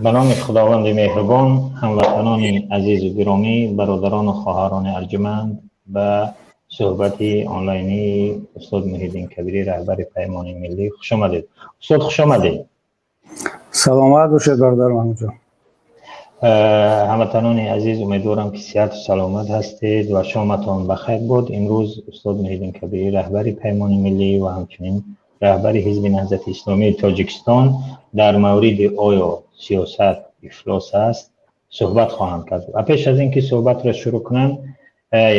Ба номи Худованди меҳрубон, ҳамватанони азизу гиромӣ, бародарону хоҳарони арҷуманд, ба суҳбати онлайнии устод Муҳиддин Кабирӣ, раҳбари Паймони Миллӣ, хуш омадед. Устод, хуш омадед. Саломат бошед, бародар Маҳмудҷон. Ҳамватанони азиз, умедворам, ки сиҳату саломат ҳастед ва шоматон ба хайр буд. Имрӯз устод Муҳиддин Кабирӣ, раҳбари Паймони Миллӣ ва ҳамчунин раҳбари Ҳизби Наҳзати Исломии Тоҷикистон, дар мавриди «Оё сиёсат ифлос аст?» суҳбат хоҳанд кард. Ва пеш аз ин ки суҳбатро шурӯъ кунам,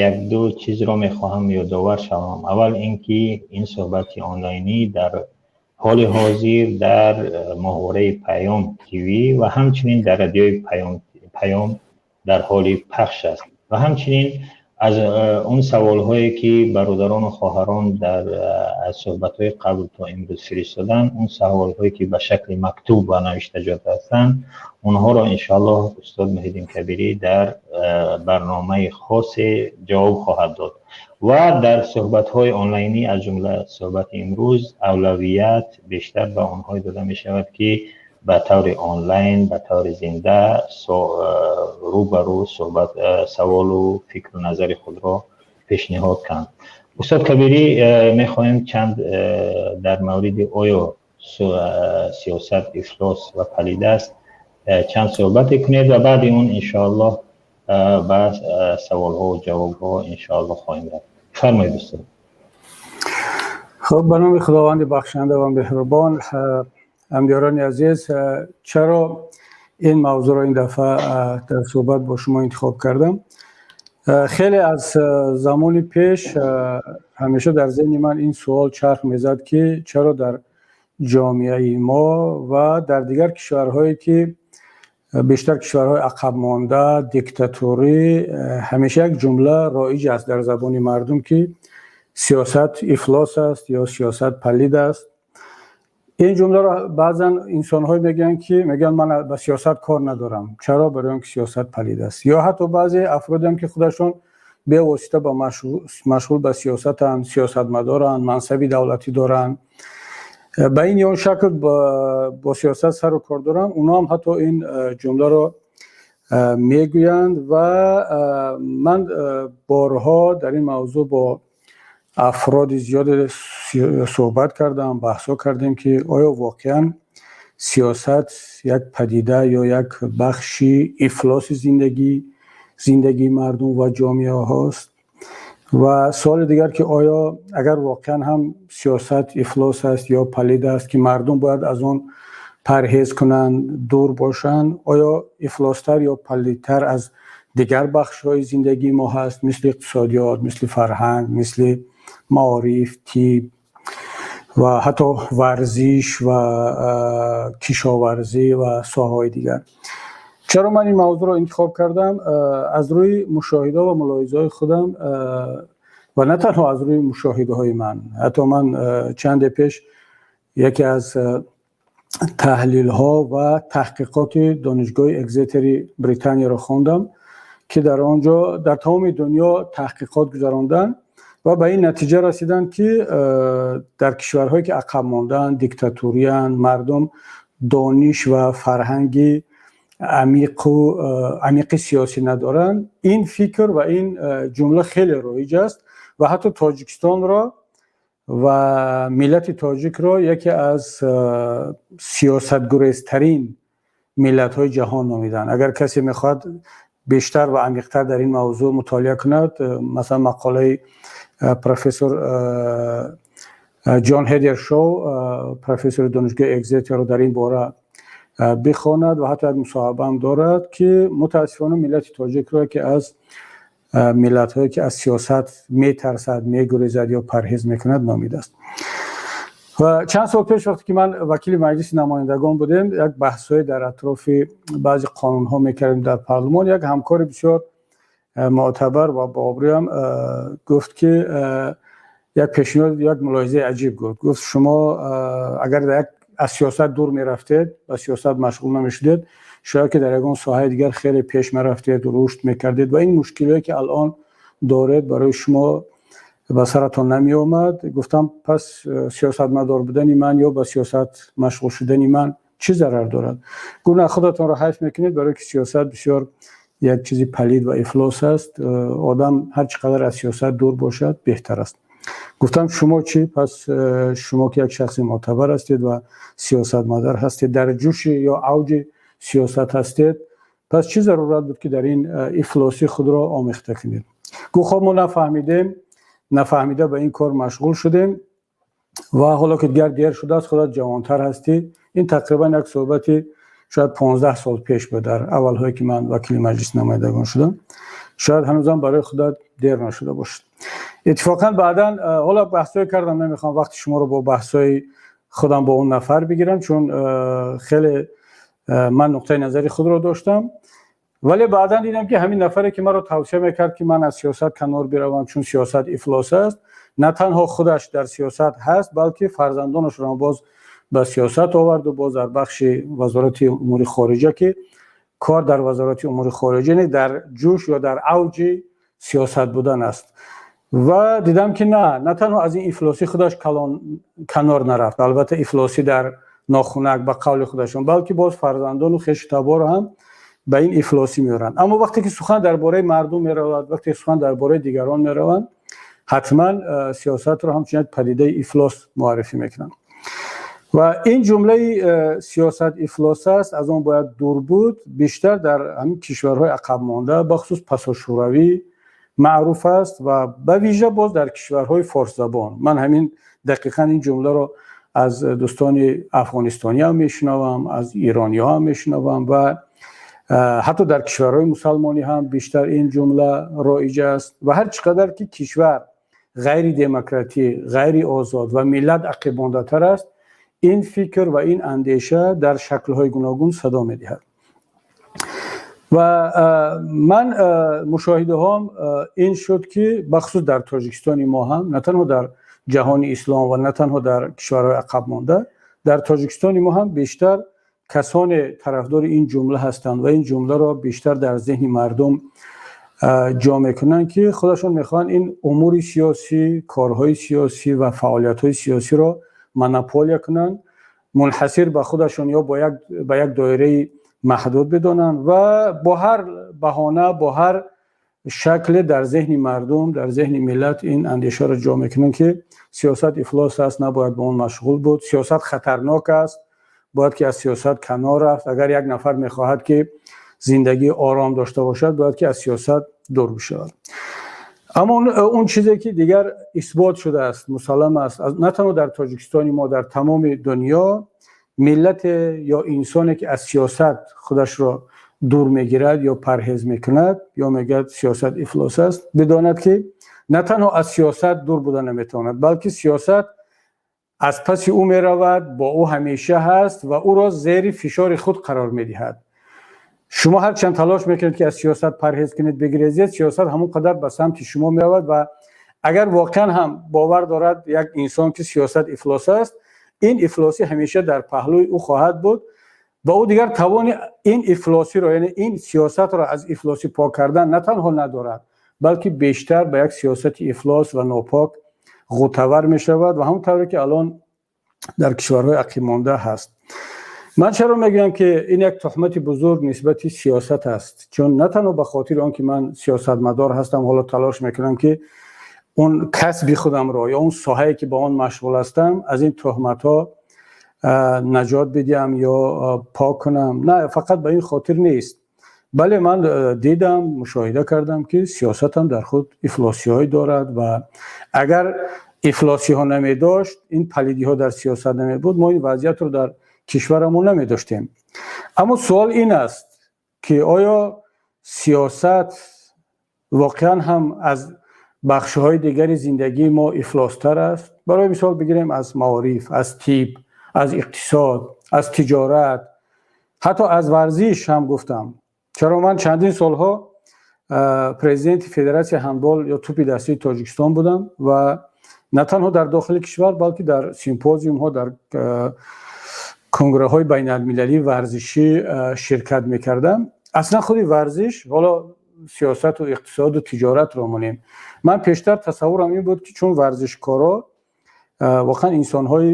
як ду чизро мехоҳам ёдовар шавам. Аввал ин ки ин суҳбати онлайнӣ дар ҳоли ҳозир дар моҳвораи Паём ТВ ва ҳамчунин дар радиои Паём дар ҳоли пахш аст. Ва ҳамчунин аз он саволҳое, ки бародарону хоҳарон дар аз суҳбатҳои қабл то имрӯз фиристоданд, он саволҳое, ки ба шакли мактуб ва навиштаҷот ҳастанд, онҳоро иншоаллоҳ устод Муҳиддин Кабирӣ дар барномаи хосе ҷавоб хоҳад дод. Ва дар суҳбатҳои онлайнӣ, аз ҷумла суҳбати имрӯз, авлавият бештар ба онҳое дода мешавад, ки ба таври онлайн, ба таври зинда, рӯ ба рӯ суҳбат, саволу фикру назари худро пешниҳод кунанд. Устод Кабирӣ, мехоҳем чанд дар мавриди «Оё сиёсат ифлос ва палид аст?» чанд суҳбате кунед ва баъди он иншоаллоҳ ба саволҳо ҷавобҳо иншоаллоҳ хоҳем рафт. Фармоед, устод. Хуб, ба номи Худованди бахшанда ва меҳрубон. Ҳамдиёрони азиз, чаро ин мавзӯъро ин дафъа дар суҳбат бо шумо интихоб кардам? Хеле аз замони пеш ҳамеша дар зеҳни ман ин суол чарх мезад, ки чаро дар ҷомеаи мо ва дар дигар кишварҳое, ки бештар кишварҳои ақабмонда, диктаторӣ, ҳамеша як ҷумла роиҷ аст дар забони мардум, ки сиёсат ифлос аст ё сиёсат палид аст. Ин ҷумларо баъзан инсонҳое мегӯянд, ки мегӯянд: «Ман ба сиёсат кор надорам». Чаро? Барои он ки сиёсат палид аст. Ё ҳатто баъзе афродеам, ки худашон бевосита ба машғул ба сиёсатанд, сиёсатмадоранд, мансаби давлатӣ доранд, ба ин ё он шакл бо сиёсат сару кор доранд, онҳо ҳам ҳатто ин ҷумларо мегӯянд. Ва ман борҳо дар ин мавзӯъ бо афроди зиёде суҳбат кардам, баҳсҳо кардем, ки оё воқеан сиёсат як падида ё як бахши ифлоси зиндагии мардум ва ҷомеаҳост. Ва суоли дигар, ки оё агар воқеан ҳам сиёсат ифлос аст ё палид аст, ки мардум бояд аз он парҳез кунанд, дур бошанд, оё ифлостар ё палидтар аз дигар бахшҳои зиндагии мо ҳаст, мисли иқтисодиёт, мисли фарҳанг, мисли маориф, тиб ва ҳатто варзиш ва кишоварзӣ ва соҳаҳои дигар? Чаро ман ин мавзӯъро интихоб кардам? Аз рӯи мушоҳида ва мулоҳизаҳои худам, ва на танҳо аз рӯи мушоҳидаҳои ман, ҳатто ман чанде пеш яке аз таҳлилҳо ва таҳқиқоти Донишгоҳи Экзетери Британияро хондам, ки дар он ҷо дар тамоми дунё таҳқиқот гузаронданд ва ба ин натиҷа расиданд, ки дар кишварҳое, ки ақаб мондаанд, диктатуриянд, мардум дониш ва фарҳанги амиқу амиқи сиёсӣ надоранд, ин фикр ва ин ҷумла хеле роиҷ аст. Ва ҳатто Тоҷикистонро ва миллати тоҷикро яке аз сиёсатгурезтарин миллатҳои ҷаҳон номиданд. Агар касе мехоҳад бештар ва амиқтар дар ин мавзӯъ мутолиа кунад, масалан, мақолаи профессор Ҷон Ҳедершоу, профессори Донишгоҳи Экзетерро дар ин бора бихонад. Ва ҳатто як мусоҳибаам дорад, ки мутаассифона миллати тоҷикро ки аз миллатҳое, ки аз сиёсат метарсад, мегурезад ё парҳез мекунад, номидааст. Ва чанд сол пеш, вақте ки ман вакили Маҷлиси намояндагон будем, як баҳсҳое дар атрофи баъзе қонунҳо мекардем дар парлумон. Як ҳамкори бисёр мӯътабар ва бообрӯям гуфт, ки як пешниҳод, як мулоҳизаи аҷиб гуфт. Гуфт: «Шумо агар як аз сиёсат дур мерафтед, ба сиёсат машғул намешудед, шояд ки дар ягон соҳаи дигар хеле пеш мерафтед, рушд мекардед ва ин мушкилие, ки алон доред, барои шумо ба саратон намеомад». Гуфтам: «Пас сиёсатмадор будани ман ё ба сиёсат машғул шудани ман Чӣ зарар дорад? Гуфт: на, худатонро ҳайф мекунед, барои ки сиёсат бисёр як чизи палид ва ифлос аст, одам ҳар чӣ қадар аз сиёсат дур бошад, беҳтар аст. Гуфтам: шумо чӣ пас? Шумо ки як шахси мӯътабар ҳастед ва сиёсатмадар ҳастед, дар ҷӯши ё авҷи сиёсат ҳастед, пас чӣ зарурат буд, ки дар ин ифлосӣ худро омехта кунед? Гуфт: хоб, мо нафаҳмидем, нафаҳмида ба ин кор машғул шудем ва ҳоло ки дигар дер шудааст, худат ҷавонтар ҳастӣ. Ин тақрибан як суҳбати шояд 15 сол пеш буд, дар аввалҳое ки ман вакили Маҷлиси намояндагон шудам. Шояд ҳанӯзам барои худат дер нашуда бошад. Иттифоқан баъдан ҳоло баҳсҳое кардам, намехоҳам вақти шуморо бо баҳсҳои худам бо он нафар бигирам, чун хеле ман нуқтаи назари худро доштам. Вале баъдан дидам, ки ҳамин нафаре, ки маро тавсия мекард, ки ман аз сиёсат канор биравам, чун сиёсат ифлос аст, на танҳо худаш дар сиёсат ҳаст, балки фарзандонашро боз ба сиёсат оварду боз дар бахши Вазорати умури хориҷа, ки кор дар Вазорати умури хориҷа не дар ҷӯш ё дар авҷи сиёсат будан аст. Ва дидам, ки на танҳо аз ин ифлосӣ худаш канор нарафт, албатта ифлосӣ дар нохунак, ба қавли худашон, балки боз фарзандону хешу таборро ҳам ба ин ифлосӣ меоранд. Аммо вақте ки сухан дар бораи мардум меравад, вақте сухан дар бораи дигарон мераванд, ҳатман сиёсатро ҳамчун як падидаи ифлос муаррифӣ мекунанд. Ва ин ҷумлаи «сиёсат ифлос аст, аз он бояд дур буд» бештар дар ҳамин кишварҳои ақабмонда, бахусус пасошӯравӣ, маъруф аст ва ба вижа боз дар кишварҳои форсзабон. Ман ҳамин дақиқан ин ҷумларо аз дӯстони афғонистонӣ ҳам мешунавам, аз ирониҳо ҳам мешунавам ва ҳатто дар кишварҳои мусалмонӣ ҳам бештар ин ҷумла роиҷ аст. Ва ҳар чӣ қадар ки кишвар ғайри демократӣ, ғайри озод ва миллат ақибмондатар аст, ин фикр ва ин андеша дар шаклҳои гуногун садо медиҳад. Ва ман мушоҳидаҳом ин шуд, ки бахусус дар Тоҷикистони мо ҳам, на танҳо дар ҷаҳони ислом ва на танҳо дар кишварҳои ақабмонда, дар Тоҷикистони мо ҳам бештар касоне тарафдори ин ҷумла ҳастанд ва ин ҷумларо бештар дар зеҳни мардум ҷо мекунанд, ки худашон мехоҳанд ин умури сиёсӣ, корҳои сиёсӣ ва фаъолиятҳои сиёсиро монополия кунанд, мунҳасир ба худашон ё ба як доираи маҳдуд бидонанд ва бо ҳар баҳона, бо ҳар шакле дар зеҳни мардум, дар зеҳни миллат ин андешаро ҷо мекунанд, ки сиёсат ифлос аст, набояд ба он машғул буд, сиёсат хатарнок аст, бояд ки аз сиёсат канор рафт, агар як нафар мехоҳад, ки зиндагии ором дошта бошад, бояд ки аз сиёсат дур бишавад. Аммо он чизе ки дигар исбот шудааст, мусаллам аст, на танҳо дар Тоҷикистони мо, дар тамоми дунё, миллате ё инсоне, ки аз сиёсат худашро дур мегирад ё парҳез мекунад ё мегӯяд сиёсат ифлос аст, бидонад, ки на танҳо аз сиёсат дур буда наметавонад, балки сиёсат аз паси ӯ меравад, бо ӯ ҳамеша ҳаст ва ӯро зери фишори худ қарор медиҳад. Шумо ҳарчанд талош мекунед, ки аз сиёсат парҳез кунед, бигрезед, сиёсат ҳамон қадар ба самти шумо меравад. Ва агар воқеан ҳам бовар дорад як инсон, ки сиёсат ифлос аст, ин ифлосӣ ҳамеша дар паҳлӯи ӯ хоҳад буд ва ӯ дигар тавони ин ифлосиро, яъне ин сиёсатро аз ифлосӣ пок кардан на танҳо надорад, балки бештар ба як сиёсати ифлос ва нопок ғӯтавар мешавад ва ҳамон тавре ки алон дар кишварҳои ақибмонда ҳаст. Ман чаро мегӯям, ки ин як туҳмати бузург нисбати сиёсат аст? Чун на танҳо ба хотири он ки ман сиёсатмадор ҳастам, ҳоло талош мекунам, ки он касби худамро ё он соҳае, ки ба он машғул ҳастам, аз ин туҳматҳо наҷот бидиҳам ё пок кунам, на фақат ба ин хотир нест. Бале, ман дидам, мушоҳида кардам, ки сиёсатам дар худ ифлосиҳое дорад ва агар ифлосиҳо намедошт, ин палидиҳо дар сиёсат намебуд, мо ин вазъиятро дар кишварамон намедоштем. Аммо суол ин аст, ки оё сиёсат воқеан ҳам аз бахшҳои дигари зиндагии мо ифлостар аст? Барои мисол бигирем аз маориф, аз тиб, аз иқтисод, аз тиҷорат, ҳатто аз варзиш ҳам гуфтам. Чаро ман чандин солҳо президенти Федератсияи ҳандбол ё тӯпи дастии Тоҷикистон будам ва на танҳо дар дохили кишвар, балки дар симпозиумҳо, дар конграҳои байналмилалии варзишӣ ширкат мекардам. Аслан худи варзиш, ҳоло сиёсату иқтисоду тиҷоратро монем, ман пештар тасаввурам ин буд, ки чун варзишкоро Воқеан инсонҳои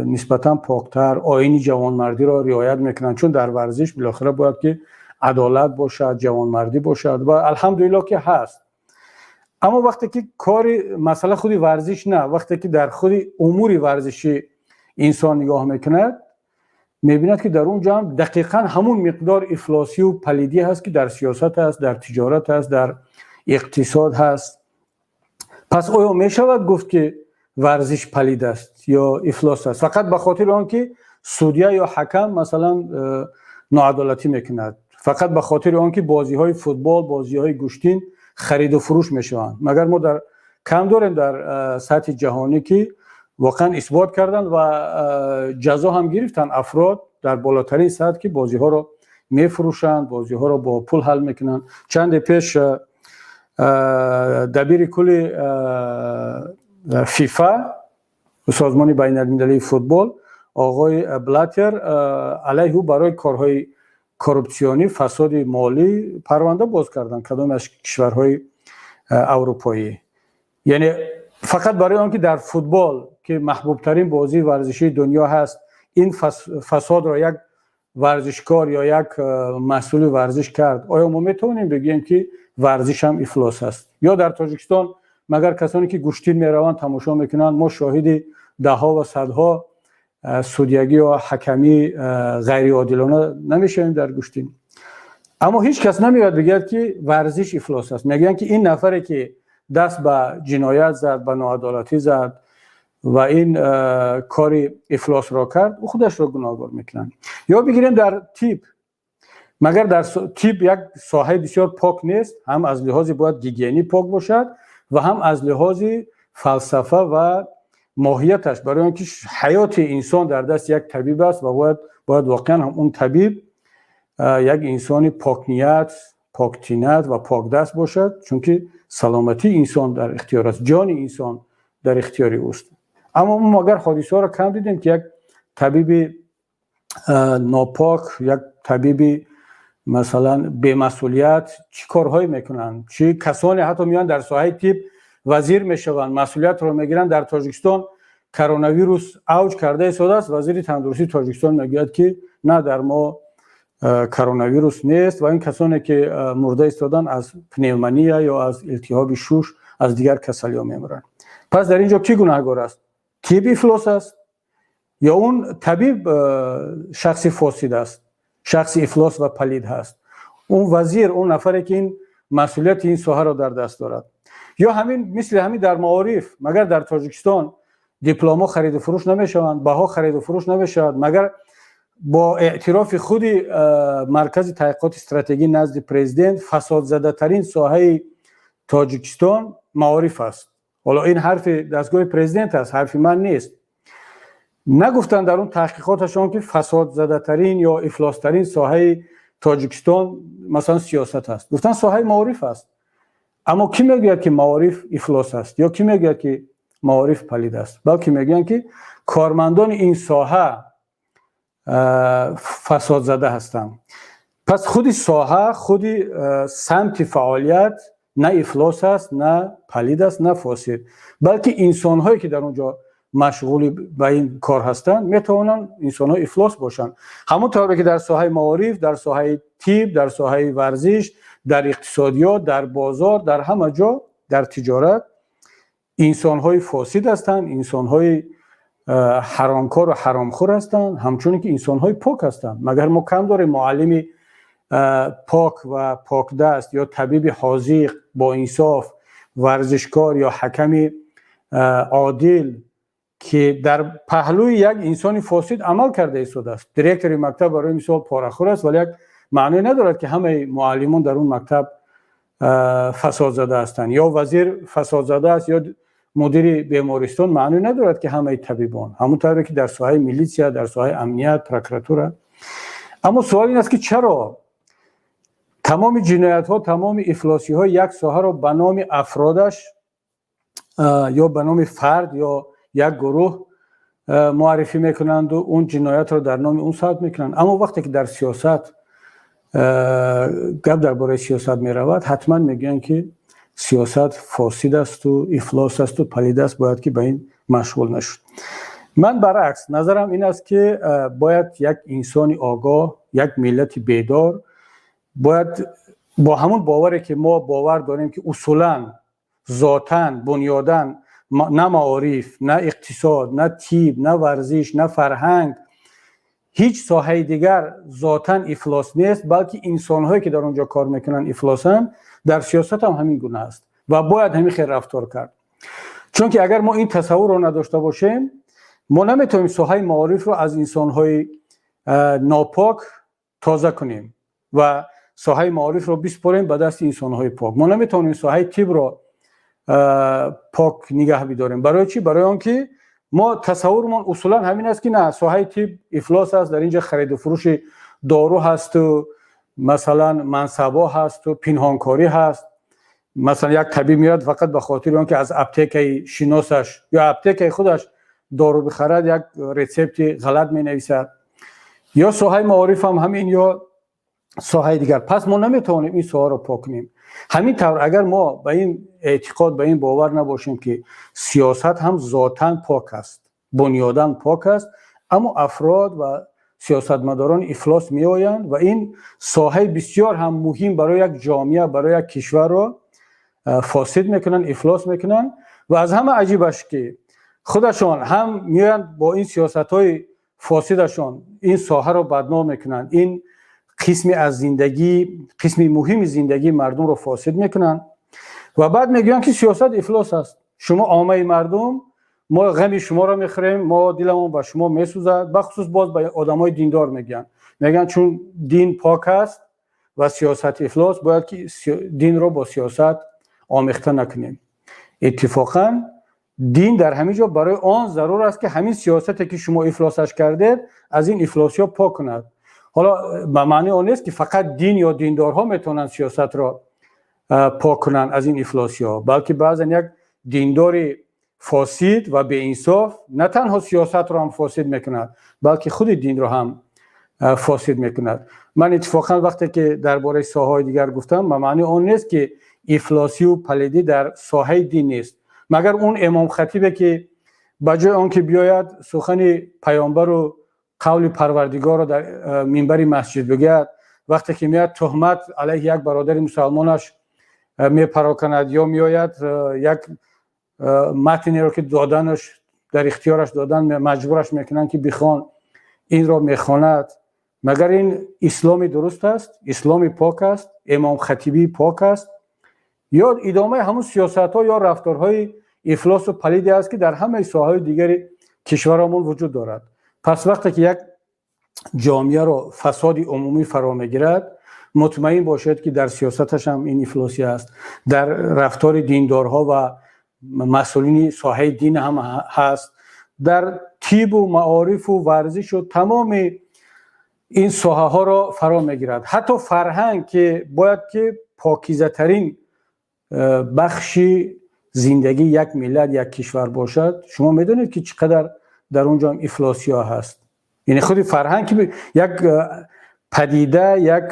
нисбатан поктар, оини ҷавонмардиро риоят мекунанд, чун дар варзиш билохира бояд ки адолат бошад, ҷавонмардӣ бошад ва алҳамдулилло ки ҳаст. Аммо вақте ки кори масъала худи варзиш на, вақте ки дар худи умури варзишӣ инсон нигоҳ мекунад, мебинад ки дар он ҷо ҳам дақиқан ҳамун миқдор ифлосию палидӣ ҳаст, ки дар сиёсат ҳаст, дар тиҷорат ҳаст, дар иқтисод ҳаст. Пас оё мешавад гуфт, ки варзиш палид аст ё ифлос аст фақат ба хотири он ки судья ё ҳакам масалан ноадолатӣ мекунад, фақат ба хотири он ки бозиҳои футбол, бозиҳои гӯштин хариду фурӯш мешаванд? Магар мо дар кам дорем дар сатҳи ҷаҳонӣ, ки воқеан исбот карданд ва ҷазо ҳам гирифтанд афрод дар болотарин сатҳ, ки бозиҳоро мефурӯшанд, бозиҳоро бо пул ҳал мекунанд? Чанде пеш дабири кулли ФИФА, созмони байналмилалии футбол, оғои Блатер, алайҳи ӯ барои корҳои коррупсионӣ, фасоди молӣ парванда боз карданд кадоме аз кишварҳои аврупоӣ. Яъне фақат барои он ки дар футбол, ки маҳбубтарин бозии варзишии дунё ҳаст, ин фасодро як варзишкор ё як масъули варзиш кард, оё мо метавонем бигӯем, ки варзиш ҳам ифлос аст? Ё дар Тоҷикистон магар касоне ки гӯштин мераванд, тамошо мекунанд, мо шоҳиди даҳҳо ва садҳо судьягӣ ё ҳакамии ғайриодилона намешавем дар гӯштин? Аммо ҳеҷ кас намеояд бигӯяд, ки варзиш ифлос аст. Мегӯянд, ки ин нафаре ки даст ба ҷиноят зад, ба ноадолатӣ зад ва ин кори ифлосро кард, ӯ худашро гуноҳгор мекунанд. Ё бигирем дар тиб. Магар дар тиб як соҳаи бисёр пок нест? Ҳам аз лиҳози бояд гигиенӣ пок бошад ва ҳам аз лиҳози фалсафа ва моҳияташ, барои он ки ҳаёти инсон дар дасти як табиб аст ва бояд воқеан ҳам он табиб як инсони покният, поктинат ва покдаст бошад, чунки саломатии инсон дар ихтиёр аст, ҷони инсон дар ихтиёри ӯст. Аммо мо магар ҳодисаҳоро кам дидем, ки як табиби нопок, як табиби масалан бемасъулият чӣ корҳое мекунанд, чӣ касоне ҳатто меоянд, дар соҳаи тиб вазир мешаванд, масъулиятро мегиранд? Дар Тоҷикистон коронавирус авҷ карда истодааст, вазири тандурустии Тоҷикистон мегӯяд, ки на, дар мо коронавирус нест ва ин касоне ки мурда истоданд, аз пневмония ё аз илтиҳоби шуш, аз дигар касалиҳо мемиранд. Пас дар ин ҷо кӣ гунаҳгор аст? Тиб ифлос аст ё он табиб шахси фосид аст, шахси ифлос ва палид ҳаст, он вазир, он нафаре ки ин масъулияти ин соҳаро дар даст дорад? Ё ҳамин мисли ҳамин дар маориф. Магар дар Тоҷикистон дипломҳо хариду фурӯш намешаванд, баҳо хариду фурӯш намешавад? Магар бо эътирофи худи Маркази таҳқиқоти стратегӣ назди президент фасодзадатарин соҳаи Тоҷикистон маориф аст? Ҳоло ин ҳарфи дастгоҳи президент аст, ҳарфи ман нест. Нагуфтанд дар он таҳқиқоташон, ки фасодзадатарин ё ифлостарин соҳаи Тоҷикистон масалан сиёсат аст. Гуфтанд, соҳаи маориф аст. Аммо кӣ мегӯяд, ки маориф ифлос аст, ё кӣ мегӯяд, ки маориф палид аст? Балки мегӯянд, ки кормандони ин соҳа фасодзада ҳастанд. Пас худи соҳа, худи самти фаъолият на ифлос аст, на палид аст, на фосид, балки инсонҳое ки дар он ҷо машғули ба ин кор ҳастанд, метавонанд инсонҳои ифлос бошанд. Ҳамон тавре ки дар соҳаи маориф, дар соҳаи тиб, дар соҳаи варзиш, дар иқтисодиёт, дар бозор, дар ҳама ҷо, дар тиҷорат инсонҳои фосид ҳастанд, инсонҳои ҳаромкору ҳаромхӯр ҳастанд, ҳамчунин ки инсонҳои пок ҳастанд. Магар мо кам дорем муаллими пок ва покдаст ё табиби ҳозиқ, боинсоф, варзишкор ё ҳаками одил, ки дар паҳлӯи як инсони фосид амал карда истодааст? Директори мактаб барои мисол порахӯр аст, вале як маъное надорад, ки ҳамаи муаллимон дар он мактаб фасодзада ҳастанд, ё вазир фасодзада аст, ё мудири бемористон, маъное надорад, ки ҳамаи табибон. Ҳамон тавре ки дар соҳаи милитсия, дар соҳаи амният, прокуратура. Аммо суол ин аст, ки чаро тамоми ҷиноятҳо, тамоми ифлосиҳои як соҳаро ба номи афродаш ё ба номи фард ё як гурӯҳ муаррифӣ мекунанду он ҷиноятро дар номи он сабт мекунанд, аммо вақте ки дар сиёсат гап дар бораи сиёсат меравад, ҳатман мегӯянд, ки Сиёсат фосид асту ифлос асту палид аст, бояд ки ба ин машғул нашуд. Ман баръакс назарам ин аст, ки бояд як инсони огоҳ, як миллати бедор бояд бо ҳамон боваре, ки мо бовар дорем, ки усулан, зотан, бунёдан на маориф, на иқтисод, на тиб, на варзиш, на фарҳанг, ҳеҷ соҳаи дигар зотан ифлос нест, балки инсонҳое, ки дар он ҷо кор мекунанд, ифлосанд. Дар сиёсат ҳам ҳамин гуна аст ва бояд ҳамин хел рафтор кард, чунки агар мо ин тасаввурро надошта бошем, мо наметавонем соҳаи маорифро аз инсонҳои нопок тоза кунем ва соҳаи маорифро биспорем ба дасти инсонҳои пок. Мо наметавонем соҳаи тибро пок нигаҳ бидорем. Барои чӣ? Барои он ки мо тасаввурмон усулан ҳамин аст, ки на, соҳаи тиб ифлос аст, дар ин ҷо хариду фурӯши дору ҳасту, масалан, мансабҳо ҳасту пинҳонкорӣ ҳаст. Масалан, як табиб меояд, фақат ба хотири он ки аз аптекаи шиносаш ё аптекаи худаш дору бихарад, як рецепти ғалат менависад. Ё соҳаи маориф ҳам ҳамин, ё соҳаи дигар. Пас мо наметавонем ин соҳаро пок кунем. Ҳамин тавр, агар мо ба ин эътиқод, ба ин бовар набошем, ки сиёсат ҳам зотан пок аст, бунёдан пок аст, аммо афрод ва сиёсатмадорон ифлос меоянд ва ин соҳаи бисёр ҳам муҳим барои як ҷомеа, барои як кишварро фосид мекунанд, ифлос мекунанд. Ва аз ҳама аҷибаш, ки худашон ҳам меоянд, бо ин сиёсатҳои фосидашон ин соҳаро бадном мекунанд, ин қисме аз зиндагӣ, қисми муҳими зиндагии мардумро фосид мекунанд ва баъд мегӯянд, ки сиёсат ифлос аст, шумо оммаи мардум, мо ғами шуморо мехӯрем, мо диламон ба шумо месӯзад. Бахусус боз ба одамои диндор мегӯянд. Мегӯянд, чун дин пок аст ва сиёсат ифлос, бояд ки динро бо сиёсат омехта накунем. Иттифоқан, дин дар ҳамин ҷо барои он зарур аст, ки ҳамин сиёсате, ки шумо ифлосаш кардед, аз ин ифлосиҳо пок кунад. Ҳоло ба маънии он нест, ки фақат дин ё диндорҳо метавонанд сиёсатро пок кунанд аз ин ифлосиҳо, балки баъзан як диндори фосид ва беинсоф на танҳо сиёсатро ҳам фосид мекунад, балки худи динро ҳам фосид мекунад. Ман иттифоқан вақте ки дар бораи соҳаҳои дигар гуфтам, ба маънии он нест, ки ифлосию палидӣ дар соҳаи дин нест. Магар он имомхатибе, ки ба ҷои он ки биёяд, сухани паёмбару қавли Парвардигорро дар минбари масҷид бигӯяд, вақте ки меояд, туҳмат алайҳи як бародари мусалмонаш мепароканад ё меояд, як матнеро, ки доданаш дар ихтиёраш додан, маҷбураш мекунанд, ки бихон, инро мехонад, магар ин исломи дуруст аст, исломи пок аст, имомхатибии пок аст ё идомаи ҳамун сиёсатҳо ё рафторҳои ифлосу палиде аст, ки дар ҳамаи соҳаҳои дигари кишварамон вуҷуд дорад? Пас вақте ки як ҷомеаро фасоди умумӣ фаро мегирад, мутмаин бошед, ки дар сиёсаташ ҳам ин ифлосӣ аст, дар рафтори диндорҳо ва масъулини соҳаи дин ҳам ҳаст, дар тибу маорифу варзишу тамоми ин соҳаҳоро фаро мегирад. Ҳатто фарҳанг, ки бояд ки покизатарин бахши зиндагии як миллат, як кишвар бошад, шумо медонед, ки чӣ қадар дар он ҷо ҳам ифлосиҳо ҳаст. Яъне худи фарҳанг, ки як падида, як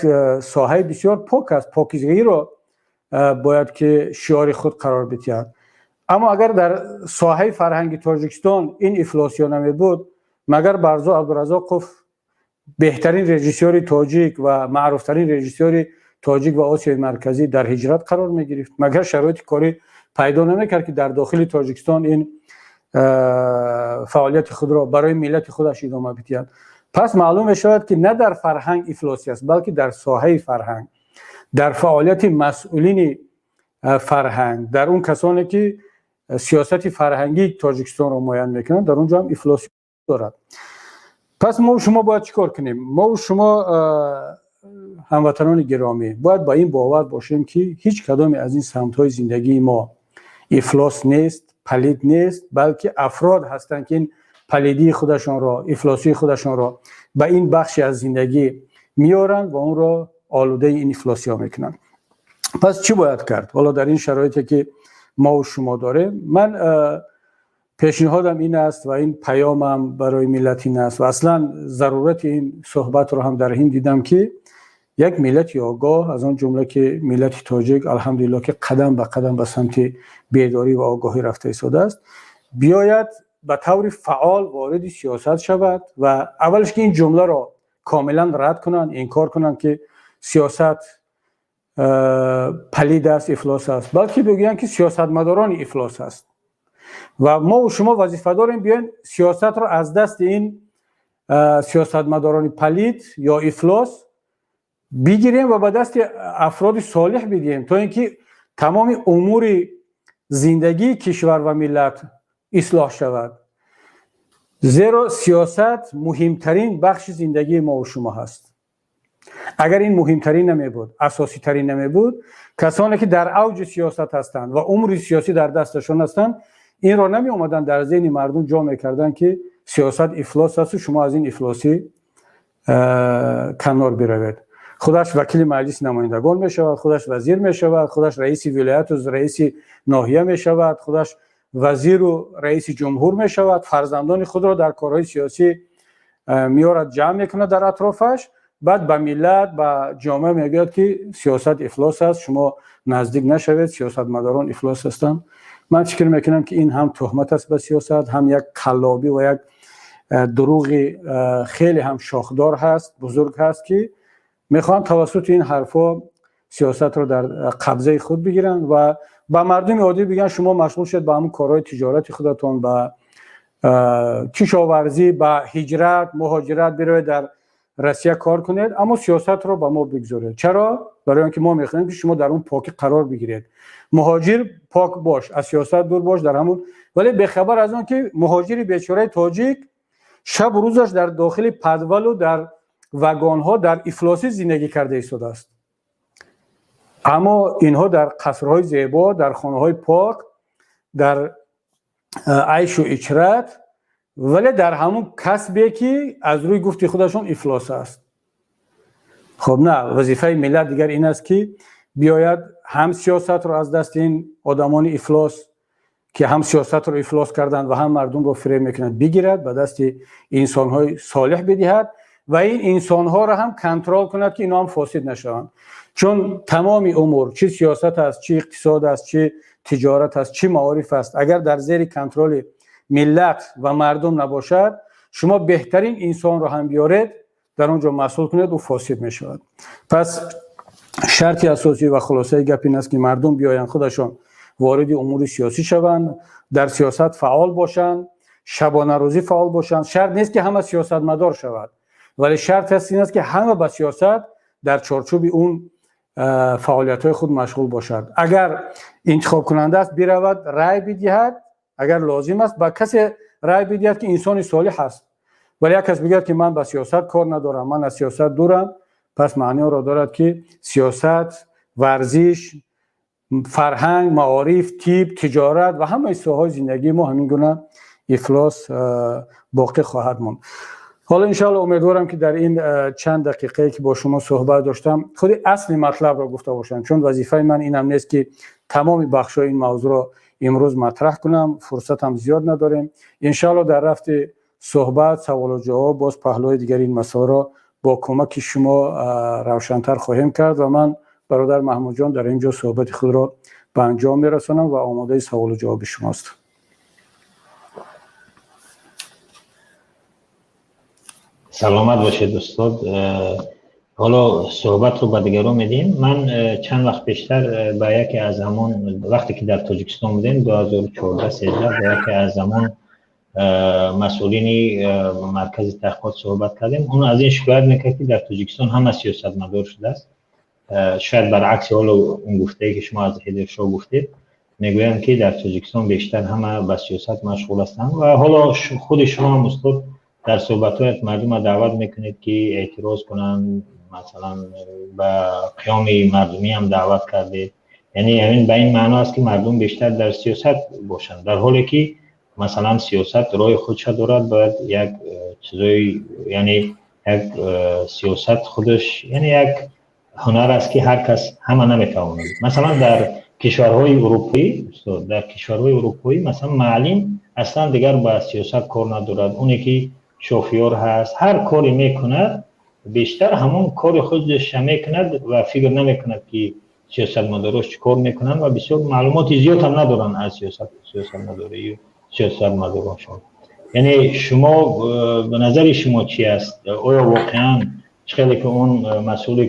соҳаи бисёр пок аст, покизагиро бояд ки шиори худ қарор бидиҳад, аммо агар дар соҳаи фарҳанги Тоҷикистон ин ифлосиҳо намебуд, магар Барзу Абдуразоқов, беҳтарин режиссёри тоҷик ва маъруфтарин режиссёри тоҷик ва Осиёи Марказӣ, дар ҳиҷрат қарор мегирифт? Магар шароити корӣ пайдо намекард, ки дар дохили Тоҷикистон ин фаъолияти худро барои миллати худаш идома бидиҳад? Пас маълум мешавад, ки на дар фарҳанг ифлосӣ аст, балки дар соҳаи фарҳанг, дар фаъолияти масъулини фарҳанг, дар он касоне, ки сиёсати фарҳангии Тоҷикистонро муайян мекунанд, дар он ҷо ҳам ифлосӣ дорад. Пас мо шумо бояд чӣ кор кунем? Мо шумо, ҳамватанони гиромӣ, бояд ба ин бовар бошем, ки ҳеҷ кадоме аз ин самтҳои зиндагии мо ифлос нест, палид нест, балки афрод ҳастанд, ки ин палидии худашонро, ифлосии худашонро ба ин бахши аз зиндагӣ меоранд ва онро олудаи ин ифлосиҳо мекунанд. Пас чӣ бояд кард ҳоло дар ин шароите, ки мо шумо дорем? Ман пешниҳодам ин аст ва ин паёмам барои миллат ин аст ва аслан зарурати ин суҳбатро ҳам дар ҳин дидам, ки Як миллати огоҳ, аз он ҷумла ки миллати тоҷик, алҳамдулиллоҳ, ки қадам ба қадам ба самти бедорӣ ва огоҳӣ рафта истодааст, биёяд ба таври фаъол вориди сиёсат шавад ва аввалаш ки ин ҷумларо комилан рад кунанд, инкор кунанд, ки сиёсат палид аст, ифлос аст, балки бигӯянд, ки сиёсатмадорони ифлос аст ва мо ва шумо вазифа дорем биёем сиёсатро аз дасти ин сиёсатмадорони палид ё ифлос бигирем ва ба дасти афроди солеҳ бидиҳем, то ин ки тамоми умури зиндагии кишвар ва миллат ислоҳ шавад. Зеро сиёсат муҳимтарин бахши зиндагии мо ва шумо ҳаст. Агар ин муҳимтарин намебуд, асоситарин намебуд, касоне ки дар авҷи сиёсат ҳастанд ва умри сиёсӣ дар дасташон ҳастанд, инро намеомаданд дар зеҳни мардум ҷо мекарданд, ки сиёсат ифлос асту шумо аз ин ифлосӣ канор биравед. Худаш вакили Маҷлиси намояндагон мешавад, худаш вазир мешавад, худаш раиси вилояту раиси ноҳия мешавад, худаш вазиру раиси ҷумҳур мешавад, фарзандони худро дар корҳои сиёсӣ меорад, ҷамъ мекунад дар атрофаш, баъд ба миллат, ба ҷомеа мегӯяд, ки сиёсат ифлос аст, шумо наздик нашавед, сиёсатмадорон ифлос ҳастанд. Ман фикр мекунам, ки ин ҳам туҳмат аст ба сиёсат, ҳам як қаллобӣ ва як дурӯғи хеле ҳам шохдор ҳаст, бузург ҳаст, ки мехоҳанд тавассути ин ҳарфҳо сиёсатро дар қабзаи худ бигиранд ва ба мардуми оддӣ бигӯянд: шумо машғул шуед ба ҳамун корҳои тиҷорати худатон, ба кишоварзӣ, ба ҳиҷрат, муҳоҷират биравед, дар Россия кор кунед, аммо сиёсатро ба мо бигзоред. Чаро? Барои он ки мо мехоҳем, ки шумо дар он покӣ қарор бигиред. Муҳоҷир пок бош, аз сиёсат дур бош дар ҳамун. Вале бехабар аз он ки муҳоҷири бечораи тоҷик шабу рӯзаш дар дохили подвалу дар вагонҳо дар ифлосӣ зиндагӣ карда истодааст, аммо инҳо дар қасрҳои зебо, дар хонаҳои пок, дар айшу ичрат, вале дар ҳамун касбе ки аз рӯи гуфти худашон ифлос аст. Хоб, на, вазифаи миллат дигар ин аст, ки биёяд ҳам сиёсатро аз дасти ин одамони ифлос, ки ҳам сиёсатро ифлос карданд ва ҳам мардумро фиреб мекунанд, бигирад, ба дасти инсонҳои солеҳ бидиҳад ва ин инсонҳоро ҳам контрол кунад, ки инҳо ҳам фосид нашаванд. Чун тамоми умур, чӣ сиёсат аст, чӣ иқтисод аст, чӣ тиҷорат аст, чӣ маориф аст, агар дар зери контроли миллат ва мардум набошад, шумо беҳтарин инсонро ҳам биёред, дар он ҷо масъул кунед, ӯ фосид мешавад. Пас шарти асосӣ ва хулосаи гап ин аст, ки мардум биёянд, худашон вориди умури сиёсӣ шаванд, дар сиёсат фаъол бошанд, шабонарӯзӣ фаъол бошанд. Шарт нест, ки ҳама сиёсатмадор шавад, вале шарт аст ин аст, ки ҳама ба сиёсат дар чорчӯби он фаъолиятҳои худ машғул бошад. Агар интихобкунанда аст, биравад, рай бидиҳад, агар лозим аст, ба касе рай бидиҳад, ки инсони солиҳ аст. Вале як кас бигӯяд, ки ман ба сиёсат кор надорам, ман аз сиёсат дурам, пас маъниро дорад, ки сиёсат, варзиш, фарҳанг, маориф, тиб, тиҷорат ва ҳамаи соҳаҳои зиндагии мо ҳамин гуна ифлос боқӣ хоҳад монд. Ҳоло, иншоалло, умедворам, ки дар ин чанд дақиқае ки бо шумо суҳбат доштам, худи асли матлабро гуфта бошам, чун вазифаи ман инам нест, ки тамоми бахшҳои ин мавзӯъро имрӯз матраҳ кунам, фурсатам зиёд надорем. Иншоалло, дар рафти суҳбат, саволу ҷавоб боз паҳлӯи дигари ин масъаларо бо кӯмаки шумо равшантар хоҳем кард. Ва ман, бародар Маҳмудҷон, дар ин ҷо суҳбати худро ба анҷом мерасонам ва омодаи саволу ҷавоби шумост. Саломат бошед, устод. Ҳоло суҳбатро ба дигарон медиҳем. Ман чанд вақт пештар ба яке аз ҳамон, вақте ки дар Тоҷикистон будем, 2014-13, ба яке аз ҳамон масъулини маркази таҳқиқот суҳбат кардем. Он аз ин шикоят мекард, ки дар Тоҷикистон ҳама сиёсатмадор шудааст. Шояд баръакси ҳоло он гуфтае, ки шумо аз Ҳидиршоҳ гуфтед, мегӯянд, ки дар Тоҷикистон бештар ҳама ба сиёсат машғул ҳастанд. Ва ҳоло худи шумо ҳам, устод, дар суҳбатҳоят мардумро даъват мекунед, ки эътироз кунанд, масалан, ба қиёми мардумӣ ҳам даъват кардед. Яъне ҳамин ба ин маъно аст, ки мардум бештар дар сиёсат бошанд, дар ҳоле ки масалан сиёсат роҳи худша дорад, бояд як чизои, яъне як сиёсат худаш, яъне як ҳунар аст, ки ҳар кас, ҳама наметавонад. Масалан, дар кишварҳои урупоӣ, устод, дар кишварҳои урупоӣ, масалан, маълим аслан дигар ба сиёсат кор надорад. Оне ки шофёр ҳаст, ҳар коре мекунад. Бештар ҳамон кори худша мекунад ва фикр намекунад, ки сиёсатмадорош чӣ кор мекунанд, ва бисёр маълумоти зиёд ҳам надоранд аз сиёсатмадорию сиёсатмадороншон. Яъне шумо, ба назари шумо чӣ аст? Оё воқеан чӣ хеле ки он масъули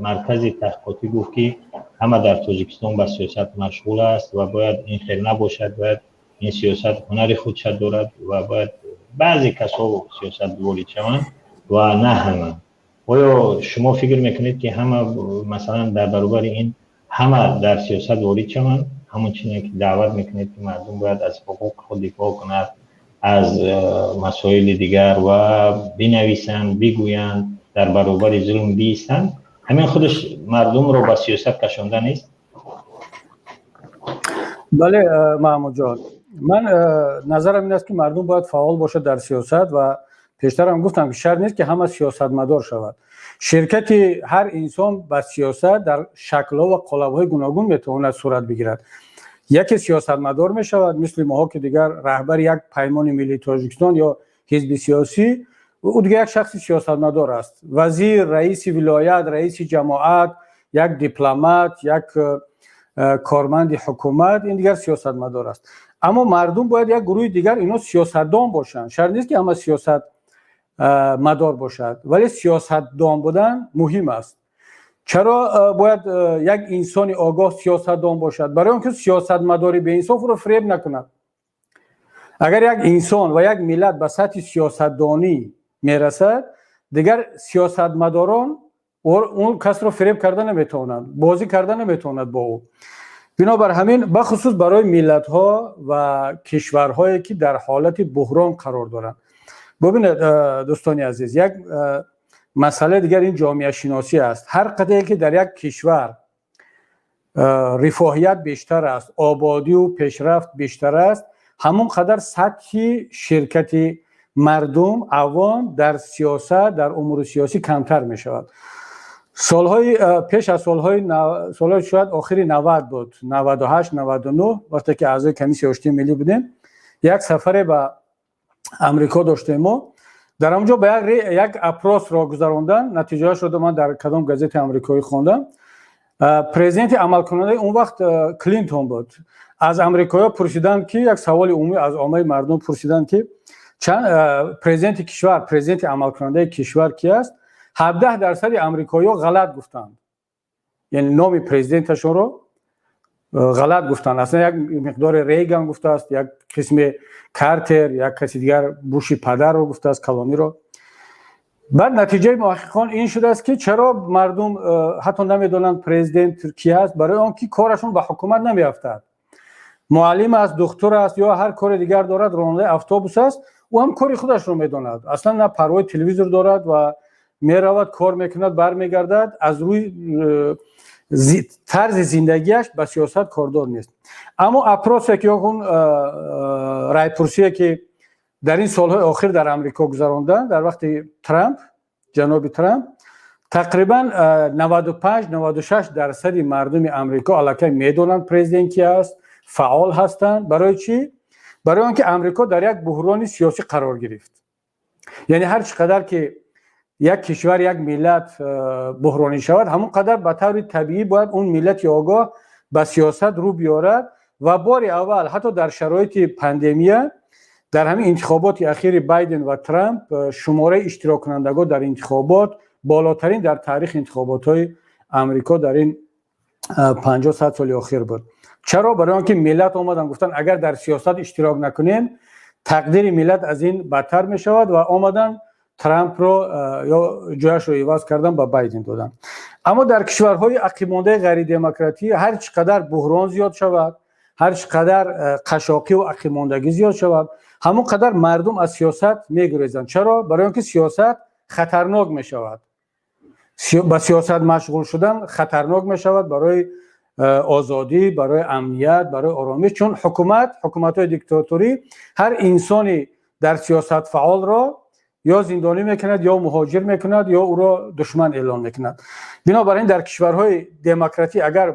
маркази таҳқиқотӣ гуфт, ки ҳама дар Тоҷикистон ба сиёсат машғул аст ва бояд ин хел набошад, бояд ин сиёсат ҳунари худша дорад ва бояд баъзе касо сиёсат ворид шаванд ва на ҳама? Оё шумо фикр мекунед, ки ҳама, масалан, дар баробари ин ҳама дар сиёсат ворид шаванд, ҳамон чизе ки даъват мекунед, ки мардум бояд аз ҳуқуқи худ дифоъ кунад, аз масоили дигар ва бинависанд, бигӯянд, дар баробари зулм биистанд, ҳамин худаш мардумро ба сиёсат кашонда нест? Бале, Маҳмудҷон, ман назарам ин аст, ки мардум бояд фаъол бошад дар сиёсат. Ва пештарам гуфтам, ки шарт нест, ки ҳама сиёсатмадор шавад. Ширкати ҳар инсон ба сиёсат дар шаклҳо ва қолабҳои гуногун метавонад сурат бигирад. Яке сиёсатмадор мешавад, мисли моҳо, ки дигар раҳбари як Паймони миллии Тоҷикистон ё ҳизби сиёсӣ, ӯ дигар як шахси сиёсатмадор аст. Вазир, раиси вилоят, раиси ҷамоат, як дипломат, як корманди ҳукумат, ин дигар сиёсатмадор аст. Аммо мардум бояд, як гурӯҳи дигар, ино сиёсатдон бошанд. Шарт нест, ки ҳама сиёсатмадор бошад, вале сиёсатдон будан муҳим аст. Чаро бояд як инсони огоҳ сиёсатдон бошад? Барои он ки сиёсатмадори беинсоф ӯро фиреб накунад. Агар як инсон ва як миллат ба сатҳи сиёсатдонӣ мерасад, дигар сиёсатмадорон он касро фиреб карда наметавонанд, бозӣ карда наметавонад бо ӯ. Бинобар ҳамин, бахусус барои миллатҳо ва кишварҳое, ки дар ҳолати буҳрон қарор доранд. Бубинед, дӯстони азиз, як масъалаи дигар ин ҷомеашиносӣ аст. Ҳар қадре ки дар як кишвар рифоҳият бештар аст, ободию пешрафт бештар аст, ҳамон қадар сатҳи ширкати мардум, авом дар сиёсат, дар умури сиёсӣ камтар мешавад. Солҳои пеш аз солҳои шояд охири 90 буд, 98, 99, вақте ки аъзои Комиссияи Оштии миллӣ будем, як сафаре ба Амрико доштем. Мо дар он ҷо ба як опросро гузарондан, натиҷаашро ман дар кадом газетаи амрикоӣ хондам. Президенти амалкунандаи он вақт Клинтон буд. Аз амрикоиҳо пурсиданд, ки як саволи умумӣ аз оммаи мардум пурсиданд, ки президенти кишвар, президенти амалкунандаи кишвар ки аст. 17 дарсади амрикоиҳо ғалат гуфтанд, яъне номи президенташонро ғалат гуфтанд. Аслан як миқдори Рейган гуфтааст, як қисми Картер, як каси дигар Буши падарро гуфтааст, калониро. Баъд натиҷаи муҳаққиқон ин шудааст, ки чаро мардум ҳатто намедонанд президент ки аст? Барои он ки корашон ба ҳукумат намеафтад. Муаллим аст, духтур аст ё ҳар кори дигар дорад, ронандаи автобус аст, ӯ ҳам кори худашро медонад, аслан на парвои телевизор дорад ва меравад, кор мекунад, бармегардад, аз рӯи тарзи зиндагиаш ба сиёсат кордор нест. Аммо опросе ки ё он райпурсие, ки дар ин солҳои охир дар Амрико гузаронданд, дар вақти Трамп, ҷаноби Трамп, тақрибан 95, 96 дарсади мардуми Амрико аллакай медонанд президент ки аст, фаъол ҳастанд. Барои чӣ? Барои он ки Амрико дар як буҳрони сиёсӣ қарор гирифт. Яъне ҳар чӣ қадар ки як кишвар, як миллат буҳронӣ шавад, ҳамон қадар ба таври табиӣ бояд он миллати огоҳ ба сиёсат рӯ биёрад. Ва бори аввал ҳатто дар шароити пандемия, дар ҳамин интихоботи ахири Байден ва Трамп, шумораи иштироккунандагон дар интихобот болотарин дар таърихи интихоботҳои Амрико дар ин 50, 100 соли охир буд. Чаро? Барои он ки миллат омаданд, гуфтанд, агар дар сиёсат иштирок накунем, тақдири миллат аз ин бадтар мешавад, ва омаданд, Трампро ё ҷояшро иваз кардан, ба Байден доданд. Аммо дар кишварҳои ақибмондаи ғайридемократӣ ҳар чӣ қадар буҳрон зиёд шавад, ҳар чӣ қадар қашоқиву ақибмондагӣ зиёд шавад, ҳамон қадар мардум аз сиёсат мегурезанд. Чаро? Барои он ки сиёсат хатарнок мешавад. Ба сиёсат машғул шудан хатарнок мешавад барои озодӣ, барои амният, барои оромиш, чун ҳукумат, ҳукуматҳои диктаторӣ ҳар инсони дар сиёсат фаъолро ё зиндонӣ мекунад, ё муҳоҷир мекунад, ё ӯро душман эълон мекунад. Бинобар ин, дар кишварҳои демократӣ агар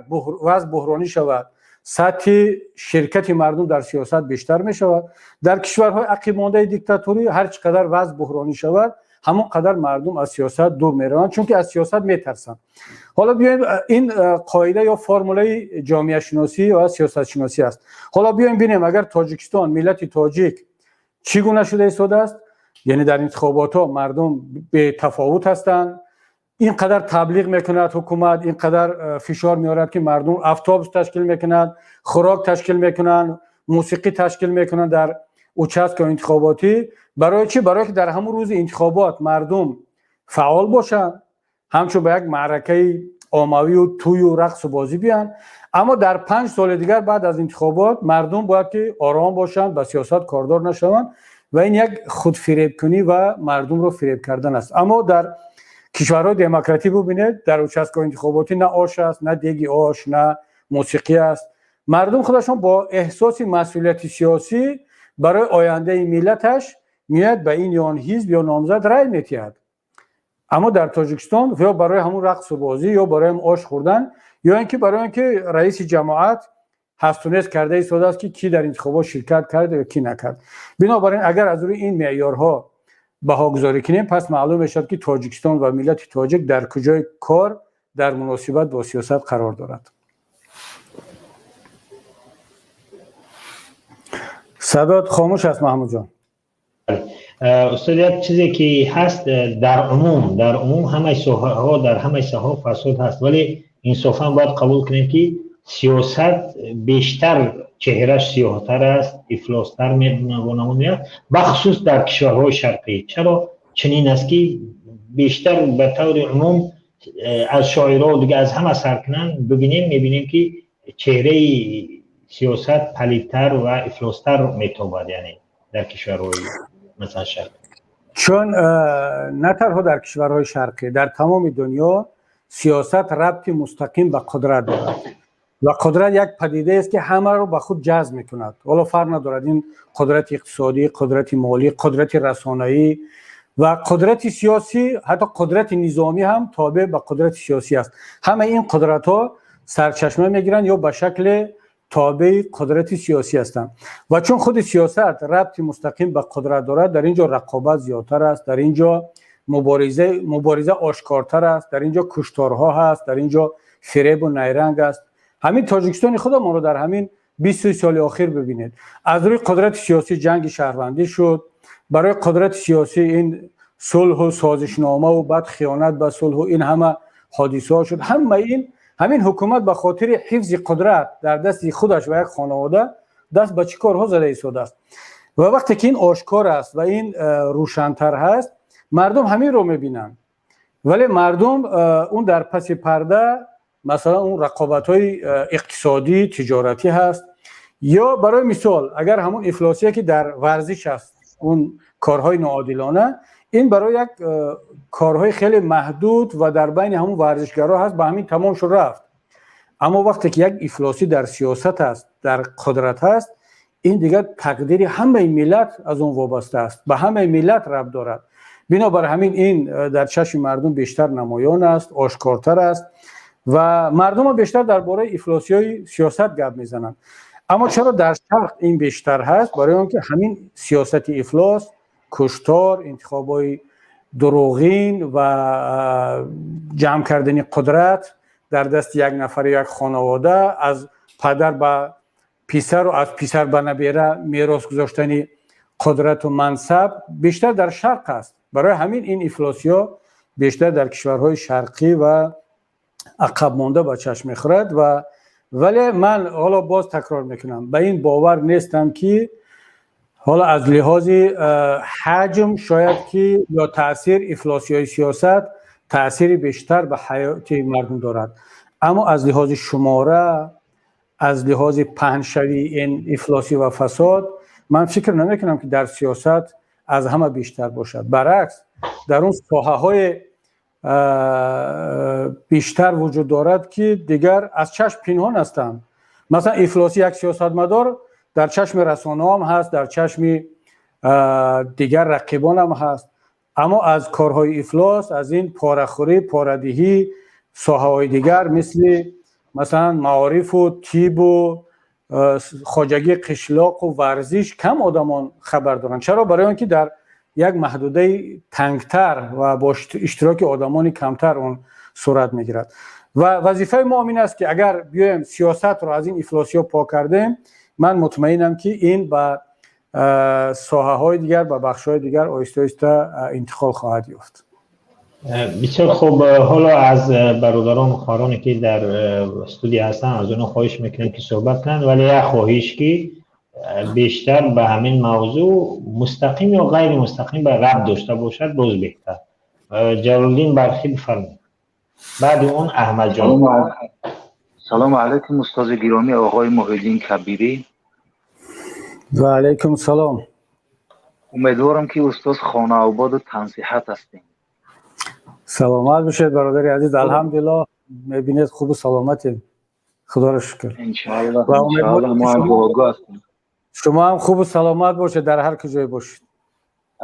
вазъ буҳронӣ шавад, сатҳи ширкати мардум дар сиёсат бештар мешавад. Дар кишварҳои ақибмондаи диктаторӣ ҳар чӣ қадар вазъ буҳронӣ шавад, Ҳамон қадар мардум аз сиёсат дур мераванд, чунки аз сиёсат метарсанд. Ҳоло биёем, ин қоида ё формулаи ҷомеашиносӣ ва сиёсатшиносӣ аст. Ҳоло биёем бинем, агар Тоҷикистон, миллати тоҷик чӣ гуна шуда истодааст. Яъне дар интихоботҳо мардум бетафовут ҳастанд. Ин қадар таблиғ мекунад ҳукумат, ин қадар фишор меорад, ки мардум автобус ташкил мекунанд, хӯрок ташкил мекунанд, мусиқӣ ташкил мекунанд дар участка интихоботӣ. Барои чӣ? Барое ки дар ҳамон рӯзи интихобот мардум фаъол бошанд, ҳамчун ба як маъракаи оммавию тӯю рақсу бозӣ биёянд. Аммо дар 5 соли дигар баъд аз интихобот мардум бояд ки ором бошанд, ба сиёсат кордор нашаванд ва ин як худфиребкунӣ ва мардумро фиреб кардан аст. Аммо дар кишварҳои демократӣ бубинед, дар участкаҳои интихоботӣ на ош аст, на деги ош, на мусиқӣ аст. Мардум худашон бо эҳсоси масъулияти сиёсӣ барои ояндаи миллаташ меояд, ба ин ё он ҳизб ё номзад рай метиҳад. Аммо дар Тоҷикистон ё барои ҳамун рақсу бозӣ, ё барои ош хӯрдан, ё ин ки барои ин ки раиси ҷамоат ҳасту нест карда истодааст, ки кӣ дар интихобот ширкат кард ё кӣ накард. Бинобар ин, агар аз рӯи ин меъёрҳо баҳогузорӣ кунем, пас маълум мешавад, ки Тоҷикистон ва миллати тоҷик дар куҷои кор дар муносибат бо сиёсат қарор дорад. Садот хомӯш аст, Маҳмудҷон. Устод, як чизе ки ҳаст, дар умум ҳамаи соҳаҳо, дар ҳамаи соҳаҳо фасод ҳаст, вале инсофан бояд қабул кунем, ки сиёсат бештар чеҳраш сиёҳтар аст, ифлостар вонамуд меяд, бахусус дар кишварҳои шарқӣ. Чаро чунин аст, ки бештар ба таври умум аз шоиро дига аз ҳама сар кунанд, бибинем, мебинем, ки чеҳраи сиёсат палидтар ва ифлостар метобад, яъне дар кишварҳои масалан шарқӣ? Чун на танҳо дар кишварҳои шарқӣ, дар тамоми дунё сиёсат рабти мустақим ба қудрат дорад ва қудрат як падидае аст, ки ҳамаро ба худ ҷазб мекунад. Ҳоло фарқ надорад, ин қудрати иқтисодӣ, қудрати молӣ, қудрати расонаӣ ва қудрати сиёсӣ, ҳатто қудрати низомӣ ҳам тобеъ ба қудрати сиёсӣ аст. Ҳамаи ин қудратҳо сарчашма мегиранд ё ба шакли тобеи қудрати сиёсӣ ҳастанд. Ва чун худи сиёсат рабти мустақим ба қудрат дорад, дар ин ҷо рақобат зиёдтар аст, дар ин ҷо мубориза ошкортар аст, дар ин ҷо кушторҳо ҳаст, дар ин ҷо фиребу найранг аст. Ҳамин Тоҷикистони худамонро дар ҳамин 20 соли охир бибинед. Аз рӯи қудрати сиёсӣ ҷанги шаҳрвандӣ шуд, барои қудрати сиёсӣ ин сулҳу созишномаву баъд хиёнат ба сулҳу ин ҳама ҳодисаҳо шуд. Ҳама ин ҳамин ҳукумат ба хотири ҳифзи қудрат дар дасти худаш ва як хонавода даст ба чӣ корҳо зада истодааст. Ва вақте ки ин ошкор аст ва ин рӯшантар ҳаст, мардум ҳаминро мебинанд. Вале мардум он дар паси парда, масалан, он рақобатҳои иқтисодӣ, тиҷоратӣ ҳаст, ё барои мисол, агар ҳамон ифлосие, ки дар варзиш аст, он корҳои ноодилона, ин барои як корҳои хеле маҳдуд ва дар байни ҳамон варзишгарҳо ҳаст, ба ҳамин тамом шуд, рафт. Аммо вақте ки як ифлосӣ дар сиёсат аст, дар қудрат ҳаст, ин дигар тақдири ҳамаи миллат аз он вобаста аст, ба ҳамаи миллат рабт дорад. Бинобар ҳамин ин дар чашми мардум бештар намоён аст, ошкортар аст ва мардумо бештар дар бораи ифлосиҳои сиёсат гап мезананд. Аммо чаро дар шарқ ин бештар ҳаст? Барои он ки ҳамин сиёсати ифлос, куштор, интихобҳои дурӯғин ва ҷамъ кардани қудрат дар дасти як нафар, як хонавода, аз падар ба писару аз писар ба набера мерос гузоштани қудрату мансаб бештар дар шарқ аст. Барои ҳамин ин ифлосиҳо бештар дар кишварҳои шарқӣ ва ақабмонда ба чашм мехӯрад. Ва вале ман ҳоло боз такрор мекунам, ба ин бовар нестам, ки ҳоло аз лиҳози ҳаҷм шояд ки ё таъсир ифлосиҳои сиёсат таъсири бештар ба ҳаёти мардум дорад, аммо аз лиҳози шумора, аз лиҳози паҳншавии ин ифлосӣ ва фасод, ман фикр намекунам, ки дар сиёсат аз ҳама бештар бошад. Баръакс, дар он соҳаҳои бештар вуҷуд дорад, ки дигар аз чашм пинҳон ҳастанд. Масалан, ифлоси як сиёсатмадор дар чашми расонаҳам ҳаст, дар чашми дигар рақибонам ҳаст. Аммо аз корҳои ифлос, аз ин порахӯрӣ, порадиҳӣ, соҳаҳои дигар, мисли масалан маорифу тибу хоҷагии қишлоқу варзиш кам одамон хабар доранд. Чаро? Барои он ки дар як маҳдудаи тангтар ва бо иштироки одамони камтар он сурат мегирад. Ва вазифаи мо ин аст, ки агар биёем, сиёсатро аз ин ифлосиҳо пок кардем, ман мутмаинам, ки ин ба соҳаҳои дигар, ба бахшҳои дигар оҳиста оҳиста интиқол хоҳад ёфт. Бисёр хуб. Ҳоло аз бародарон ва хоҳароне, ки дар студия ҳастанд, аз онҳо хоҳиш мекунем, ки суҳбат кунанд, вале як хоҳиш, ки бештар ба ҳамин мавзӯъ мустақим ё ғайримустақим ба рабт дошта бошад, боз беҳтар. Ҷалолиддин Бархӣ, бифармоед, баъди он Аҳмадҷон. Салому алайкум, устози гиромӣ, оғои Муҳиддин Кабирӣ. Ва алайкум салом. Умедворам, ки устоз хонаободу тансиҳат ҳастем. Саломат бошед, бародари азиз. Алҳамдулиллоҳ, мебинед, хубу саломатем, худоро шукр. Иншоаллоҳ, мо ҳам дуогӯ ҳастем. Шумо ҳам хубу саломат бошед, дар ҳар куҷое бошед.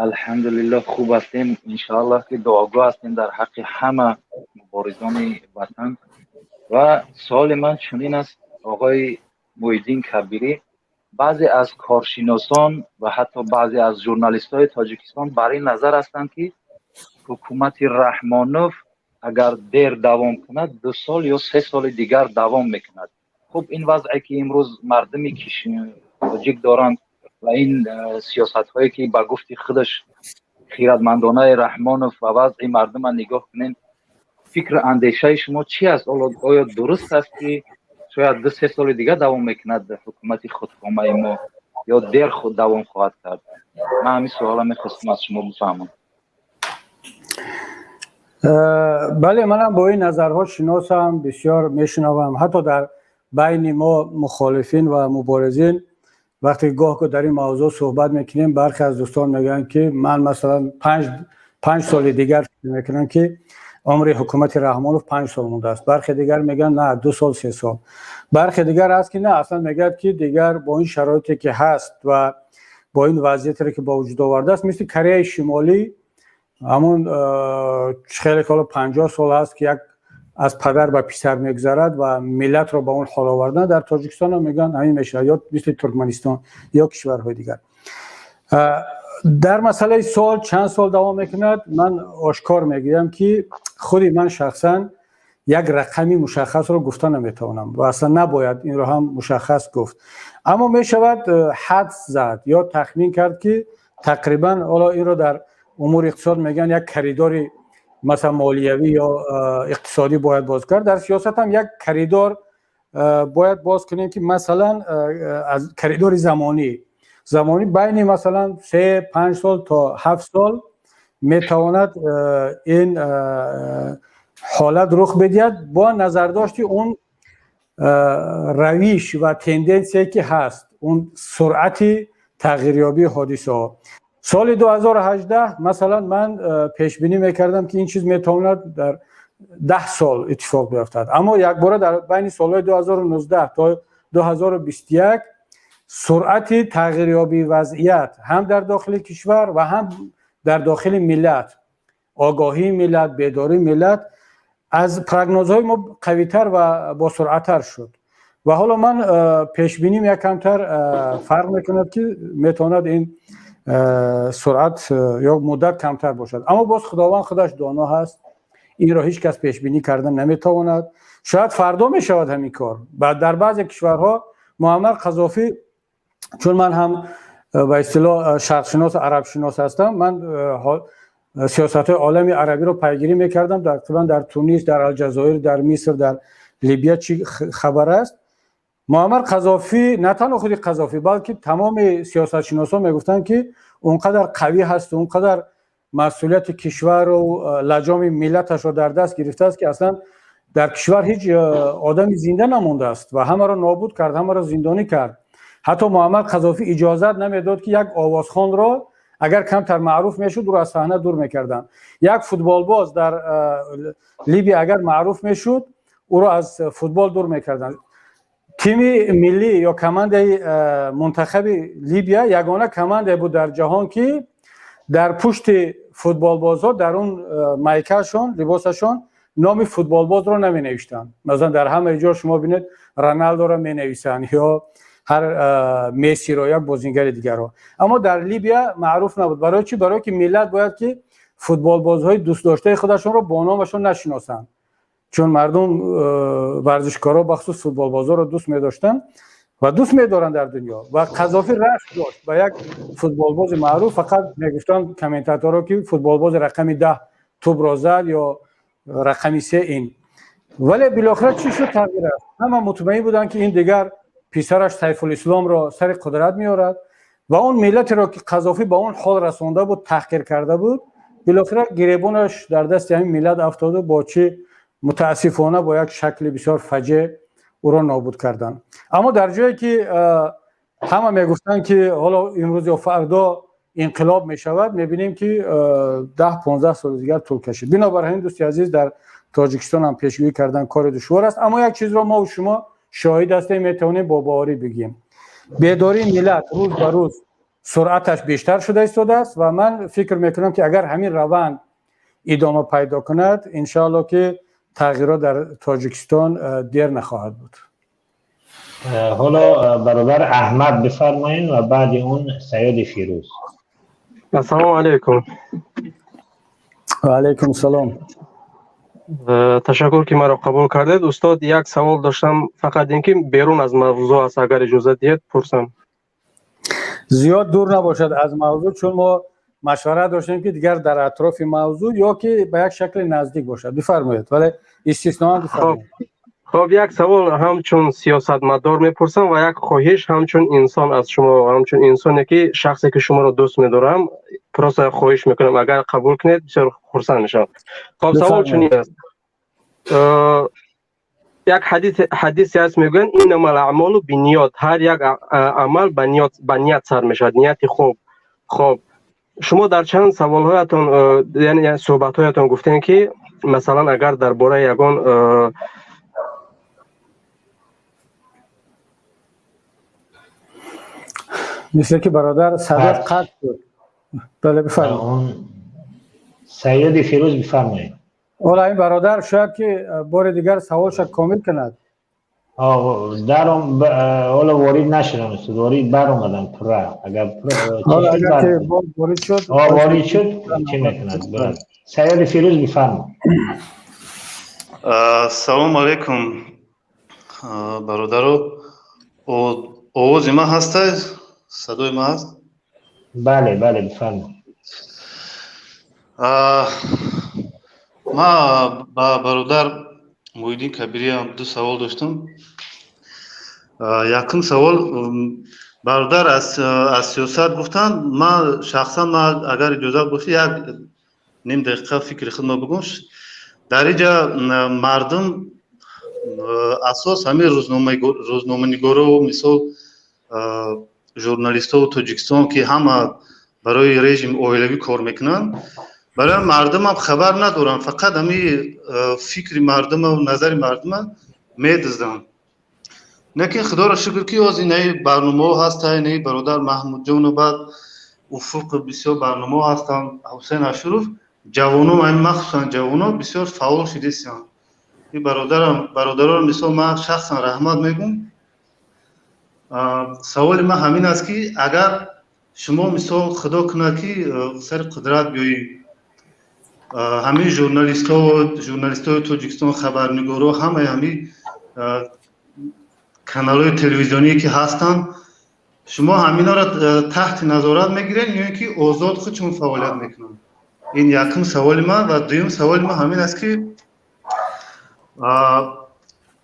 Алҳамдулиллоҳ, хуб ҳастем. Иншоаллоҳ, ки дуогӯ ҳастем дар ҳаққи ҳама муборизони ватан. Ва суоли ман чунин аст, оғои Муҳиддин Кабирӣ: баъзе аз коршиносон ва ҳатто баъзе аз журналистҳои Тоҷикистон бар ин назар ҳастанд, ки ҳукумати Раҳмонов агар дер давом кунад, 2 сол ё 3 соли дигар давом мекунад. Хуб, ин вазъе, ки имрӯз мардуми тоҷик доранд, ва ин сиёсатҳое, ки ба гуфти худаш хиратмандонаи Раҳмонов, ва вазъи мардума нигоҳ кунем, фикру андешаи шумо чӣ аст? Оё дуруст аст, ки шояд 2-3 соли дигар давом мекунад ҳукумати худкомаи мо ё дер худ давом хоҳад кард? Ман ҳамин суола мехостам аз шумо бифаҳмам. Бале, манам бо ин назарҳо шиносам, бисёр мешунавам. Ҳатто дар байни мо мухолифин ва муборизин вақте гоҳ дар ин мавзӯъ суҳбат мекунем, бархе аз дӯстон мегӯянд, ки ман масалан 5 соли дигар фикр мекунам, ки умри ҳукумати Раҳмонов 5 сол мондааст. Бархе дигар мегӯянд, на, 2 сол, 3 сол. Бархе дигар ҳаст, ки на, аслан мегӯяд, ки дигар бо ин шароите, ки ҳаст, ва бо ин вазъиятере, ки ба вуҷуд овардааст, мисли Кореяи Шимолӣ, ҳамун хеле ҳоло 50 сол ҳаст, ки як аз падар ба писар мегузарад ва миллатро ба он ҳол овардан, дар Тоҷикистон ҳам мегӯянд, ҳамин мешавад, ё мисли Туркманистон ё кишварҳои дигар. Дар масъалаи сол чанд сол давом мекунад, ман ошкор мегӯям, ки худи ман шахсан як рақами мушаххасро гуфта наметавонам ва аслан набояд инро ҳам мушаххас гуфт. Аммо мешавад ҳадс зад ё тахмин кард, ки тақрибан, ҳоло инро дар умури иқтисод мегӯянд, як коридори масалан молиявӣ ё иқтисодӣ бояд боз кард. Дар сиёсат ҳам як коридор бояд боз кунем, ки масалан аз коридори замонӣ байни масалан 3-5 сол то 7 сол метавонад ин ҳолат рух бидиҳад, бо назардошти он равиш ва тенденсие, ки ҳаст, он суръати тағйирёбии ҳодисаҳо. Соли 2018 масалан ман пешбинӣ мекардам, ки ин чиз метавонад дар 10 сол иттифоқ биёфтад, аммо якбора дар байни солҳои 2019 то 2021 суръати тағйирёбии вазъият ҳам дар дохили кишвар ва ҳам дар дохили миллат, огоҳии миллат, бедории миллат аз прогнозҳои мо қавитар ва босуръаттар шуд. Ва ҳоло ман пешбиним як камтар фарқ мекунад, ки метавонад ин суръат ё муддат камтар бошад. Аммо боз Худованд худаш доно ҳаст, инро ҳеҷ кас пешбинӣ карда наметавонад. Шояд фардо мешавад ҳамин кор. Дар баъзе кишварҳо Муаммар Қазофӣ, чун ман ҳам ба истилоҳ шарқшинос, арабшинос ҳастам, ман сиёсатҳои олами арабиро пайгирӣ мекардам, тақрибан дар Тунис, дар Алҷазоир, дар Миср, дар Либия чӣ хабар аст. Муаммар Қазофӣ, на танҳо худи Қазофӣ, балки тамоми сиёсатшиносон мегуфтанд, ки он қадар қавӣ ҳаст, он қадар масъулияти кишвару лаҷоми миллаташро дар даст гирифтааст, ки аслан дар кишвар ҳеҷ одами зинда намондааст ва ҳамаро нобуд кард, ҳамаро зиндонӣ кард. Ҳатто Муаммар Қазофӣ иҷозат намедод, ки як овозхонро агар камтар маъруф мешуд, ӯро аз саҳна дур мекарданд. Як футболбоз дар Либия агар маъруф мешуд, ӯро аз футбол дур мекарданд. Тими миллӣ ё командаи мунтахаби Либия ягона командае буд дар ҷаҳон, ки дар пушти футболбозҳо, дар он майкаашон, либосашон номи футболбозро наменавиштанд. Масалан, дар ҳамаи ҷо шумо бинед, Роналдоро менависанд ё Ҳар Мессиро, як бозингари дигарро. Аммо дар Либия маъруф набуд. Барои чӣ? Барое ки миллат бояд ки футболбозҳои дӯстдоштаи худашонро бо номашон нашиносанд, чун мардум варзишкорро, бахусус футболбозҳоро дӯст медоштанд ва дӯст медоранд дар дунё. Ва Қазофӣ рашк дошт ба як футболбози маъруф, фақат мегуфтанд комментаторҳо, ки футболбози рақами 10 тӯбро зад ё рақами 3 ин. Вале билохира чӣ шуд? Тағйир аст. Ҳама мутмаин буданд, ки ин дигар писараш Сайфулисломро сари қудрат меорад ва он миллатеро, ки Қазофӣ ба он ҳол расонда буд, таҳқир карда буд, билохира гиребонаш дар дасти ҳамин миллат афтоду бо чӣ, мутаассифона, бо як шакли бисёр фаҷеъ ӯро нобуд карданд. Аммо дар ҷое ки ҳама мегуфтанд, ки ҳоло имрӯз ё фардо инқилоб мешавад, мебинем, ки 10-15 соли дигар тӯл кашид. Бинобар ҳамин, дӯсти азиз, дар Тоҷикистон ҳам пешгӯӣ кардан кори душвор аст. Аммо як чизро мо шумо шоҳид ҳастем, метавонем бо боварӣ бигӯем: бедории миллат рӯз ба рӯз суръаташ бештар шуда истодааст ва ман фикр мекунам, ки агар ҳамин раванд идома пайдо кунад, иншоалло, ки тағйирот дар Тоҷикистон дер нахоҳад буд. Ҳоло бародар Аҳмад бифармоед ва баъди он Саёди Фирӯз. Ассалому алайкум. Ва алайкум салом. Ташаккур, ки маро қабул кардед. Устод, як савол доштам, фақат ин ки берун аз мавзӯъ аст, агар иҷозат диҳед, пурсам. Зиёд дур набошад аз мавзӯъ, чун мо машварат доштем, ки дигар дар атрофи мавзӯъ ё ки ба як шакли наздик бошад. Бифармоед, вале истисноан бифармоед. Хоб, як савол ҳамчун сиёсатмадор мепурсам ва як хоҳиш ҳамчун инсон аз шумо, ҳамчун инсоне ки, шахсе ки шуморо дӯст медорам, просто хоҳиш мекунам, агар қабул кунед, бисёр хурсанд мешавам. Хоб, савол чунин аст. Як ҳадисе аст, мегӯянд: иннамал аъмолу бинниёт, ҳар як амал ба ният сар мешавад, нияти хуб. Хоб, шумо дар чанд саволҳоятон, яъне суҳбатҳоятон гуфтем, ки масалан, агар дар бораи ягон Мисле ки бародар садо қатъ шуд. Бале, бифармоед. Саёди Фирӯз, бифармоед. Ҳола ин бародар шояд ки бори дигар саволша комил кунад. Даром ҳоло ворид нашудам, устод, ворид баромадам пурра. Агар агар ки боз ворид шуд. Ворид шуд, чӣ мекунад? Саёди Фирӯз, бифармо. Салому алайкум, бародаро. Овози ман ҳаста? Садои ман ҳаст? Бале, бифармо. Ман ба бародар Муҳиддин Кабириам ду савол доштам. Якум савол: бародар аз сиёсат гуфтанд, ман шахсан, ман агар иҷозат бошад, як ним дақиқа фикри худро бигӯм. Дар инҷа мардум асос ҳамин рӯзноманигоро, мисол, журналистову Тоҷикистон, ки ҳама барои режим оилавӣ кор мекунанд, барои мардумам хабар надоранд, фақат ҳами фикри мардума, назари мардума медизданд. Лекин худоро шукр, ки ҳозир инаи барномаҳо ҳаста, инаи бародар Маҳмудҷону, баъд Уфуқ, бисёр барномаҳо ҳастанд, Ҳусайн Ашуров, ҷавоно, ҳамин махсусан ҷавоно бисёр фаъол шудисиянд. Ин бародарам, бародароро, мисол, ман шахсан раҳмат мегӯм. Саволи ман ҳамин аст, ки агар шумо, мисол, худо кунад, ки сари қудрат биёед, ҳамин журналистои Тоҷикистон, хабарнигоро, ҳамаи ҳамин каналҳои телевизионие, ки ҳастанд, шумо ҳаминҳоро таҳти назорат мегиред ё ин ки озод худшон фаъолият мекунанд? Ин якум саволи ман. Ва дуюм саволи ман ҳамин аст, ки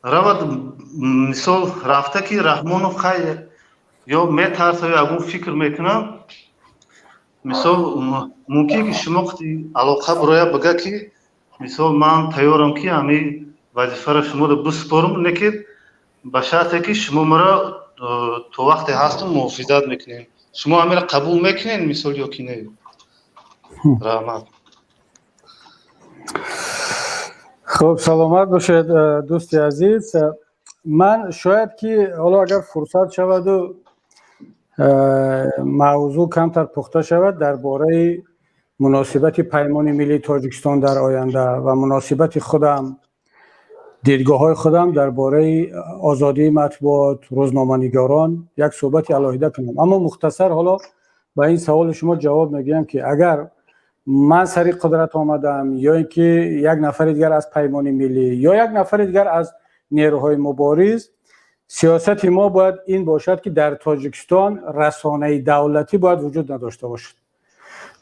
равад, мисол, рафта, ки Раҳмонов хай ё метарса, ё ягон фикр мекунад, мисол, мумкин ки шумо алоқа бироя, бига, ки мисол, ман тайёрам, ки ҳамин вазифаро шуморо биспорам, лекин ба шарте, ки шумо маро то вақте ҳастум муҳофизат мекунем. Шумо ҳаминро қабул мекунед, мисол, ё ки не? Раҳмат. Хуб, саломат бошед, дӯсти азиз. Ман шояд ки ҳоло агар фурсат шаваду мавзӯъ камтар пухта шавад, дар бораи муносибати Паймони Миллии Тоҷикистон дар оянда ва муносибати худам Дидгоҳҳои худам дар бораи озодии матбуот, рӯзноманигорон як суҳбати алоҳида кунам. Аммо мухтасар ҳоло ба ин саволи шумо ҷавоб мегӯям, ки агар ман сари қудрат омадам ё ин ки як нафари дигар аз Паймони Миллӣ ё як нафари дигар аз нерӯҳои мубориз, сиёсати мо бояд ин бошад, ки дар Тоҷикистон расонаи давлатӣ бояд вуҷуд надошта бошад,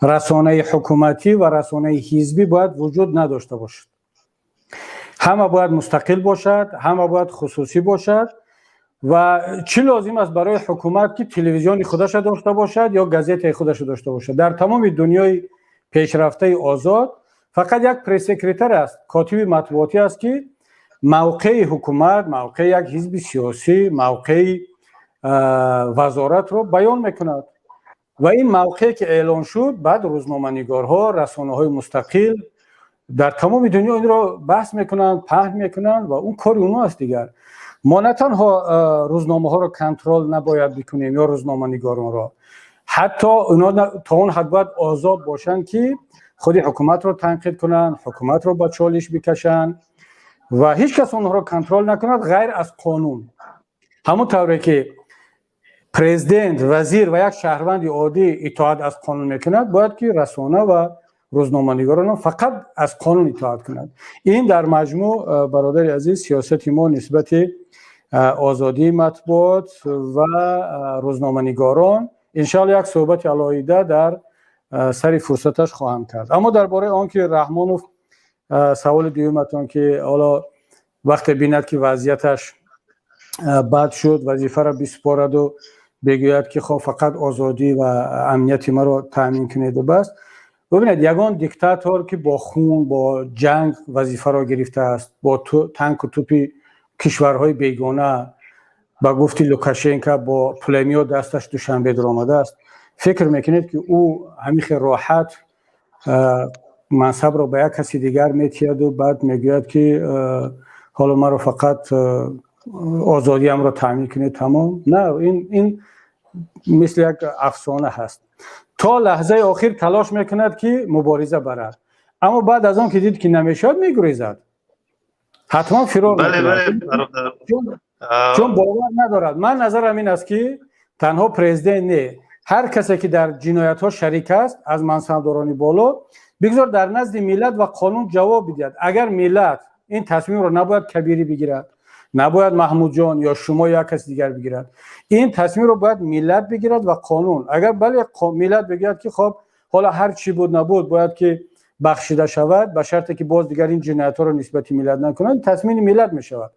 расонаи ҳукуматӣ ва расонаи ҳизбӣ бояд вуҷуд надошта бошад. Ҳама бояд мустақил бошад, ҳама бояд хусусӣ бошад. Ва чӣ лозим аст барои ҳукумат, ки телевизиони худаша дошта бошад ё газетаи худаша дошта бошад? Дар тамоми дунёи пешрафтаи озод фақат як пресс-секретарь аст, котиби матбуотӣ аст, ки мавқеи ҳукумат, мавқеи як ҳизби сиёсӣ, мавқеи вазоратро баён мекунад. Ва ин мавқее ки эълон шуд, баъд рӯзноманигорҳо, расонаҳои мустақил дар тамоми дунё инро баҳс мекунанд, паҳн мекунанд ва он кори онҳо аст дигар. Мо на танҳо рӯзномаҳоро контрол набояд бикунем ё рӯзноманигоронро, ҳатто онҳо то он ҳад бояд озод бошанд, ки худи ҳукуматро танқид кунанд, ҳукуматро ба чолиш бикашанд ва ҳеҷ кас онҳоро контрол накунад, ғайр аз қонун. Ҳамон тавре ки президент, вазир ва як шаҳрванди оддӣ итоат аз қонун мекунад, бояд ки расона ва рӯзноманигорон фақат аз қонун итоат кунад. Ин дар маҷмӯъ, бародари азиз, сиёсати мо нисбати озодии матбуот ва рӯзноманигорон. Иншоалло, як суҳбати алоҳида дар сари фурсаташ хоҳам кард. Аммо дар бораи он ки Раҳмонов, саволи дуюматон, ки ҳоло вақте бинад, ки вазъияташ бад шуд, вазифаро биспораду бигӯяд, ки хоб, фақат озодӣ ва амнияти маро таъмин кунеду бас. Бубинед, ягон диктатор, ки бо хун, бо ҷанг вазифаро гирифтааст, бо танку тупи кишварҳои бегона, ба гуфти Лукашенко, бо пулемёт дасташ Душанбе дуромадааст, фикр мекунед, ки ӯ ҳамин хел роҳат мансабро ба як каси дигар метиҳаду баъд мегӯяд, ки ҳоло маро фақат озодиамро таъмин кунед, тамом? На, ин мисли як афсона ҳаст. То лаҳзаи охир талош мекунад, ки мубориза барад, аммо баъд аз он ки дид, ки намешавад, мегурезад, ҳатман фирор, чун бовар надорад. Ман назарам ин аст, ки танҳо президент не, ҳар касе, ки дар ҷиноятҳо шарик аст аз мансабдорони боло, бигзор дар назди миллат ва қонун ҷавоб бидиҳад. Агар миллат ин тасмимро набояд Кабирӣ бигирад, набояд Маҳмудҷон ё шумо ё як каси дигар бигирад, ин тасмимро бояд миллат бигирад ва қонун. Агар бале, миллат бигӯяд, ки хоб, ҳоло ҳар чӣ буд набуд, бояд ки бахшида шавад, ба шарте ки боз дигар ин ҷиноятҳоро нисбати миллат накунад, тасмими миллат мешавад.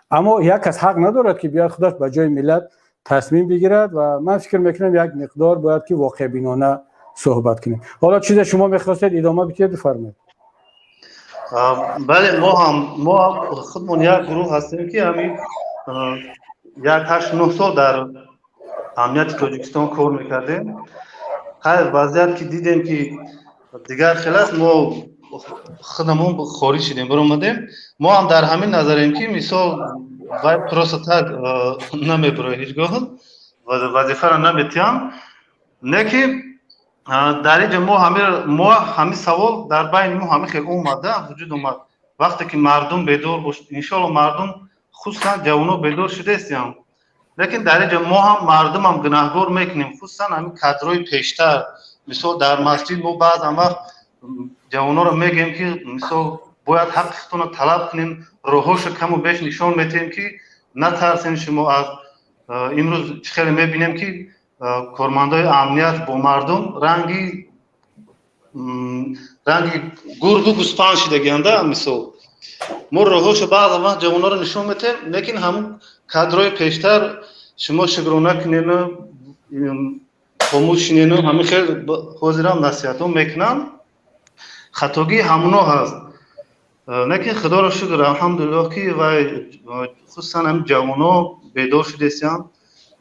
Аммо як кас ҳақ надорад, ки биёяд, худаш ба ҷои миллат тасмим бигирад. Ва ман фикр мекунам, як миқдор бояд ки воқеъбинона суҳбат кунем. Ҳоло чизе шумо мехостед идома бидиҳед, бифармоед. Бале, мо ҳам худмон як гурӯҳ ҳастем, ки ҳамин як 8-9 сол дар амнияти Тоҷикистон кор мекардем. Хайр, вазъият ки дидем, ки дигар хел аст, мо худамон хориҷ шудем, баромадем. Мо ҳам дар ҳамин назарем, ки мисол вай просто так намебурояд, ҳеҷ гоҳ вазифаро наметиҳам. Не ки дар инҷо мо ҳамин савол дар байни мо ҳамин хел омада, вуҷуд омад. Вақте ки мардум бедор бош, иншоалло, мардум, хусусан ҷавоно, бедор шудаистиям. Лекин дар инҷо мо ҳам мардумам гунаҳгор мекунем, хусусан ҳамин кадрҳои пештар. Мисол, дар масҷид мо баъзан вақт ҷавоноро мегӯем, ки мисол бояд ҳаққи худтонро талаб кунем, роҳҳошо каму беш нишон метиҳем, ки натарсем. Шумо аз имрӯз чӣ хеле мебинем, ки кормандои амният бо мардум ранги гургу гӯспанд шидагианда. Мисол, мо роҳҳошо баъзан вақт ҷавоноро нишон метиҳем, лекин ҳамун кадрҳои пештар шумо шукрона кунену хомӯш шинену ҳамин хел ҳозирам насиҳатҳо мекунанд. Хатогии ҳамуно ҳаст. Лекин худоро шукр, алҳамдулиллоҳ, ки вай хусусан ҳамин ҷавоно бедор шудесиям.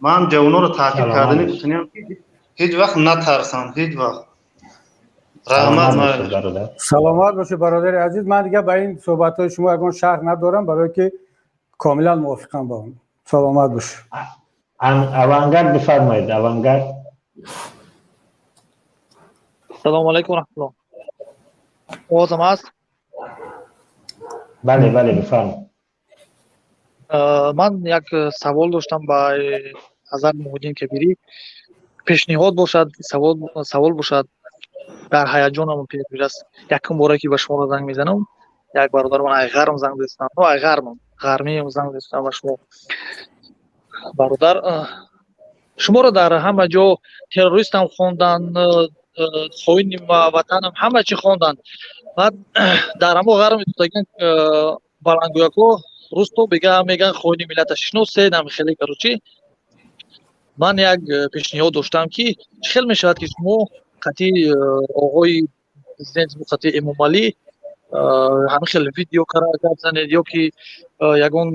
Ман ҷавоноро таъкид кардани гуфтаниям, ки ҳеҷ вақт натарсанд, ҳеҷ вақт. Раҳмат. Саломат бошед, бародари азиз. Ман дигар ба ин суҳбатҳои шумо ягон шарҳ надорам, барое ки комилан мувофиқам ба он. Саломат бошед. Авангард, бифармоед, Авангард. Салому алайкум раҳматулло. Овозам ҳаст? Бале, бале, бифармоед. Ман як савол доштам ба ҳазрат Муҳиддин Кабирӣ. Пешниҳод бошад, савол бошад. Дар ҳаяҷонам пеш якум боре ки ба шумо занг мезанам. Як бародар ман ай ғарм занг застам, ну, ай ғармам, ғармиам занг застам ба шумо. Бародар, шуморо дар ҳама ҷо террористам хонданд, хоини ватанам, ҳама чӣ хонданд. Баъд дар ҳамо ғарм истодаган баландгӯякҳо русто мегӯянд, хоини миллата шиносед, ҳами хеле. Короче, ман як пешниҳод доштам, ки чӣ хел мешавад, ки шумо қатъи оғои президент, қатъи Эмомалӣ ҳамин хел видео гап занед ё ки ягон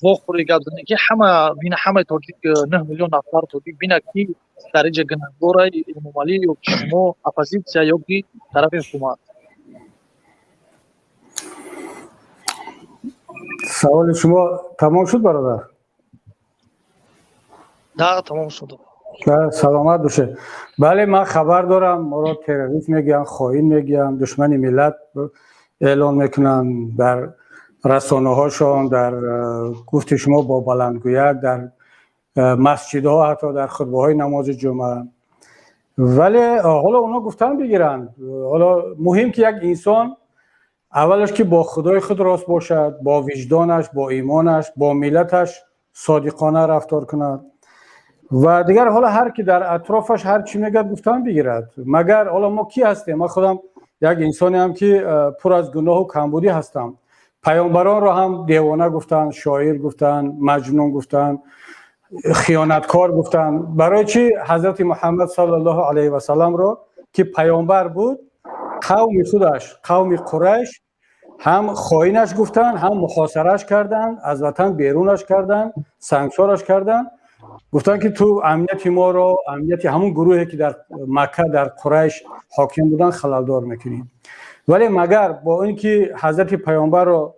вохӯрӣ гап занед, ки ҳама бина, ҳамаи тоҷик, 9 миллион нафар тоҷик бинад, ки дар инҷа гунаҳгора, Эмомалӣ ё ки шумо, оппозитсия ё ки тарафи ҳукумат. Саволи шумо тамом шуд, бародар? Да, тамом шуд. Саломат бошед. Бале, ман хабар дорам, моро террорист мегӯянд, хоин мегӯянд, душмани миллат эълон мекунанд дар расонаҳошон, дар гуфти шумо бо баландгӯяк, дар масҷидҳо, ҳатто дар хутбаҳои намози ҷумъа. Вале ҳоло онҳо гуфтан бигиранд. Ҳоло муҳим, ки як инсон аввалаш ки бо худои худ рост бошад, бо виҷдонаш, бо имонаш, бо миллаташ содиқона рафтор кунад. Ва дигар ҳоло ҳар ки дар атрофаш ҳар чӣ мегӯяд, гуфтан бигирад. Магар ҳоло мо кӣ ҳастем? Ман худам як инсонеам, ки пур аз гуноҳу камбудӣ ҳастам. Паёмбаронро ҳам девона гуфтанд, шоир гуфтанд, маҷнун гуфтанд, хиёнаткор гуфтанд. Барои чӣ ҳазрати Муҳаммад саллаллоҳу алайҳи васалламро, ки паёмбар буд, қавми худаш, қавми Қурайш, ҳам хоинаш гуфтанд, ҳам муҳосараш карданд, аз ватан берунаш карданд, сангсораш карданд, гуфтанд, ки ту амнияти моро, амнияти ҳамун гурӯҳе, ки дар Макка, дар Қурайш ҳоким буданд, халалдор мекунӣ. Вале магар бо ин ки ҳазрати паёмбарро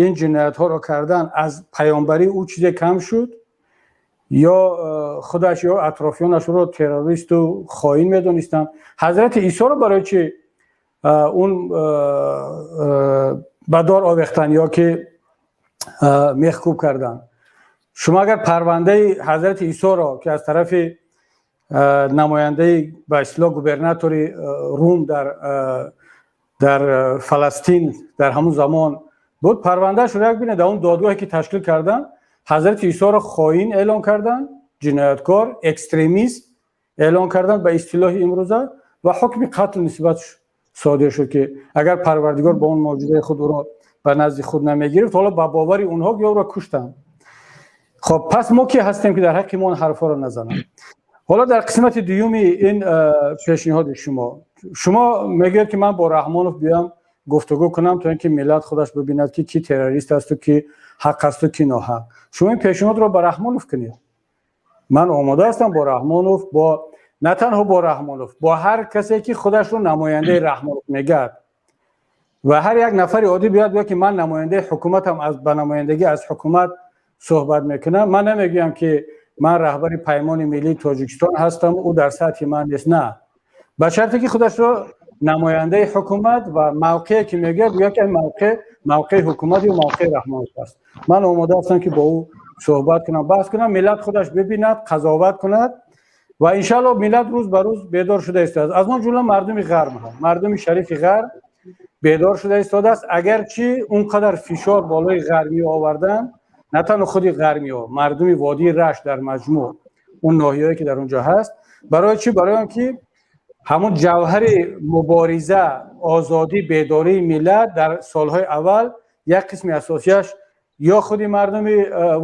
ин ҷиноятҳоро кардан, аз паёмбарии ӯ чизе кам шуд ё худаш ё атрофиёнаш ӯро террористу хоин медонистанд? Ҳазрати Исоро барои чӣ он ба дор овехтанд ё ки мехкӯб карданд? Шумо агар парвандаи ҳазрати Исоро, ки аз тарафи намояндаи, ба истилоҳ, губернатори Рум дар Фаластин дар ҳамун замон буд, парвандаашро як бинед. Дар он додгоҳе, ки ташкил карданд, ҳазрати Исоро хоин эълон карданд, ҷинояткор, экстремист эълон карданд ба истилоҳи имрӯза ва ҳукми қатл нисбат содир шуд, ки агар Парвардигор ба он мӯъҷизаи худ ӯро ба назди худ намегирифт, ҳоло ба бовари онҳо ки ӯро куштанд. Хоб, пас мо ки ҳастем, ки дар ҳаққи мо он ҳарфҳоро назананд? Ҳоло дар қисмати дуюми ин пешниҳоди шумо, шумо мегӯед, ки ман бо Раҳмонов биём, гуфтугӯ кунам, то ин ки миллат худаш бибинад, ки ки террорист асту ки ҳақ асту ки ноҳақ. Шумо ин пешниҳодро ба Раҳмонов кунед. Ман омода ҳастам бо Раҳмонов, бо на танҳо бо Раҳмонов, бо ҳар касе, ки худашро намояндаи Раҳмонов мегӯяд, ва ҳар як нафари оддӣ биёяд, гӯяд, ки ман намояндаи ҳукуматам, аз ба намояндагӣ аз ҳукумат суҳбат мекунам. Ман намегӯям, ки ман раҳбари Паймони миллии Тоҷикистон ҳастам, ӯ дар сатҳи ман нест. На, ба шарте ки худашро намояндаи ҳукумат ва мавқее ки мегӯяд, гӯяд, ки мавқеъ мавқеи ҳукумат ё мавқеи Раҳмонов аст. Ман омода ҳастам, ки бо ӯ суҳбат кунам, баҳс кунам, миллат худаш бибинад, қазоват кунад. Ва иншаалло миллат рӯз ба рӯз бедор шуда истодааст, аз он ҷумла мардуми ғарб ҳам. Мардуми шарифи ғарб бедор шуда истодааст, агарчи он қадар фишор болои ғарбиҳо овардан. На танҳо худи ғармиҳо, мардуми водии Рашт дар маҷмӯъ, он ноҳияҳое, ки дар он ҷо ҳаст. Барои чӣ? Барои он ки ҳамун ҷавҳари мубориза, озодӣ, бедории миллат дар солҳои аввал як қисми асосияш ё худи мардуми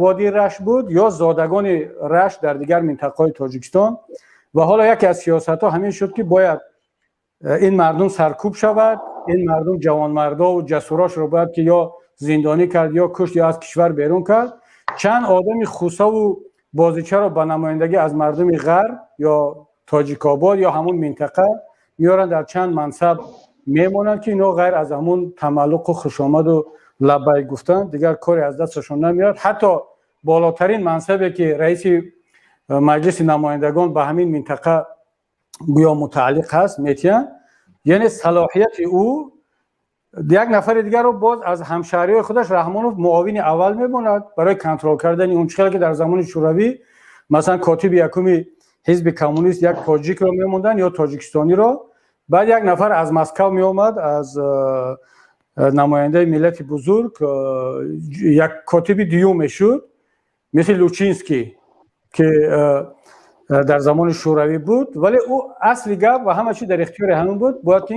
водии Рашт буд, ё зодагони Рашт дар дигар минтақаҳои Тоҷикистон. Ва ҳоло яке аз сиёсатҳо ҳамин шуд, ки бояд ин мардум саркӯб шавад, ин мардум ҷавонмардову ҷасурошро бояд ки ё зиндонӣ кард, ё кушт, ё аз кишвар берун кард. Чанд одами хусаву бозичаро ба намояндагӣ аз мардуми ғарб ё Тоҷикобод ё ҳамун минтақа меоранд, дар чанд мансаб мемонанд, ки инҳо ғайр аз ҳамун тамаллуқу хушомаду лаббайк гуфтан дигар коре аз дасташон намеояд. Ҳатто болотарин мансабе, ки раиси Маҷлиси намояндагон ба ҳамин минтақа гӯё мутааллиқ ҳаст, метиҳанд, яъне салоҳияти ӯ. Як нафари дигарро боз аз ҳамшаҳриҳои худаш Раҳмонов муовини аввал мемонад барои контрол кардани он. Чӣ ки дар замони Шӯравӣ, масалан, котиби якуми ҳизби коммунист як тоҷикро мемонданд ё тоҷикистониро, баъд як нафар аз Москав меомад, аз намояндаи миллати бузург, як котиби дуюм мешуд, мисли Лучинский, ки дар замони Шӯравӣ буд. Вале ӯ асли гап ва ҳама чи дар ихтиёри ҳамин буд, бояд ки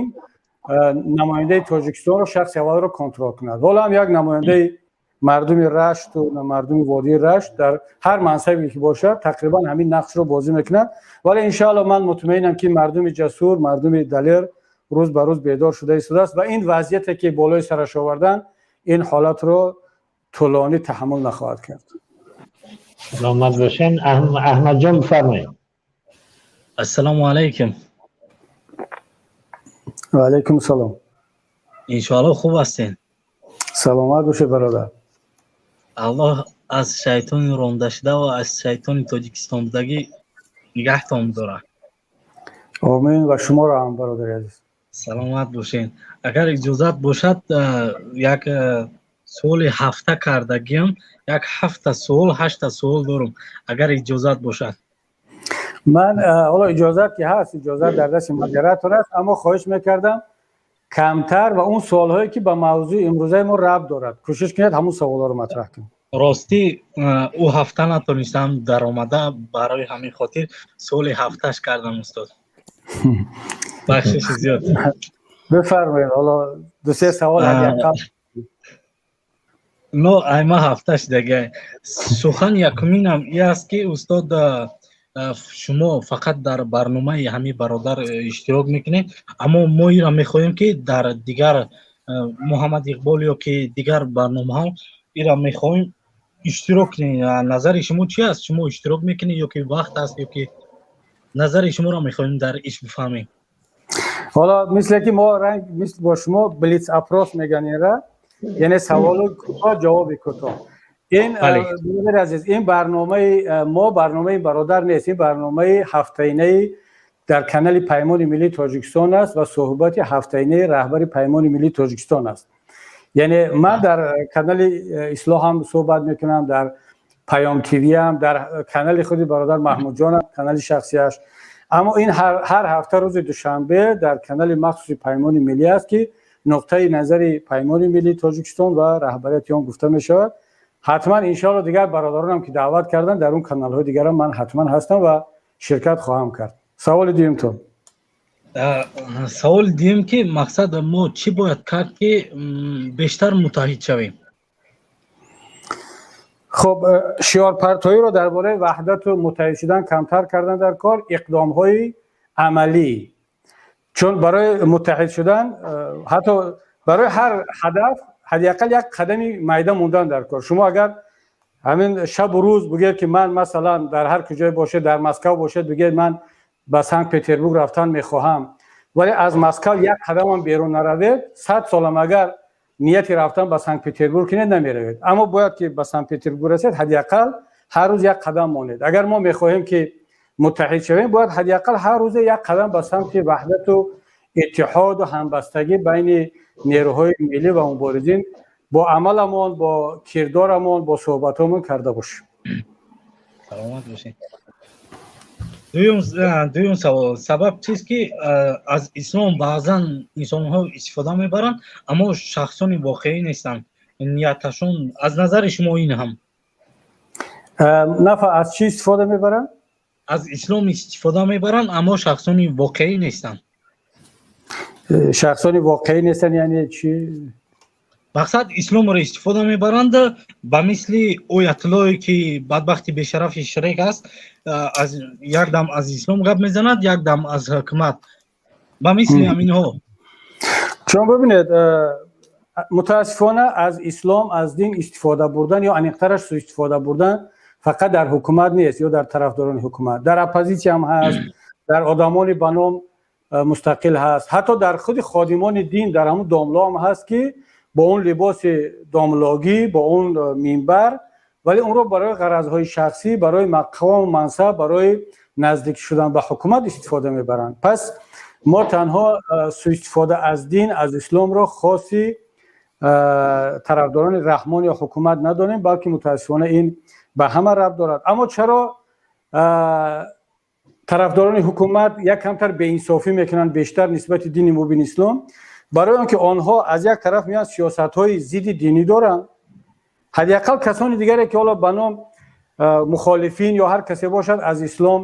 намояндаи Тоҷикистонро, шахси аввалро контрол кунад. Ҳоло ҳам як намояндаи мардуми Рашту мардуми водии Рашт дар ҳар мансабе ки бошад, тақрибан ҳамин нақшро бозӣ мекунад. Вале, иншоалло, ман мутмаинам, ки мардуми ҷасур, мардуми далер рӯз ба рӯз бедор шуда истодааст ва ин вазъияте ки болои сараш овардан, ин ҳолатро тӯлонӣ таҳаммул нахоҳад кард. Саломат бошен. Аҳмадҷон, бифармоед. Ассалому алайкум. Ва алайкум салом. Иншоалло, хуб ҳастен? Саломат бошед, бародар. Аллоҳ аз шайтони рондашуда ва аз шайтони тоҷикистон будагӣ нигаҳтон дорад. Омин, ва шуморо ҳам, бародари азиз. Саломат бошед. Агар иҷозат бошад, як суоли ҳафта кардагиам, як ҳафта суол, ҳашта суол дорум, агар иҷозат бошад. Ман ҳоло иҷозат ки ҳаст, иҷозат дар дасти модератор аст, аммо хоҳиш мекардам камтар ва он суолҳое ки ба мавзӯи имрӯзаи мо рабт дорад, кӯшиш кунед ҳамун саволҳоро матраҳ кунед. Ростӣ, ӯ ҳафта натонистам даромада, барои ҳамин хотир суоли ҳафташ кардам, устод, бахшиши зиёд. Бифармоед, ҳоло дусе савол ҳадди. Но айма ҳафташ дега. Сухан якуминам и аст, ки, устод, шумо фақат дар барномаи ҳамин бародар иштирок мекунед, аммо мо ира мехоҳем, ки дар дигар Муҳаммад Иқбол ё ки дигар барномаҳо ира мехоҳем иштирок кунед. Назари шумо чи аст? Шумо иштирок мекунед ё ки вақт аст, ё ки назари шуморо мехоҳем дар иш бифаҳмем. Ҳоло мисле ки мо ранг мисл бо шумо блиц-опрос меган инра, яъне саволу кӯтоҳ, ҷавоби кӯтоҳ. Ин, бародари азиз, ин барномаи мо барномаи бародар нест, ин барномаи ҳафтаинаи дар канали Паймони миллии Тоҷикистон аст ва суҳбати ҳафтаинаи раҳбари Паймони миллии Тоҷикистон аст. Яъне ман дар канали Ислоҳ ҳам суҳбат мекунам, дар Паём ТВ ҳам, дар канали худи бародар Маҳмудҷонам, канали шахсияш. Аммо ин ҳар ҳафта рӯзи душанбе дар канали махсуси Паймони миллӣ аст, ки нуқтаи назари Паймони миллии Тоҷикистон ва раҳбарияти он гуфта мешавад. Ҳатман, иншоалло, дигар бародаронам ки даъват карданд, дар он каналҳои дигарам ман ҳатман ҳастам ва ширкат хоҳам кард. Саволи дуюмтон? Саволи дуюм, ки мақсад мо чӣ бояд кард, ки бештар муттаҳид шавем? Хуб, шиорпартоиро дар бораи ваҳдату муттаҳид шудан камтар кардан дар кор, иқдомҳои амалӣ. Чун барои муттаҳид шудан, ҳатто барои ҳар ҳадаф ҳадди ақал як қадами майда мондан дар кор. Шумо агар ҳамин шабу рӯз бигӯед, ки ман, масалан, дар ҳар куҷое бошед, дар Москав бошед, бигӯед, ман ба Санкт Петербург рафтан мехоҳам, вале аз Москав як қадамам берун наравед, 100 солам агар нияти рафтан ба Санкт Петербург кунед, намеравед. Аммо бояд ки ба Санкт Петербург расед, ҳадди ақал ҳар рӯз як қадам монед. Агар мо мехоҳем, ки муттаҳид шавем, бояд ҳадди ақал ҳар рӯзе як қадам ба самти ваҳдату иттиҳоду ҳамбастагӣ байни нерӯҳои миллӣ ва муборизин бо амаламон, бо кирдорамон, бо суҳбатҳомон карда бошем. Саломат бошед. Дуюм савол: сабаб чист, ки аз ислом баъзан инсонҳо истифода мебаранд, аммо шахсони воқеӣ нестанд нияташон, аз назари шумо ин ҳам? Нафа аз чӣ истифода мебаранд? Аз ислом истифода мебаранд, аммо шахсони воқеӣ нестанд. Шахсони воқеӣ нестанд, яъне чӣ? Мақсад, исломро истифода мебаранд, ба мисли оятуллое, ки бадбахти бешарафи Шрек аст, аз як дам аз ислом гап мезанад, як дам аз ҳукумат, ба мисли ҳаминҳо. Чун бибинед, мутаассифона, аз ислом, аз дин истифода бурдан ё аниқтараш суистифода бурдан фақат дар ҳукумат нест ё дар тарафдорони ҳукумат, дар оппозитсия ҳам ҳаст, дар одамони ба ном мустақил ҳаст, ҳатто дар худи ходимони дин, дар ҳамун домло ҳам ҳаст, ки бо он либоси домлогӣ, бо он минбар, вале онро барои ғаразҳои шахсӣ, барои мақому мансаб, барои наздик шудан ба ҳукумат истифода мебаранд. Пас Мо танҳо суистифода аз дин, аз исломро хоси тарафдорони Раҳмон ё ҳукумат надонем, балки мутаассифона ин ба ҳама рабт дорад. Аммо чаро тарафдорони ҳукумат як камтар беинсофӣ мекунанд бештар нисбати дини мубини ислом? Барои он ки онҳо аз як тараф меоянд, сиёсатҳои зидди динӣ доранд. Ҳадди ақал касони дигаре, ки ҳоло ба ном мухолифин ё ҳар касе бошад, аз ислом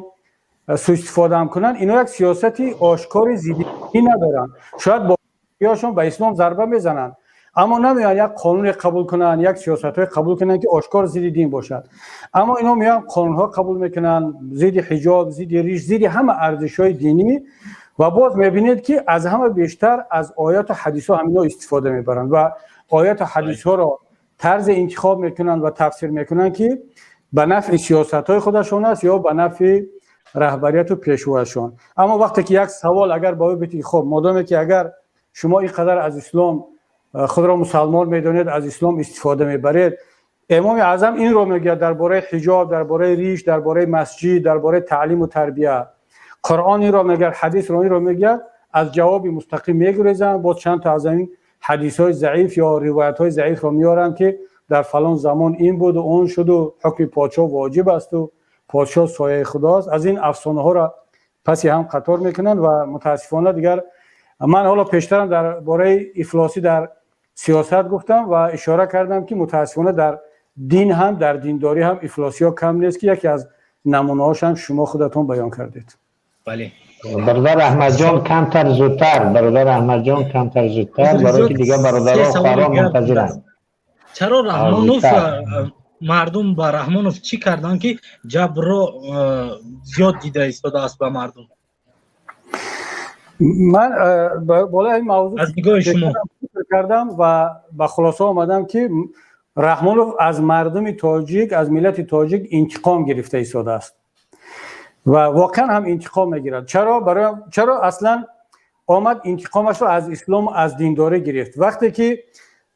суистифода кунанд, ино як сиёсати ошкори зиддинӣ надоранд. Шояд боёшон ба ислом зарба мезананд, аммо намеоянд як қонуне қабул кунанд, як сиёсатҳое қабул кунанд, ки ошкор зидди дин бошад. Аммо ино меоянд, қонунҳо қабул мекунанд зидди ҳиҷоб, зидди риш, зидди ҳама арзишҳои динӣ. Ва боз мебинед, ки аз ҳама бештар аз ояту ҳадисҳо ҳамино истифода мебаранд ва ояту ҳадисҳоро тарзе интихоб мекунанд ва тафсир мекунанд, ки ба нафъи сиёсатҳои худашон аст ё ба нафъи раҳбарияту пешвояшон. Аммо вақте ки як савол агар ба ӯ битӣ, хоб, модоме ки агар шумо ин қадар аз ислом худро мусалмон медонед, аз ислом истифода мебаред, Имоми Аъзам инро мегӯяд дар бораи ҳиҷоб, дар бораи риш, дар бораи масҷид, дар бораи таълиму тарбия, Қуръон инро мегӯяд, ҳадисро инро мегӯяд, аз ҷавоби мустақим мегурезанд. Боз чанд то аз ин ҳадисҳои заиф ё ривоятҳои заифро меоранд, ки дар фалон замон ин буду он шуду ҳукми подшоҳ воҷиб асту подшоҳ сояи худост. Аз ин афсонаҳоро паси ҳам қатор мекунанд. Ва мутаассифона дигар ман ҳоло пештарам дар бораи ифлосӣ дар сиёсат гуфтам ва ишора кардам, ки мутаассифона дар дин ҳам, дар диндорӣ ҳам ифлосиҳо кам нест, ки яке аз намунаҳош ҳам шумо худатон баён кардед. Бале. Бародар Аҳмадҷон, камтар зудтар, бародар Аҳмадҷон, камтар зудтар, барои ки дигар бародаро, хоҳарон мунтазиранд. Чаро Раҳмонов, мардум ба Раҳмонов чӣ карданд, ки ҷабрро зиёд дида истодааст ба мардум? Ман болои ин мавзӯъ аз нигоҳи шумо. Фикр кардам ва ба хулоса омадам, ки Раҳмонов аз мардуми тоҷик, аз миллати тоҷик интиқом гирифта истодааст ва воқеан ҳам интиқом мегирад. Чаро? Чаро аслан омад, интиқомашро аз ислому аз диндорӣ гирифт? Вақте ки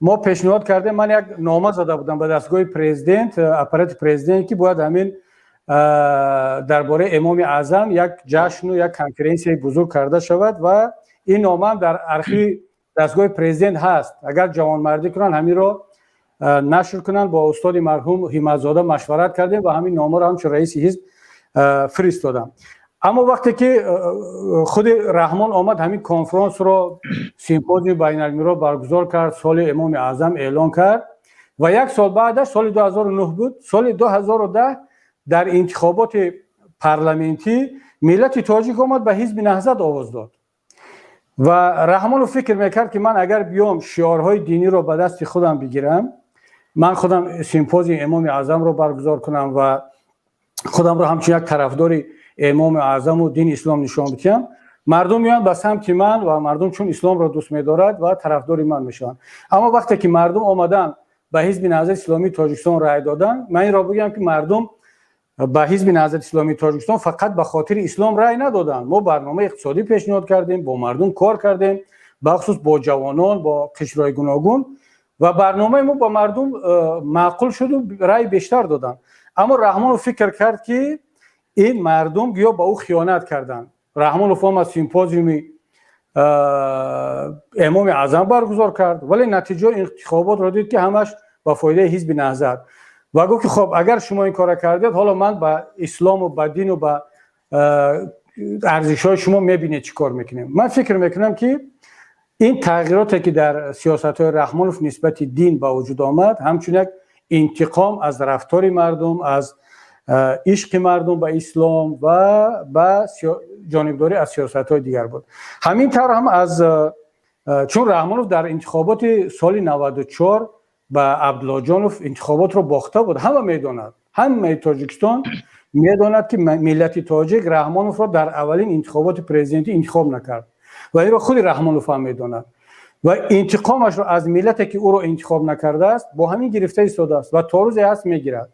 мо пешниҳод кардем, ман як нома зада будам ба дастгоҳи президент, аппарати президент, ки бояд ҳамин дар бораи Имоми Аъзам як ҷашну як конференсияи бузург карда шавад. Ва ин номаам дар архиви дастгоҳи президент ҳаст. Агар ҷавонмардӣ кунанд, ҳаминро нашр кунанд. Бо устоди марҳум Ҳиматзода машварат кардем ва ҳамин номаро ҳамчун раиси ҳизб фиристодам. Аммо вақте ки худи Раҳмон омад, ҳамин конфронсро, симпозиуми байналмилалиро баргузор кард, соли Имоми Аъзам эълон кард ва як сол баъдаш, соли 2009 буд, соли 2010 дар интихоботи парламентӣ миллати тоҷик омад, ба ҳизби Наҳзат овоз дод. Ва Раҳмонов фикр мекард, ки ман агар биём, шиорҳои диниро ба дасти худам бигирам, ман худам симпозиуми Имоми Аъзамро баргузор кунам ва худамро ҳамчун як тарафдори Имоми Аъзаму дини ислом нишон бидиҳам, мардум меоянд ба самти ман ва мардум чун исломро дӯст медорад ва тарафдори ман мешаванд. Аммо вақте ки мардум омаданд, ба ҳизби Наҳзати Исломии Тоҷикистон рай доданд, ман инро бигӯям, ки мардум ба ҳизби Наҳзати Исломии Тоҷикистон фақат ба хотири ислом рай надоданд. Мо барномаи иқтисодӣ пешниҳод кардем, бо мардум кор кардем, бахусус бо ҷавонон, бо қишрҳои гуногун, ва барномаи мо ба мардум маъқул шуду рай бештар доданд. Аммо Раҳмонов фикр кард, ки ин мардум гӯё ба ӯ хиёнат карданд. Раҳмонов омад, симпозиуми Имоми Аъзам баргузор кард, вале натиҷаи интихоботро дид, ки ҳамаш ба фоидаи ҳизби Наҳзат, ва гуфт, ки хоб, агар шумо ин кора кардед, ҳоло ман ба ислому ба дину ба арзишҳои шумо мебинед чӣ кор мекунем. Ман фикр мекунам, ки ин тағйироте, ки дар сиёсатҳои Раҳмонов нисбати дин ба вуҷуд омад, ҳамчун як интиқом аз рафтори мардум, аз ишқи мардум ба ислом ва ба ҷонибдорӣ аз сиёсатҳои дигар буд. Ҳамин тавр ҳам аз чун Раҳмонов дар интихоботи соли 94 ба Абдуллоҷонов интихоботро бохта буд. Ҳама медонад, ҳамаи Тоҷикистон медонад, ки миллати тоҷик Раҳмоновро дар аввалин интихоботи президентӣ интихоб накард ва инро худи Раҳмонов ҳам медонад. Ва интиқомашро аз миллате, ки ӯро интихоб накардааст, бо ҳамин гирифта истодааст ва то рӯзе ҳаст мегирад.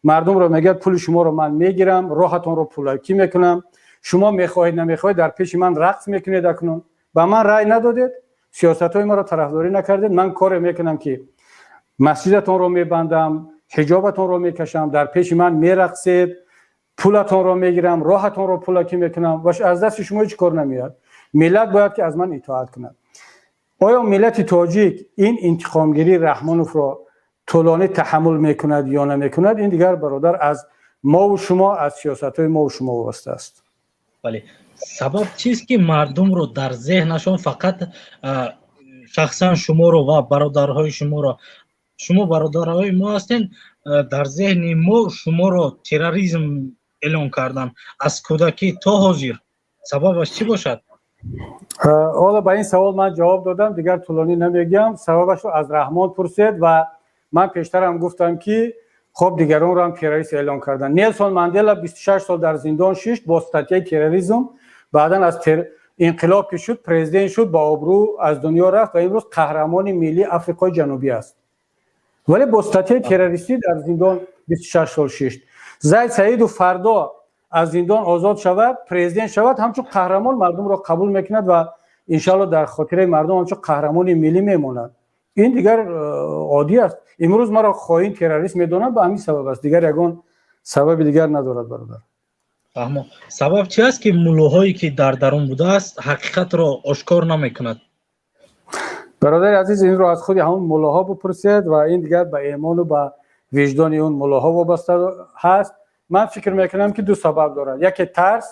Мардумро мегӯяд: пули шуморо ман мегирам, роҳатонро пулакӣ мекунам, шумо мехоҳед, намехоҳед, дар пеши ман рақс мекунед. Акнун ба ман рай надодед, сиёсатҳои маро тарафдорӣ накардед, ман коре мекунам, ки масҷидатонро мебандам, ҳиҷобатонро мекашам, дар пеши ман мерақсед, пулатонро мегирам, роҳатонро пулакӣ мекунам ва аз дасти шумо ҳеҷ кор намеяд. Миллат бояд ки аз ман итоат кунад. Оё миллати тоҷик ин интиқомгирии Раҳмоновро тӯлонӣ таҳаммул мекунад ё намекунад, ин дигар, бародар, аз мову шумо, аз сиёсатҳои мову шумо вобаста аст. Бале, сабаб чист, ки мардумро дар зеҳнашон фақат шахсан шуморо ва бародарҳои шуморо, шумо бародарҳои мо ҳастед, дар зеҳни мо шуморо терроризм эълон кардан аз кӯдакӣ то ҳозир, сабабаш чӣ бошад? Ҳоло ба ин савол ман ҷавоб додам, дигар тӯлонӣ намегӯям. Сабабашро аз Раҳмон пурсед. Ва ман пештарам гуфтам, ки хоб, дигаронро ҳам террорист эълон кардан. Нелсон Мандела 26 сол дар зиндон шишт бо статьяи терроризм. Баъдан аз инқилоб ки шуд, президент шуд, ба обрӯ аз дунё рафт ва имрӯз қаҳрамони миллии Африқои Ҷанубӣ аст, вале бо статьяи террористӣ дар зиндон 26 сол шишт. Зайд Саидов фардо аз зиндон озод шавад, президент шавад, ҳамчун қаҳрамон мардумро қабул мекунад ва иншалло дар хотираи мардум ҳамчун қаҳрамони миллӣ мемонад. Ин дигар оддӣ аст. Имрӯз маро хоин, террорист медонанд, ба ҳамин сабаб аст, дигар ягон сабаби дигар надорад, бародар. Фаҳмо. Сабаб чи аст, ки муллоҳое, ки дар дарун будааст, ҳақиқатро ошкор намекунад? Бародари азиз, инро аз худи ҳамон муллоҳо бипурсед ва ин дигар ба эмону ба виҷдони он муллоҳо вобаста ҳаст. Ман фикр мекунам, ки ду сабаб дорад: яке тарс,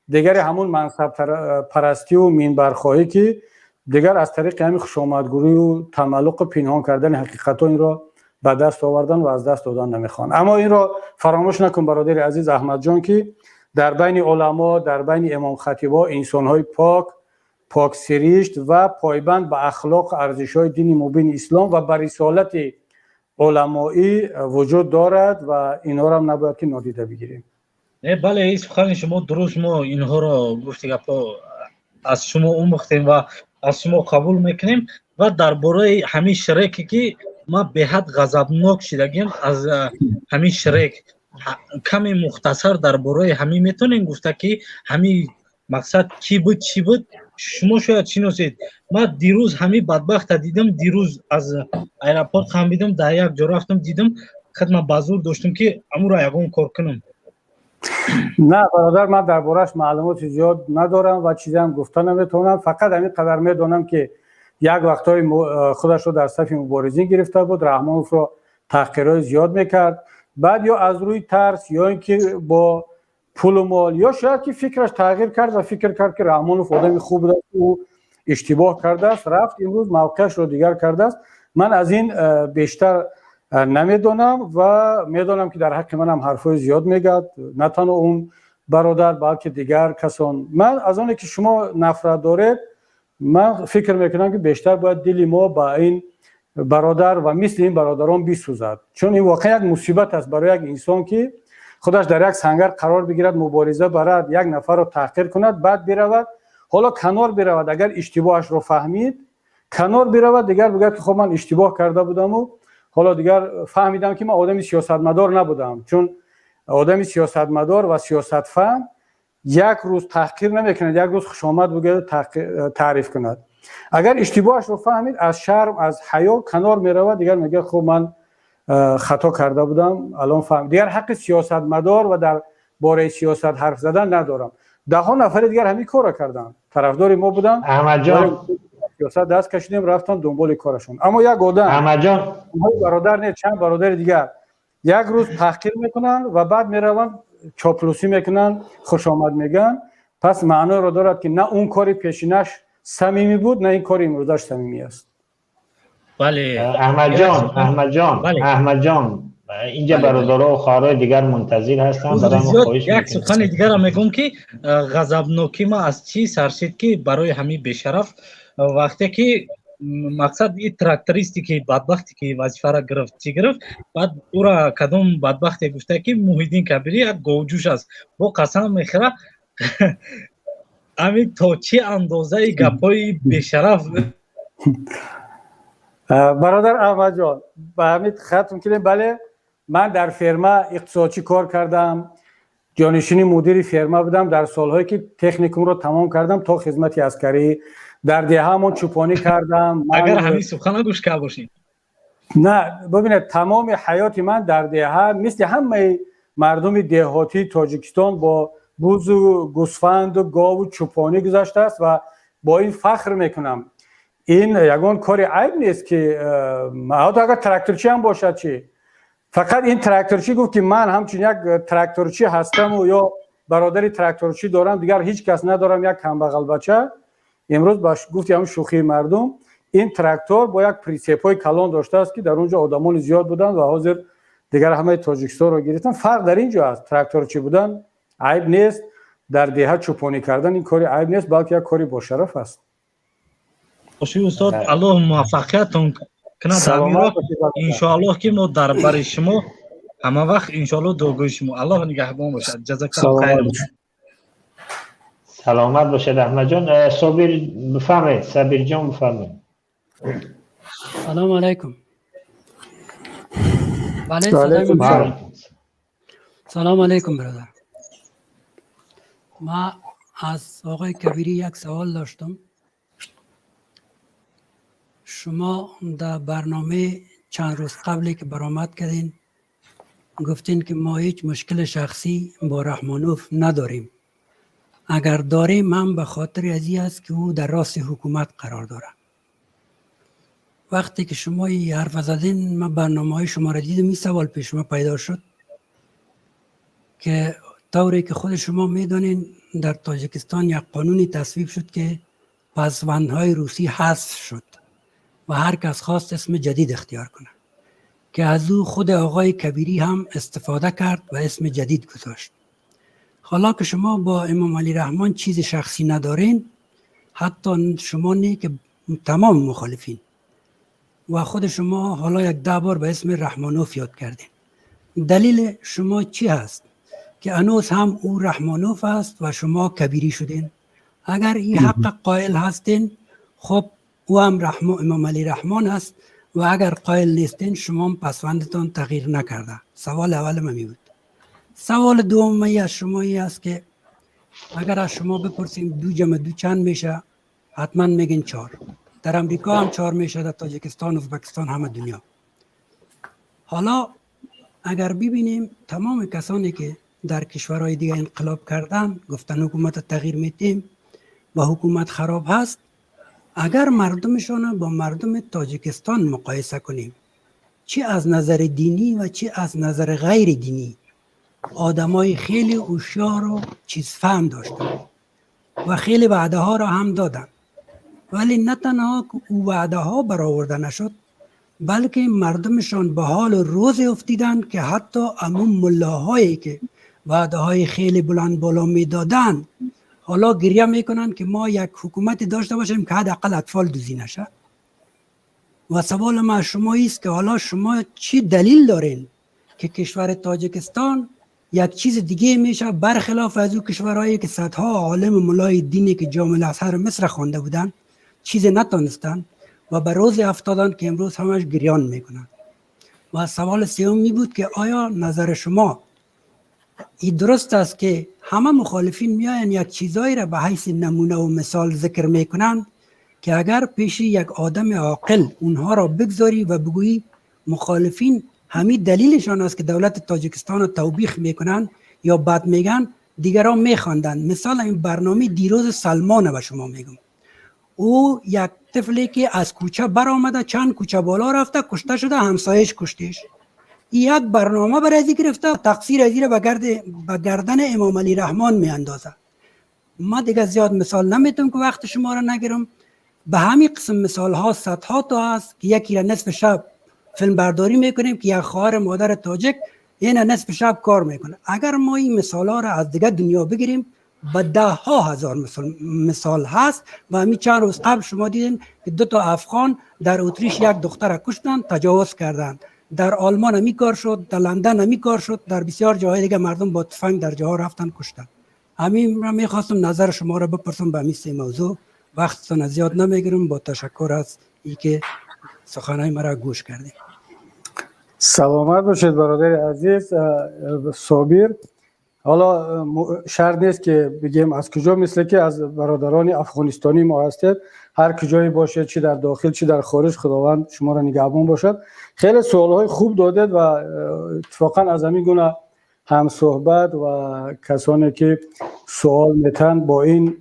дигаре ҳамун мансабпарастию минбархоҳӣ, ки дигар аз тариқи ҳамин хушомадгӯрию тамаллуқу пинҳон кардани ҳақиқатҳо инро ба даст овардан ва аз даст додан намехоҳанд. Аммо инро фаромӯш накун, бародари азиз Аҳмадҷон, ки дар байни уламо, дар байни имомхатибҳо инсонҳои пок, поксиришт ва пойбанд ба ахлоқу арзишҳои дини мубини ислом ва ба рисолати уламоӣ вуҷуд дорад ва инҳоро набояд ки нодида бигирем. Не, бале, ин сухани шумо дуруст. Мо инҳоро, гуфти гапҳо, аз шумо омӯхтем ва аз шумо қабул мекунем. Ва дар бораи ҳамин Шреке, ки ман беҳад ғазабнок шидагим аз ҳамин Шрек, каме мухтасар дар бораи ҳамин метавонем гуфта, ки ҳамин мақсад кӣ буд, чӣ буд? Шумо шояд шиносед. Ман дирӯз ҳамин бадбахта дидам. Дирӯз аз аэропорт хамидам, дар як ҷо рафтам, дидам. Хидмат ба зур доштам, ки амуро ягон кор кунам. На, бародар, ман дар борааш маълумоти зиёд надорам ва чизеам гуфта наметавонам. Фақат ҳамин қадар медонам, ки як вақтҳои худашро дар сафи муборизин гирифта буд, Раҳмоновро таҳқирҳои зиёд мекард. Баъд ё аз рӯи тарс, ё ин ки бо пулу мол, ё шояд ки фикраш тағйир кард ва фикр кард, ки Раҳмонов одами хуб будааст, ӯ иштибоҳ кардааст, рафт, имрӯз мавқеашро дигар кардааст. Ман аз ин бештар намедонам ва медонам, ки дар ҳаққи манам ҳарфҳои зиёд мегӯяд, на танҳо он бародар, балки дигар касон. Ман аз оне ки шумо нафрат доред, ман фикр мекунам, ки бештар бояд дили мо ба ин бародар ва мисли ин бародарон бисӯзад, чун ин воқеан як мусибат аст барои як инсон, ки худаш дар як сангар қарор бигирад, мубориза барад, як нафарро таҳқир кунад, баъд биравад, ҳоло канор биравад, агар иштибоҳашро фаҳмид, канор биравад, дигар бигӯяд, ки хоб, ман иштибоҳ карда будаму ҳоло дигар фаҳмидам, ки ман одами сиёсатмадор набудам. Чун одами сиёсатмадор ва сиёсатфаҳм як рӯз таҳқир намекунад, як рӯз хушомад бигӯяд, таъриф кунад. Агар иштибоҳашро фаҳмид, аз шарм, аз ҳаё канор меравад, дигар мегӯяд: «Хуб, ман хато карда будам, алон фаҳм, дигар ҳаққи сиёсатмадор ва дар бораи сиёсат ҳарф задан надорам». Даҳҳо нафари дигар ҳамин корро карданд, тарафдори мо буданд. Аҳмадҷон. Сиёсат даст кашидем, рафтан дунболи корашон. Аммо як одам, Аҳмадҷон. бародар не, чанд бародари дигар як рӯз таҳқир мекунанд ва баъд мераванд, чоплусӣ мекунанд, хушомад мегӯянд. Пас маъноеро дорад, ки на он кори пешинаш самимӣ буд, на ин кори имрӯзаш самимӣ аст. Бале. Аҳмадҷон, Аҳмадҷон, Аҳмадҷон, инҷа бародаро ва хоҳарои дигар мунтазир ҳастанд. Як сухани дигарам мегӯм, ки ғазабнокӣ ма аз чӣ саршид, ки барои ҳамин бешараф, вақте ки мақсад и трактористе, ки бадбахте, ки вазифаро гирифт, чӣ гирифт, баъд ура кадом бадбахте гуфта, ки Муҳиддин Кабирӣ як говҷӯш аст, бо қасам мехӯра. Ҳамин то чӣ андозаи гапҳои бешараф. Бародар Аҳмадҷон, ба ҳамин хатм кунем. Бале, ман дар ферма иқтисодчӣ кор кардам, ҷонишини мудири ферма будам дар солҳое, ки техникумро тамом кардам то хизмати аскарӣ. Дар деҳаамон чӯпонӣ кардам. Агар ҳамин сухана гӯш кард бошед. На, бибинед, тамоми ҳаёти ман дар деҳа, мисли ҳамаи мардуми деҳотии Тоҷикистон, бо бузу гӯсфанду гову чӯпонӣ гузаштааст ва Бо ин фахр мекунам. Ин ягон кори айб нест, ки ҳатто агар тракторчӣ ҳам бошад чӣ? Фақат ин тракторчӣ гуфт, ки ман ҳамчун як тракторчӣ ҳастаму ё бародари тракторчӣ дорам, дигар ҳеҷ кас надорам, як камбағалбача. Имрӯз ба гуфти ҳамн шӯхии мардум, ин трактор бо як прицепҳои калон доштааст, ки дар он ҷо одамони зиёд буданд ва ҳозир дигар ҳамаи Тоҷикистонро гирифтан. Фарқ дар ин ҷо аст: тракторчӣ будан айб нест, дар деҳа чӯпонӣ кардан ин кори айб нест, балки як кори бошараф аст. Боши, устод, Аллоҳ муваффақиятон кунад. Иншоаллоҳ, ки мо дар бари шумо ҳама вақт, иншоаллоҳ, дуогӯи шумо. Аллоҳ нигаҳбон бошад. Ҷазакаллоҳ хайр. Саломат бошед, Аҳмадҷон. Собир, бифармоед. Сабирҷон, бифармоед. Салому алайкум. Бале. Салому алайкум, бародар. Ма аз оқои Кабирӣ як савол доштам. Шумо дар барномаи чанд рӯз қабле ки баромад кардин, гуфтин, ки мо ҳеҷ мушкили шахсӣ бо Раҳмонов надорем, агар дорем ҳам ба хотири аз ин аст, ки ӯ дар рости ҳукумат қарор дорад. Вақте ки шумо ин ҳарф задин, ман барномаҳои шуморо дидам, ин савол пеш ма пайдо шуд, ки тавре ки худ шумо медонین، در تاجیکستان یک قانونی تصویب شد که پسوندهای روسی حذف شد و هر کس خواست اسم جدید اختیار کنه، که از او خود آقای کبیری هم استفاده کرد و اسم جدید گذاشت. حالا که شما با امام علی رحمان چیز شخصی ندارین، حتی شما نه که تمام مخالفین، و خود شما حالا یک 10 بار به اسم رحمانوف یاد کردین، دلیل شما چی هست که هنوز هم او رحمانوف است و شما کبیری شدین؟ اگر این حق قائل هستین، خب او هم امام علی رحمان است و اگر قائل نیستین، شما هم پسوندتان تغییر نکرده. سوال اول من بود. سوال دوم از شما ای است که اگر از شما بپرسیم دو جمع دو چند میشه، حتما میگین چهار. در امریکا هم چهار میشه، در تاجیکستان، ازبکستان، همه دنیا. حالا اگر ببینیم، تمام کسانی که در کشورهای دیگه انقلاب کردن، گفتن حکومت تغییر میتیم و حکومت خراب هست، اگر مردمشان با مردم تاجیکستان مقایسه کنیم، چی از نظر دینی و چی از نظر غیر دینی، آدمای خیلی هوشیار و چیز فهم داشتن و خیلی وعده ها را هم دادن، ولی نه تنها که او وعده ها برآورده نشد، بلکه مردمشان به حال روز افتیدن که حتی امون ملاهایی که وعده های خیلی بلند بالا میدادن، حالا گریه میکنن که ما یک حکومت داشته باشیم که حداقل اطفال دزدی نشه. و سوال ما از شما است که حالا شما چی دلیل دارین که کشور تاجیکستان یک چیز دیگه میشه، برخلاف از او کشورهایی که صدها عالم و ملای دینی که جامعه الازهر مصر خوانده بودن، چیز نتانستن و به روز افتادن که امروز همش گریان میکنن؟ و سوال سوم می بود که آیا نظر شما این درست است که همه مخالفین میاین یک چیزایی را به حیث نمونه و مثال ذکر میکنن که اگر پیش یک آدم عاقل اونها را بگذاری و بگویی مخالفین همین دلیلشان است که دولت تاجیکستان را توبیخ میکنن یا بد میگن، دیگران میخواندن؟ مثال این برنامه دیروز سلمان به شما میگم. او یک طفلی که از کوچه برآمده، چند کوچه بالا رفته، کشته شده، همسایش کشتش. یک برنامه برای ازی گرفته، تقصیر ازی را به گردن امام علی رحمان می اندازه. ما دیگه زیاد مثال نمیتونم که وقت شما را نگیرم. به همین قسم مثال ها صدها تا هست که یکی را نصف شب فیلم برداری میکنیم که یک خواهر مادر تاجک این نصف شب کار میکنه. اگر ما این مثال ها را از دیگه دنیا بگیریم، به ده ها هزار مثال هست. و همین چند روز قبل شما دیدین که دو تا افغان در اتریش یک دختر کشتن، تجاوز کردند. در آلمان همی کار شد، در لندن همی کار شد، در بسیار جاهای دیگه مردم با تفنگ در جاها رفتن، کشتن. همین را میخواستم نظر شما را بپرسم به همین سه موضوع. وقتتان زیاد نمیگیرم. با تشکر از اینکه سخنهای مرا گوش کردید. سلامت باشید برادر عزیز صابر. حالا شرط نیست که بگیم از کجا، مثل که از برادران افغانستانی ما هستید. هر کجایی باشید، چی در داخل چی در خارج، خداوند شما را نگهبان باشد. خیلی سوال های خوب دادید و اتفاقا از همین گونه هم صحبت و کسانی که سوال میتن با این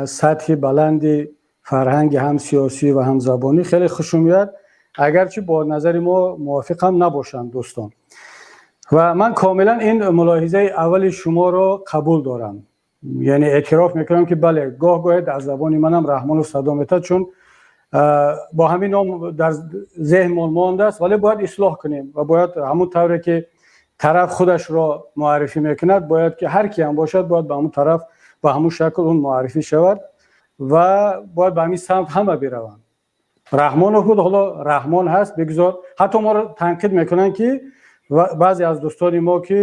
سطح بلند фарҳанги ҳам сиёсӣ ва ҳам забонӣ хеле хушум меояд, агарчи бо назари мо мувофиқ ҳам набошанд дӯстон. Ва ман комилан ин мулоҳизаи аввали шуморо қабул дорам, яъне эътироф мекунам, ки бале, гоҳ гоҳе аз забони манам Раҳмонов садо метад, чун бо ҳамин ном дар зеҳнмон мондааст. Вале бояд ислоҳ кунем ва бояд ҳамун тавре ки тараф худашро муаррифӣ мекунад, бояд ки ҳар ки ҳам бошад, бояд ба ҳамун тараф, ба ҳамун шакл он муаррифӣ шавад ва бояд ба ҳамин самт ҳама бираванд. Раҳмонов буд, ҳоло Раҳмон ҳаст, бигзор. Ҳатто моро танқид мекунанд, ки баъзе аз дӯстони мо, ки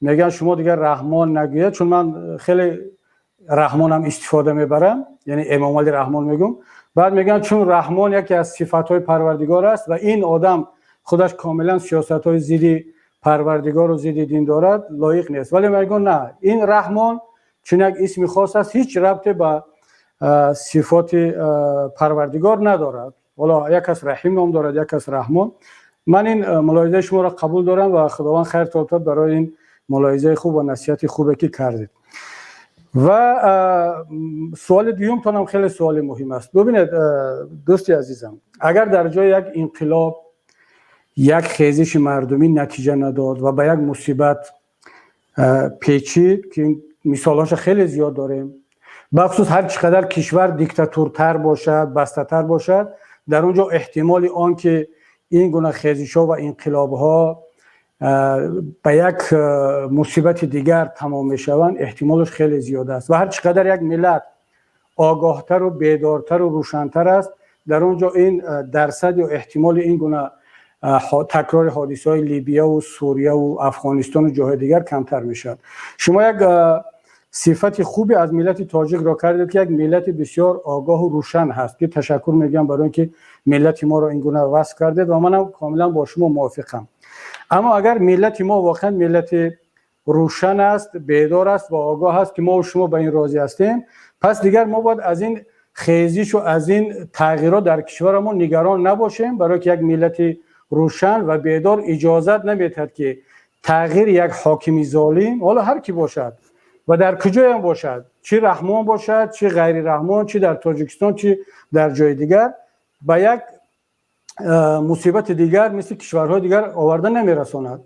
мегӯянд, шумо дигар Раҳмон нагӯяд, чун ман хеле Раҳмонам истифода мебарам, яъне Эмомалӣ Раҳмон мегӯм. Баъд мегӯянд, чун Раҳмон яке аз сифатҳои Парвардигор аст ва ин одам худаш комилан сиёсатҳои зидди Парвардигору зидди дин дорад, лоиқ нест. Вале мегӯям, на, ин Раҳмон чун як исми хос аст, ҳеҷ рабте ба сифоти Парвардигор надорад. Ҳоло як кас Раҳим ном дорад, як кас Раҳмон. Ман ин мулоҳизаи шуморо қабул дорам ва Худованд хайр тотад барои ин мулоҳизаи хуб ва насиҳати хубе, ки кардед. Ва суоли дуюмтонам хеле суоли муҳим аст. Бубинед, дӯсти азизам, агар дар ҷои як инқилоб, як хезиши мардумӣ натиҷа надод ва ба як мусибат печид, ки мисолҳоша хеле зиёд дорем, бахусус ҳар чӣ қадар кишвар диктатуртар бошад, бастатар бошад, дар он ҷо эҳтимоли он ки ин гуна хезишҳо ва инқилобҳо ба як мусибати дигар тамом мешаванд, эҳтимолаш хеле зиёд аст. Ва ҳар чӣ қадар як миллат огоҳтару бедортару рӯшантар аст, дар он ҷо ин дарсад ё эҳтимоли ин гуна такрори ҳодисаҳои Либияву Сурияву Афғонистону ҷоҳои дигар камтар мешавад. Шумо як сифати хубе аз миллати тоҷикро кардед, ки як миллати бисёр огоҳу рӯшан ҳаст, ки ташаккур мегӯям барои ин ки миллати моро ин гуна васф кардед ва манам комилан бо шумо мувофиқам. Аммо агар миллати мо воқеан миллати рӯшан аст, бедор аст ва огоҳ аст, ки мо шумо ба ин розӣ ҳастем, пас дигар мо бояд аз ин хезишу аз ин тағйирот дар кишварамон нигарон набошем, барое ки як миллати рӯшан ва бедор иҷозат наметиҳад, ки тағйири як ҳокими золим, ҳоло ҳар кӣ бошад ва дар куҷоям бошад, чӣ Раҳмон бошад, чӣ ғайри Раҳмон, чӣ дар Тоҷикистон, чӣ дар ҷои дигар, ба як мусибати дигар мисли кишварҳои дигар оварда намерасонад.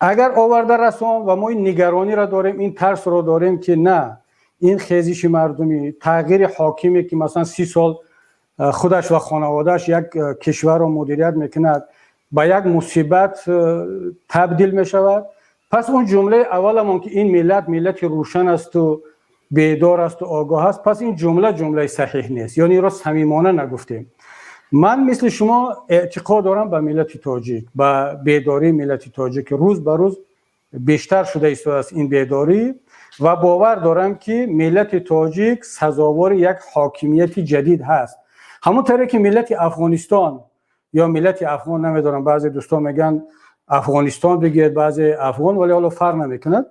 Агар оварда расон ва мо ин нигарониро дорем, ин тарсро дорем, ки на, ин хезиши мардумӣ, тағйири ҳокиме, ки масалан 30 сол худаш ва хонаводааш як кишварро мудирият мекунад, ба як мусибат табдил мешавад, пас он ҷумлаи авваламон, ки ин миллат миллати рӯшан асту бедор асту огоҳ аст, пас ин ҷумла ҷумлаи саҳиҳ нест, ёне инро самимона нагуфтем. Ман мисли шумо эътиқод дорам ба миллати тоҷик, ба бедории миллати тоҷик, ки рӯз ба рӯз бештар шуда истодааст ин бедорӣ, ва бовар дорам, ки миллати тоҷик сазовори як ҳокимияти ҷадид ҳаст. Ҳамон таре ки миллати Афғонистон ё миллати афғон, намедонам, баъзе дӯстон мегӯянд Афғонистон бигӯяд, баъзе афғон, вале ҳоло фарқ намекунад,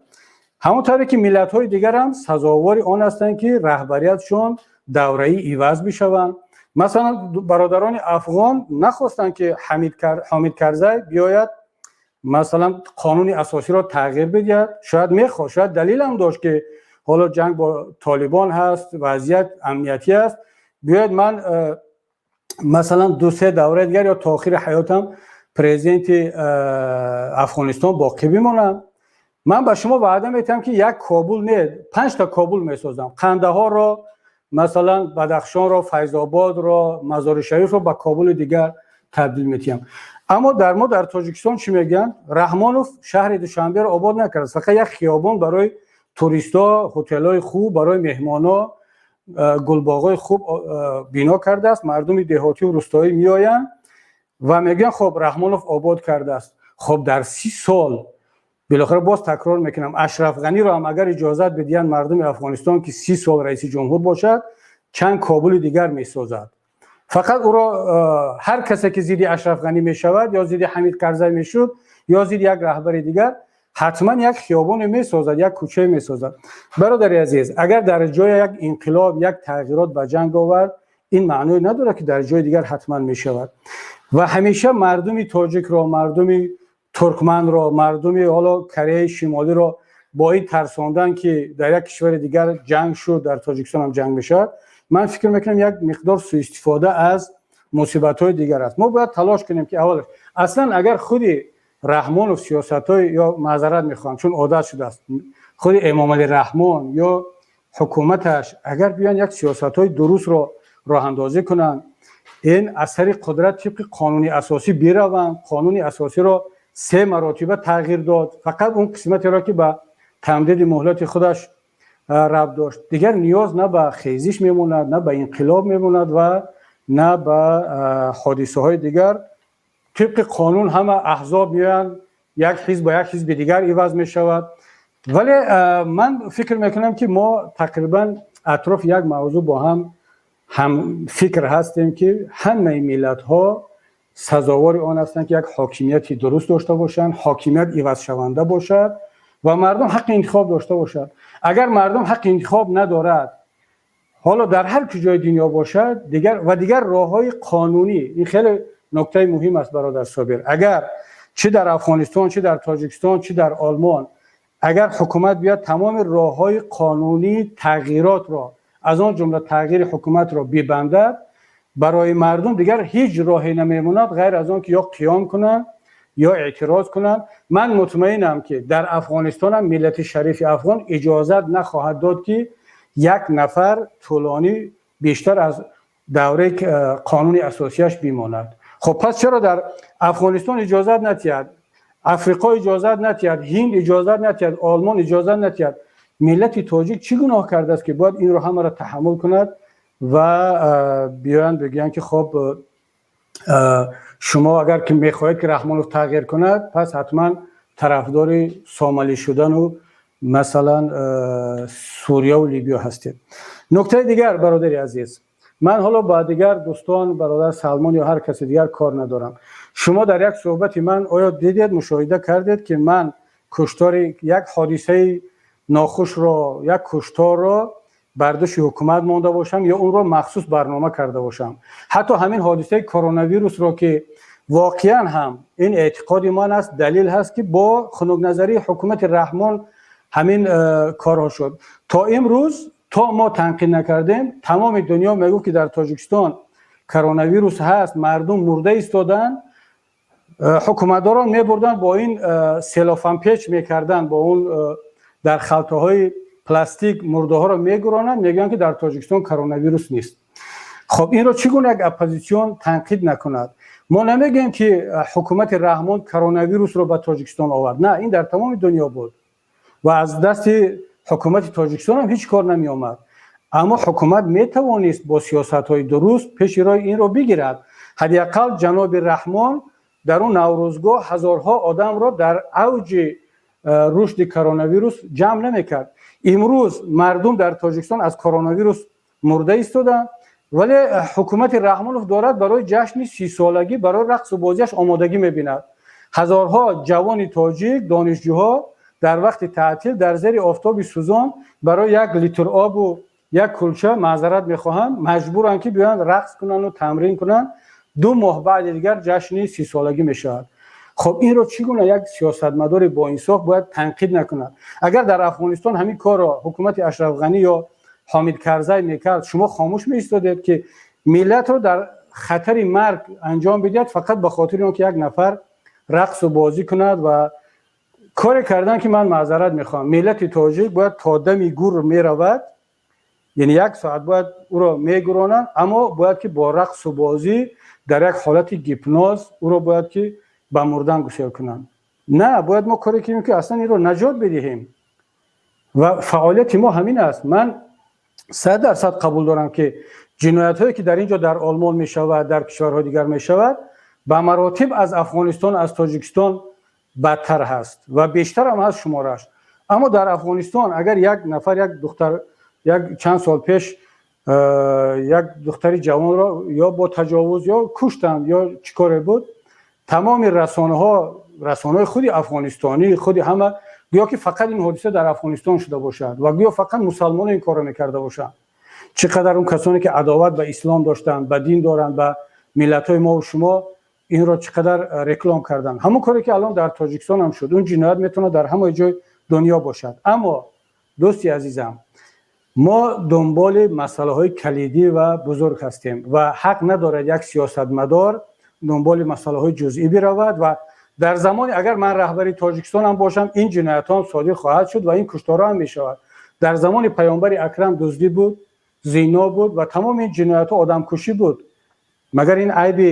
ҳамон тавре ки миллатҳои дигарам сазовори он ҳастанд, ки раҳбариятшон давраӣ иваз бишаванд. Масалан, бародарони афғон нахостанд, ки Ҳомид Карзай биёяд, масалан, қонуни асосиро тағйир бидиҳад. Шояд мехост, шояд далелам дошт, ки ҳоло ҷанг бо Толибон ҳаст, вазъият амниятӣ аст, биёяд, ман масалан ду-се давраи дигар ё то охири ҳаётам президенти Афғонистон боқӣ бимонам. Ман ба шумо ваъда метиҳам, ки як Кобул не, панҷта Кобул месозам, Қандаҳорро, масалан, Бадахшонро, Файзободро, Мазори Шарифро ба Кобули дигар табдил метиҳам. Аммо дар мо, дар Тоҷикистон, чӣ мегӯянд? Раҳмонов шаҳри Душанберо обод накард, фақат як хиёбон барои туристҳо, ҳотелҳои хуб барои меҳмонҳо, гулбоғҳои хуб бино кардааст. Мардуми деҳотию рустоӣ меоянд ва мегӯянд, хоб, Раҳмонов обод кардааст. Хоб, дар 30 сол, билохира боз такрор мекунам, Ашраф Ғаниро ҳам агар иҷозат бидиҳанд мардуми Афғонистон, ки 30 сол раиси ҷумҳур бошад, чанд Кобули дигар месозад. Фақат ӯро ҳар касе ки зидди Ашраф Ғанӣ мешавад ё зидди Ҳамид Карзай мешуд ё зидди як раҳбари дигар, ҳатман як хиёбоне месозад, як кӯчае месозад. Бародари азиз, агар дар ҷоя як инқилоб, як тағйирот ба ҷанг овард, ин маъное надорад, ки дар ҷои дигар ҳатман мешавад. Ва ҳамеша мардуми тоҷикро, мардуми туркманро, мардуми ҳоло Кореяи Шимолиро бо ин тарсондан, ки дар як кишвари дигар ҷанг шуд, дар Тоҷикистон ҳам ҷанг мешавад. Ман фикр мекунам, як миқдор суистифода аз мусибатҳои дигар аст. Мо бояд талош кунем, ки аввалаш аслан агар худи Раҳмонов сиёсатҳои, ё маъзарат мехоҳам, чун одат шудааст, худи Эмомалӣ Раҳмон ё ҳукуматаш агар биёянд, як сиёсатҳои дурустро роҳандозӣ кунанд, ин аз сари қудрат тибқи қонуни асосӣ бираванд. Қонуни асосиро се маротиба тағйир дод, фақат он қисматеро, ки ба тамдиди муҳлати худаш рабт дошт. Дигар ниёз на ба хезиш мемонад, на ба инқилоб мемонад ва на ба ҳодисаҳои дигар. Тибқи қонун ҳама аҳзоб меоянд, як ҳизб ба як ҳизби дигар иваз мешавад. Вале ман фикр мекунам, ки мо тақрибан атрофи як мавзӯъ бо ҳам ҳамфикр ҳастем, ки ҳамаи миллатҳо сазовори он ҳастанд, ки як ҳокимияти дуруст дошта бошанд, ҳокимият ивазшаванда бошад ва мардум ҳаққи интихоб дошта бошад. Агар мардум ҳаққи интихоб надорад, ҳоло дар ҳар куҷои дунё бошад, дигар ва дигар роҳҳои қонунӣ, ин хеле нуктаи муҳим аст, бародар Собир, агар чӣ дар Афғонистон, чӣ дар Тоҷикистон, чӣ дар Олмон, агар ҳукумат биёд, тамоми роҳҳои қонунии тағйиротро, аз он ҷумла тағйири ҳукуматро бибандад, барои мардум дигар ҳеҷ роҳе намемонад, ғайр аз он ки ё қиём кунанд, ё эътироз кунанд. Ман мутмаинам, ки дар Афғонистонам миллати шарифи афғон иҷозат нахоҳад дод, ки як нафар тӯлонӣ бештар аз давраи қонуни асосияш бимонад. Хуб, пас чаро дар Афғонистон иҷозат натиҳад, Африқо иҷозат натиҳад, Ҳинд иҷозат натиҳад, Олмон иҷозат натиҳад? Миллати тоҷик чӣ гуноҳ кардааст, ки бояд инро ҳамаро таҳаммул кунад ва биёянд, бигӯянд, ки хоб, шумо агар ки мехоҳед, ки Раҳмонов тағйир кунад, пас ҳатман тарафдори Сомалӣ шудану масалан Сурияву Либиё ҳастед? Нуктаи дигар, бародари азиз, ман ҳоло ба дигар дӯстон, бародар Салмон ё ҳар каси дигар кор надорам. Шумо дар як суҳбати ман оё дидед, мушоҳида кардед, ки ман куштори, як ҳодисаи нохушро, як кушторро бар дӯши ҳукумат монда бошам ё онро махсус барнома карда бошам? Ҳатто ҳамин ҳодисаи коронавирусро, ки воқеан ҳам ин эътиқоди ман аст, далел ҳаст, ки бо хунукназарии ҳукумати Раҳмон ҳамин корҳо шуд. То имрӯз, то мо танқид накардем, тамоми дунё мегуфт, ки дар Тоҷикистон коронавирус ҳаст, мардум мурда истоданд. Ҳукуматдорон мебурданд, бо ин селофанпеч мекарданд, бо он дар халтаҳои пластик мурдаҳоро мегуронанд, мегӯянд, ки дар Тоҷикистон коронавирус нест. Хоб, инро чӣ гуна як оппозитсион танқид накунад? Мо намегӯем, ки ҳукумати Раҳмон коронавирусро ба Тоҷикистон овард. На, ин дар тамоми дунё буд ва аз дасти ҳукумати Тоҷикистон ҳам ҳеҷ кор намеомад. Аммо ҳукумат метавонист бо сиёсатҳои дуруст пеши роҳи инро бигирад. Ҳадди ақал ҷаноби Раҳмон дар он Наврӯзгоҳ ҳазорҳо одамро дар авҷи рушди коронавирус ҷамъ намекард. Имрӯз мардум дар Тоҷикистон аз коронавирус мурда истоданд, вале ҳукумати Раҳмонов дорад барои ҷашни 30-солагӣ, барои рақсу бозиаш омодагӣ мебинад. Ҳазорҳо ҷавони тоҷик, донишҷӯҳо дар вақти таътил дар зери офтоби сӯзон барои як литр обу як кулча, маъзарат мехоҳам, маҷбуранд, ки биёянд, рақс кунанду тамрин кунанд. 2 моҳ баъди дигар ҷашни 30-солагӣ мешавад. Хоб, инро чӣ гуна як сиёсатмадори боинсоф бояд танқид накунад? Агар дар Афғонистон ҳамин корро ҳукумати Ашраф Ғанӣ ё Ҳомид Карзай мекард, шумо хомӯш меистодед, ки миллатро дар хатари марг анҷом бидиҳад, фақат ба хотири он ки як нафар рақсу бозӣ кунад ва коре кардан, ки ман маъзарат мехоҳам, миллати тоҷик бояд то дами гур меравад, яъне як соат бояд ӯро мегуронанд, аммо бояд ки бо рақсу бозӣ, дар як ҳолати гипноз ӯро бояд ки ба мурдан гусел кунанд? На, бояд мо коре кунем, ки аслан инро наҷот бидиҳем, ва фаъолияти мо ҳамин аст. Ман 100% қабул дорам, ки ҷиноятҳое, ки дар ин ҷо, дар Олмон мешавад, дар кишварҳои дигар мешавад, ба маротиб аз Афғонистон, аз Тоҷикистон бадтар ҳаст ва бештарам ҳаст шумораш. Аммо дар Афғонистон агар як нафар, як духтар, як чанд сол пеш як духтари ҷавонро ё бо таҷовуз ё куштанд, ё чӣ коре буд, тамоми расонаҳо, расонаҳои худи афғонистонӣ, худи ҳама, гӯё ки фақат ин ҳодиса дар Афғонистон шуда бошад ва гӯё фақат мусалмоно ин корро мекарда бошанд. Чӣ қадар он касоне, ки адоват ба ислом доштанд, ба дин доранд, ба миллатҳои мову шумо, инро чӣ қадар реклам карданд. Ҳамон коре, ки алон дар Тоҷикистон ҳам шуд, он ҷиноят метавонад дар ҳамаи ҷои дунё бошад. Аммо, дӯсти азизам, Мо дунболи масъалаҳои калидӣ ва бузург ҳастем ва ҳақ надорад як сиёсатмадор дунболи масъалаҳои ҷузъӣ биравад. Ва дар замоне агар ман раҳбари Тоҷикистон ҳам бошам, ин ҷиноятҳо ҳам содир хоҳад шуд ва ин кушторҳо ҳам мешавад. Дар замони паёмбари акрам дуздӣ буд, зино буд ва тамоми ин ҷиноятҳо, одамкушӣ буд. Магар ин айби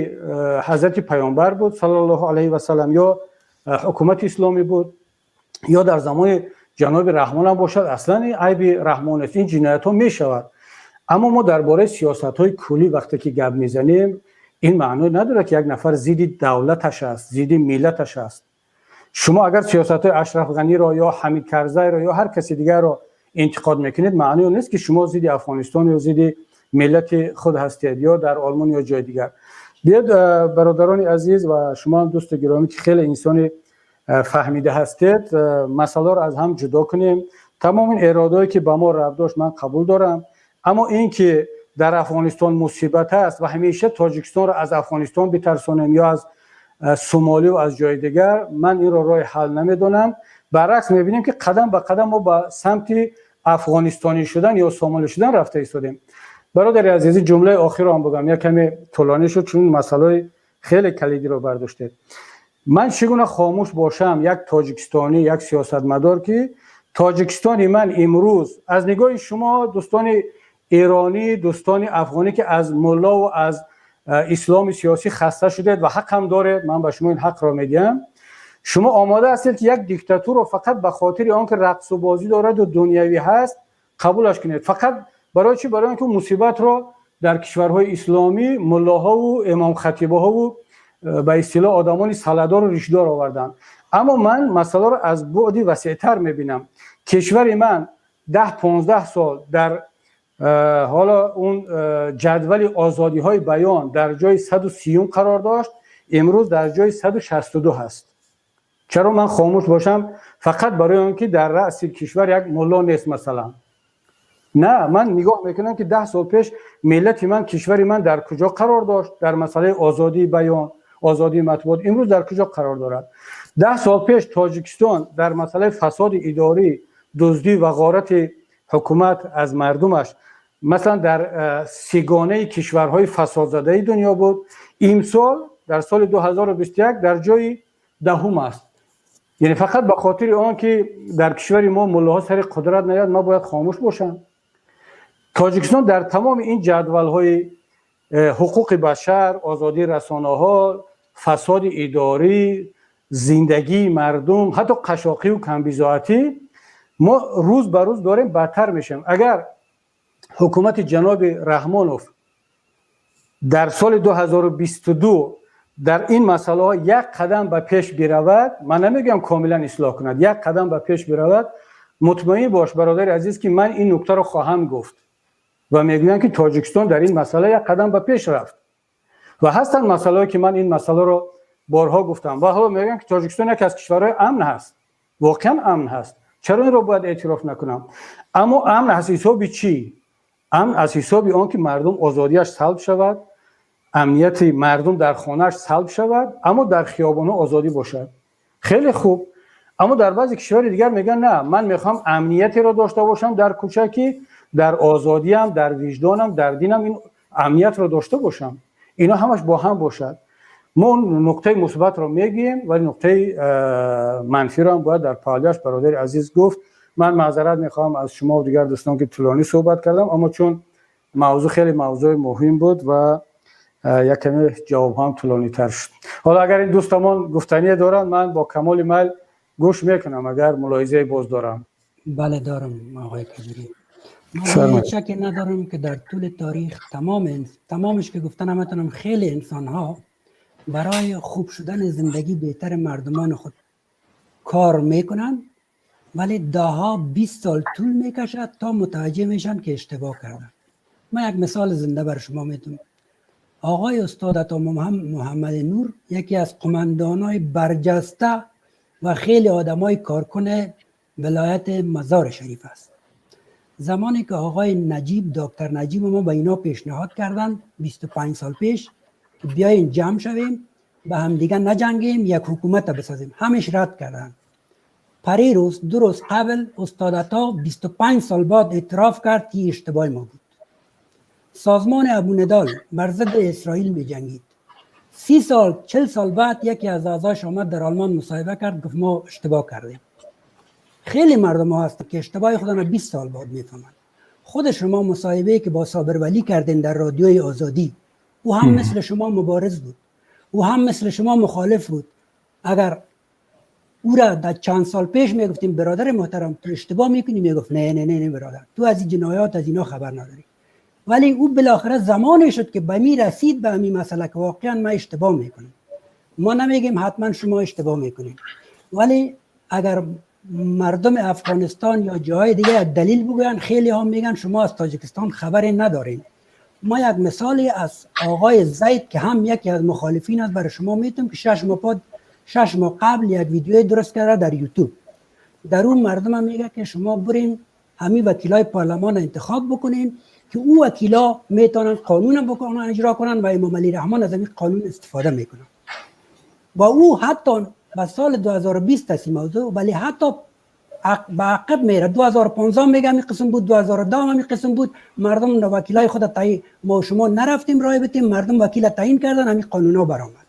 ҳазрати паёмбар буд, саллаллоҳу алайҳи васалам, ё ҳукумати исломӣ буд? Ё дар замони ҷаноби Раҳмон ҳам бошад, аслан ин айби Раҳмон нест, ин ҷиноятҳо мешавад. Аммо мо дар бораи сиёсатҳои куллӣ вақте ки гап мезанем, ин маъно надорад, ки як нафар зидди давлаташ аст, зидди миллаташ аст. Шумо агар сиёсатҳои Ашраф Ғаниро ё Ҳамид Карзайро ё ҳар каси дигарро интиқод мекунед, маънои он нест, ки шумо зидди Афғонистон ё зидди миллати худ ҳастед ё дар Олмон ё ҷои дигар. Биёед, бародарони азиз, ва шумо ҳам, дӯсти гиромӣ, ки хеле инсони фаҳмида ҳастед, масъаларо аз ҳам ҷудо кунем. Тамоми ин эродҳое, ки ба мо рабт дошт, ман қабул дорам, аммо ин ки дар Афғонистон мусибат аст ва ҳамеша Тоҷикистонро аз Афғонистон битарсонем ё аз Сомоливу аз ҷои дигар, ман инро роҳи ҳал намедонам. Баръакс, мебинем, ки қадам ба қадам мо ба самти афғонистонӣ шудан ё сомолӣ шудан рафта истодем. Бародари азизи, ҷумлаи охирро ҳам бигӯям, як каме тӯлонӣ шуд, чун масъалаи хеле калидиро бардоштед. Ман чӣ гуна хомӯш бошам, як тоҷикистонӣ, як сиёсатмадор, ки Тоҷикистони ман имрӯз аз нигоҳи шумо, дӯстони эронӣ, дӯстони афғонӣ, ки аз муллову аз исломи сиёсӣ хаста шудед ва ҳақ ҳам доред, ман ба шумо ин ҳақро медиҳам, шумо омода ҳастед, ки як диктатурро фақат ба хотири он ки рақсу бозӣ дораду дунявӣ ҳаст, қабулаш кунед. Фақат барои чӣ? Барои он ки мусибатро дар кишварҳои исломӣ муллоҳову имомхатибаҳову ба истилоҳ одамони саладору ришдор оварданд. Аммо ман масъаларо аз буъди васеътар мебинам. Кишвари ман 10-15 сол дар ҳоло он ҷадвали озодиҳои баён дар ҷои 130-ум қарор дошт, имрӯз дар ҷои 162 ҳаст. Чаро ман хомӯш бошам фақат барои он ки дар раъси кишвар як мулло нест, масалан? На, ман нигоҳ мекунам, ки 10 сол пеш миллати ман, кишвари ман дар куҷо қарор дошт дар масъалаи озодии баён, озодии матбуот, имрӯз дар куҷо қарор дорад. 10 сол пеш Тоҷикистон дар масъалаи фасоди идорӣ, дуздӣ ва ғорати ҳукумат аз мардумаш, масалан, дар сигонаи кишварҳои фасодзадаи дунё буд, имсол, дар соли 2021, дар ҷои 10-ум аст. Яъне фақат ба хотири он ки дар кишвари мо муллоҳо сари қудрат наяд, ман бояд хомӯш бошам? Тоҷикистон дар тамоми ин ҷадвалҳои ҳуқуқи башар, озодии расонаҳо, фасоди идорӣ, зиндагии мардум, ҳатто қашоқиву камбизоатӣ, мо рӯз ба рӯз дорем бадтар мешавем. Агар ҳукумати ҷаноби Раҳмонов дар соли 2022 дар ин масъалаҳо як қадам ба пеш биравад, ман намегӯям комилан ислоҳ кунад, як қадам ба пеш биравад, мутмаин бош, бародари азиз, ки ман ин нуктаро хоҳам гуфт ва мегӯям, ки Тоҷикистон дар ин масъала як қадам ба пеш рафт. Ва ҳастанд масъалаҳое, ки ман ин масъаларо борҳо гуфтам ва ҳоло мегӯям, ки Тоҷикистон яке аз кишварҳои амн ҳаст. Воқеан амн ҳаст, чаро инро бояд эътироф накунам? Аммо амн аз ҳисоби чӣ? Амн аз ҳисоби он ки мардум озодиаш салб шавад, амнияти мардум дар хонааш салб шавад, аммо дар хиёбонҳо озодӣ бошад? Хеле хуб. Аммо дар баъзе кишвари дигар мегӯянд: на, ман мехоҳам амниятеро дошта бошам дар кӯча, ки дар озодиам, дар виҷдонам, дар динам ин амниятро дошта бошам. Ино ҳамаш бо ҳам бошад. Мо нуқтаи мусбатро мегӯем, вале нуқтаи манфиро ҳам бояд дар паҳлӯяш, бародари азиз, гуфт. Ман маъзарат мехоҳам аз шумо дигар дӯстон, ки тӯлонӣ суҳбат кардам, аммо чун мавзӯъ хеле мавзӯи муҳим буд ва як каме ҷавобҳо ҳам тӯлонитар шуд. Ҳоло агар ин дӯстамон гуфтание доранд, ман бо камоли майл гӯш мекунам, агар мулоҳизае боз дорам. Бале, дорам, оғои Кабирӣ. Ман шаке надорам, ки дар тӯли таърих тамом, тамомаш ки гуфта наметавонам, хеле инсонҳо барои хуб шудани зиндагӣ беҳтари мардумони худ кор мекунанд, вале даҳҳо 20 сол тӯл мекашад, то мутаваҷҷеҳ мешаванд, ки иштибоҳ карданд. Ман як мисоли зинда бар шумо медиҳам. Оғои устод Ато Муҳаммад Нур яке аз қумандонҳои барҷаста ва хеле одамای коркун ولایت مزار شریف است. زمانی که آقای نجیب، دکتر نجیب ما به اینا پیشنهاد کردند 25 سال پیش که بیاین جمع شویم، به همدیگه نجنگیم، یک حکومت بسازیم، همش رد کردن. پریروز، 2 روز قبل، استاد عطا 25 سال بعد اعتراف کرد که اشتباه ما بود. سازمان ابو ندال بر ضد اسرائیل می جنگید. 30 سال، 40 سال بعد یکی از اعضایش آمد در آلمان مصاحبه کرد، گفت ما اشتباه کردیم. خیلی مردم ها هست که اشتباه خودن 20 سال بعد میفهمند. خود شما مصاحبه که با صابر ولی کردین در رادیوی آزادی، او هم مثل شما مبارز بود، او هم مثل شما مخالف بود. اگر او را در چند سال پیش میگفتیم برادر محترم، تو اشتباه میکنی، میگفت نه نه نه نه برادر، تو از این جنایات، از اینا خبر نداری. ولی او بالاخره زمانی شد که به می رسید، به همین مسئله که واقعا ما اشتباه میکنم. ما نمیگیم حتما شما اشتباه میکنید، ولی اگر مردم افغانستان یا جای دیگه یک دلیل بگوین، خیلی هم میگن شما از تاجیکستان خبری ندارین. ما یک مثالی از آقای زید که هم یکی از مخالفین است برای شما میتونم که 6 ماه قبل یک ویدیو درست کرده در یوتیوب. در اون مردم هم میگه که شما برین همین وکیلای پارلمان انتخاب بکنین که او وکیلا میتونن قانون بکنن، اجرا کنن و امام علی رحمان از این قانون استفاده میکنن. با او حتی به سال 2020 است موضوع، ولی حتی به عقب میره، 2015 میگه همین قسم بود، 2010 همین قسم بود. مردم وکیلای خود تعیین، ما شما نرفتیم رای بتیم، مردم وکیل تعیین کردن، همین قانونا برآمد.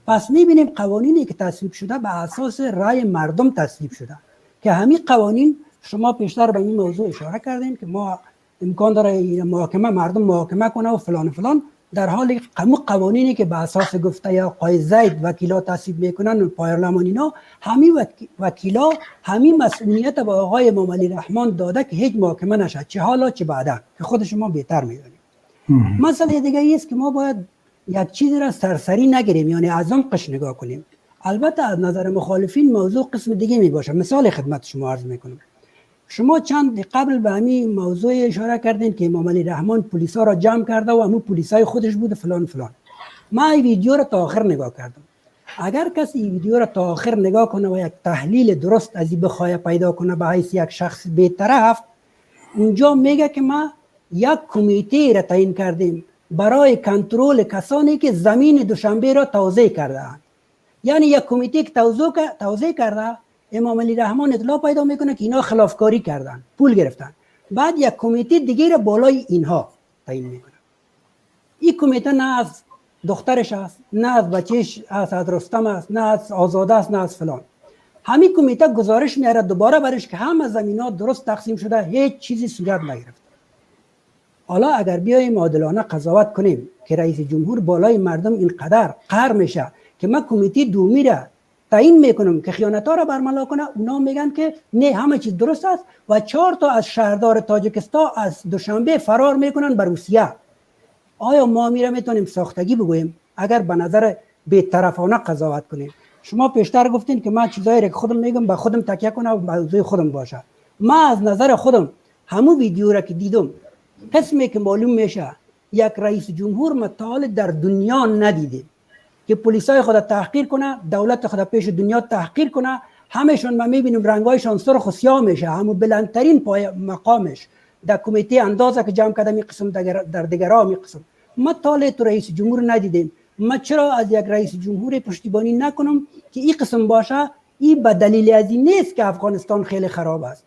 پس میبینیم قوانینی که تصویب شده به اساس رای مردم تصویب شده که همین قوانین، شما پیشتر به این موضوع اشاره کردیم که ما امکان داره محاکمه، مردم محاکمه کنه و فلان و فلان، در حال قوانینی که به اساس گفته یا آقای زید وکیلا تصویب میکنن و پارلمان اینا، همین وکیلا همین مسئولیت به آقای امام علی رحمان داده که هیچ محاکمه نشد، چه حالا چه بعدا، که خود شما بهتر میدونید. مسئله دیگه است که ما باید یک چیزی را سرسری نگیریم، یعنی از عمقش نگاه کنیم. البته از نظر مخالفین موضوع قسم دیگه می باشه. مثال خدمت شما عرض میکنم. شما چند قبل به همین موضوع اشاره کردین که امام علی رحمان پلیسا را جمع کرده و همون پلیسای خودش بود، فلان فلان. ما این ویدیو را تا آخر نگاه کردم. اگر کسی این ویدیو را تا آخر نگاه کنه و یک تحلیل درست از این بخواه پیدا کنه به حیث یک شخص بیطرف، اونجا میگه که ما یک کمیته را تعیین کردیم برای کنترل کسانی که زمین دوشنبه را توزیع کرده. یعنی یک کمیته که توزیع کرده، امام علی رحمان اطلاع پیدا میکنه که اینا خلافکاری کردن، پول گرفتن. بعد یک کمیته دیگه را بالای اینها تعیین میکنه. این کمیته نه از دخترش است، نه از بچهش است، از رستم است، نه از آزاده است، نه از فلان. همین کمیته گزارش میاره دوباره برش که همه زمین ها درست تقسیم شده، هیچ چیزی صورت نگرفت. حالا اگر بیایم عادلانه قضاوت کنیم که رئیس جمهور بالای مردم اینقدر قهر میشه که من کمیته دومی را تعیین میکنم که خیانت ها را برملا کنه، اونا میگن که نه، همه چیز درست است و چهار تا از شهردار تاجیکستان از دوشنبه فرار میکنن بر روسیه، آیا ما میره میتونیم ساختگی بگوییم؟ اگر به نظر بیطرفانه قضاوت کنیم، شما پیشتر گفتین که من چیزایی را که خودم میگم به خودم تکیه کنم و موضوع خودم باشه. ما از نظر خودم همو ویدیو را که دیدم، قسمی که معلوم میشه یک رئیس جمهور ما در دنیا ندیدیم که پلیسای خود تحقیر کنه، دولت خود پیش دنیا تحقیر کنه. همشون ما میبینیم رنگایشان سرخ و سیاه میشه. همون بلندترین پای مقامش در کمیته اندازه که جمع کرده می قسم، در دیگرها می قسم. ما تا تو رئیس جمهور ندیدیم. ما چرا از یک رئیس جمهور پشتیبانی نکنم که این قسم باشه؟ این به دلیل از این نیست که افغانستان خیلی خراب است.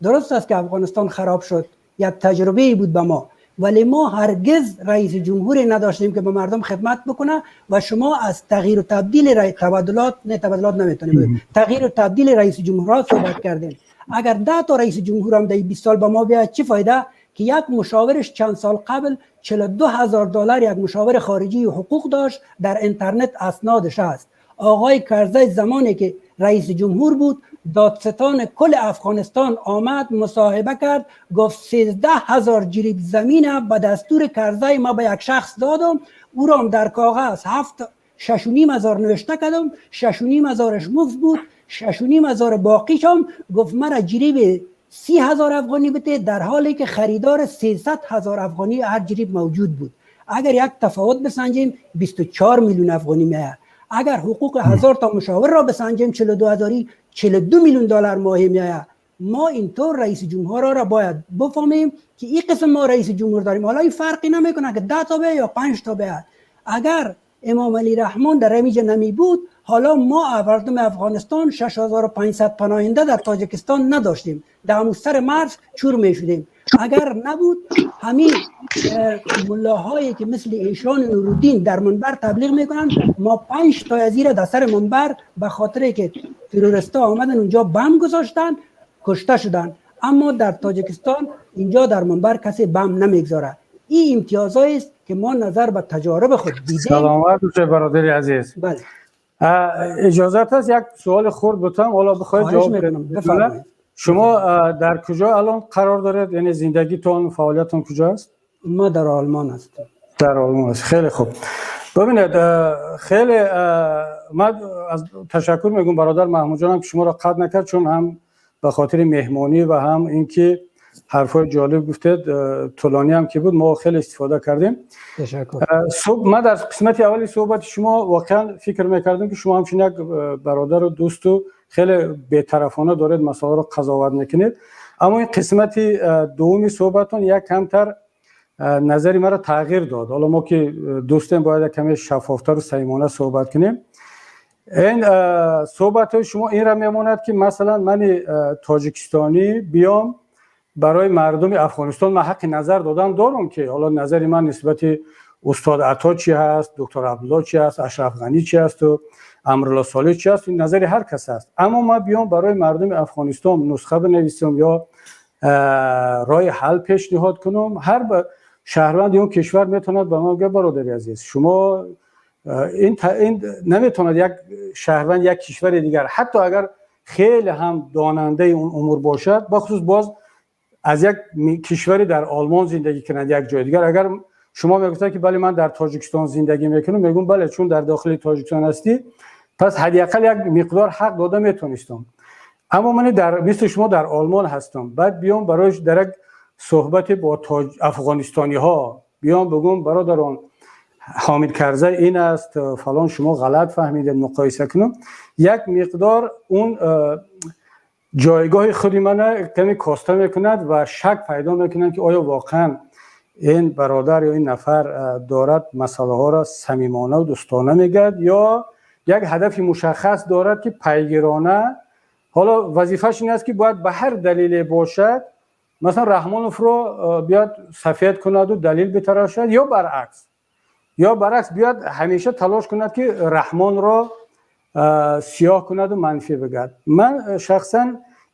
درست است که افغانستان خراب شد، یک تجربه بود به ما، ولی ما هرگز رئیس جمهوری نداشتیم که به مردم خدمت بکنه و شما از تغییر و تبدیل رئیس، تبدلات، نه، تبدلات نمیتونیم، تغییر و تبدیل رئیس جمهورات صحبت کردیم. اگر 10 تا رئیس جمهور هم در 20 سال به ما بیاد چه فایده که یک مشاورش چند سال قبل 42 هزار دلار یک مشاور خارجی حقوق داشت، در اینترنت اسنادش هست. آقای کرزی زمانی که رئیس جمهور بود، دادستان کل افغانستان آمد مصاحبه کرد، گفت 13 هزار جریب زمین به دستور کرزی ما به یک شخص دادم، او را در کاغذ هفت 6.5 هزار نوشته کردم، 6.5 هزارش مفت بود، 6.5 هزار باقیش هم گفت مرا جریب 30,000 افغانی بده، در حالی که خریدار 300 هزار افغانی هر جریب موجود بود. اگر یک تفاوت بسنجیم 24 میلیون افغانی میاد. اگر حقوق هزار تا مشاور را بسنجیم، 42 هزاری 42 میلیون دلار ماهی میآید. ما اینطور رئیس جمهور را باید بفهمیم که این قسم ما رئیس جمهور داریم. حالا این فرقی نمیکنه که 10 تا یا 5 تا بیاد. اگر امام علی رحمان در امیجا نمی بود، حالا ما مردم افغانستان 6500 پناهنده در تاجیکستان نداشتیم، در همون سر مرز چور می شدیم. اگر نبود همین ملاهایی که مثل ایشان نورالدین در منبر تبلیغ میکنن، ما 5 تا از در سر منبر به خاطر که تروریست ها آمدن اونجا بم گذاشتن کشته شدن. اما در تاجیکستان اینجا در منبر کسی بم نمیگذاره. این امتیازهایی است که ما نظر به تجارب خود دیدیم. سلامت باشه برادر عزیز. بله. اجازت هست یک سوال خرد بتم؟ حالا بخواید جواب بدید. شما در کجا الان قرار دارید؟ یعنی زندگیتون، فعالیتتون کجا است؟ ما در آلمان هستم. در آلمان است. خیلی خوب. ببینید، خیلی من از تشکر میگم برادر محمود جانم که شما را قطع نکرد، چون هم به خاطر مهمانی و هم اینکه حرفای جالب گفتید، طولانی هم که بود ما خیلی استفاده کردیم. تشکر. صبح من در قسمت اولی صحبت شما واقعا فکر میکردم که شما همچین یک برادر و دوست و خیلی بی‌طرفانه دارید مسائل رو قضاوت میکنید، اما این قسمت دومی صحبتون یک کمتر نظری مرا تغییر داد. حالا ما که دوستیم باید کمی شفافتر و صمیمانه صحبت کنیم. این صحبت های شما این را میماند که مثلا من تاجیکستانی بیام برای مردم افغانستان من حق نظر دادن دارم که حالا نظر من نسبت استاد عطا چی هست، دکتر عبدالله چی هست، اشرف غنی چی هست و امرالله صالح چی هست، این نظر هر کس است. اما ما بیام برای مردم افغانستان نسخه بنویسم یا راه حل پیشنهاد کنم، هر شهروند اون کشور میتواند به ما بگه برادر عزیز شما این نمیتواند یک شهروند یک کشور دیگر حتی اگر خیلی هم داننده اون امور باشد، بخصوص باز از یک کشوری در آلمان زندگی کنند یک جای دیگر، اگر شما میگفتید که بله من در تاجیکستان زندگی میکنم، میگم بله چون در داخل تاجیکستان هستی پس حداقل یک مقدار حق داده میتونستم. اما من در مثل شما در آلمان هستم، بعد بیام برایش در یک صحبت با افغانستانی ها بیام بگم برادران حامد کرزی این است فلان، شما غلط فهمیدید، مقایسه کنم، یک مقدار اون جایگاه خودی من کمی کاسته میکند و شک پیدا میکنند که آیا واقعا این برادر یا این نفر دارد مسئله ها را صمیمانه و دوستانه میگد یا یک هدف مشخص دارد که پیگیرانه، حالا وظیفه‌ش این است که باید به هر دلیل باشد مثلا رحمانوف رو بیاد سفید کند و دلیل بتراشد، یا برعکس بیاد همیشه تلاش کند که رحمان را سیاه کند و منفی بگد. من شخصا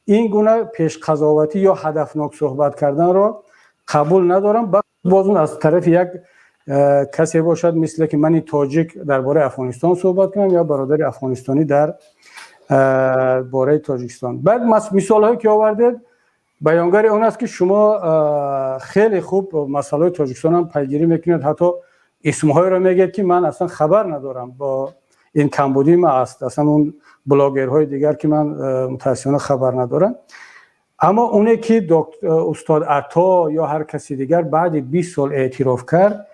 این گونه پیش قضاوتی یا هدفناک صحبت کردن را قبول ندارم. باز اون از طرف یک کسی باشد مثل که من تاجیک درباره افغانستان صحبت کنم یا برادر افغانستانی در باره تاجیکستان. بعد مثال هایی که آوردید بیانگر اون است که شما خیلی خوب مسئله تاجیکستان هم پیگیری میکنید، حتی اسمهای را میگید که من اصلا خبر ندارم، با این کمبودی ما است، اصلا اون بلاگرهای دیگر که من متاسفانه خبر ندارم. اما اونه که استاد عطا یا هر کسی دیگر بعد 20 سال اعتراف کرد،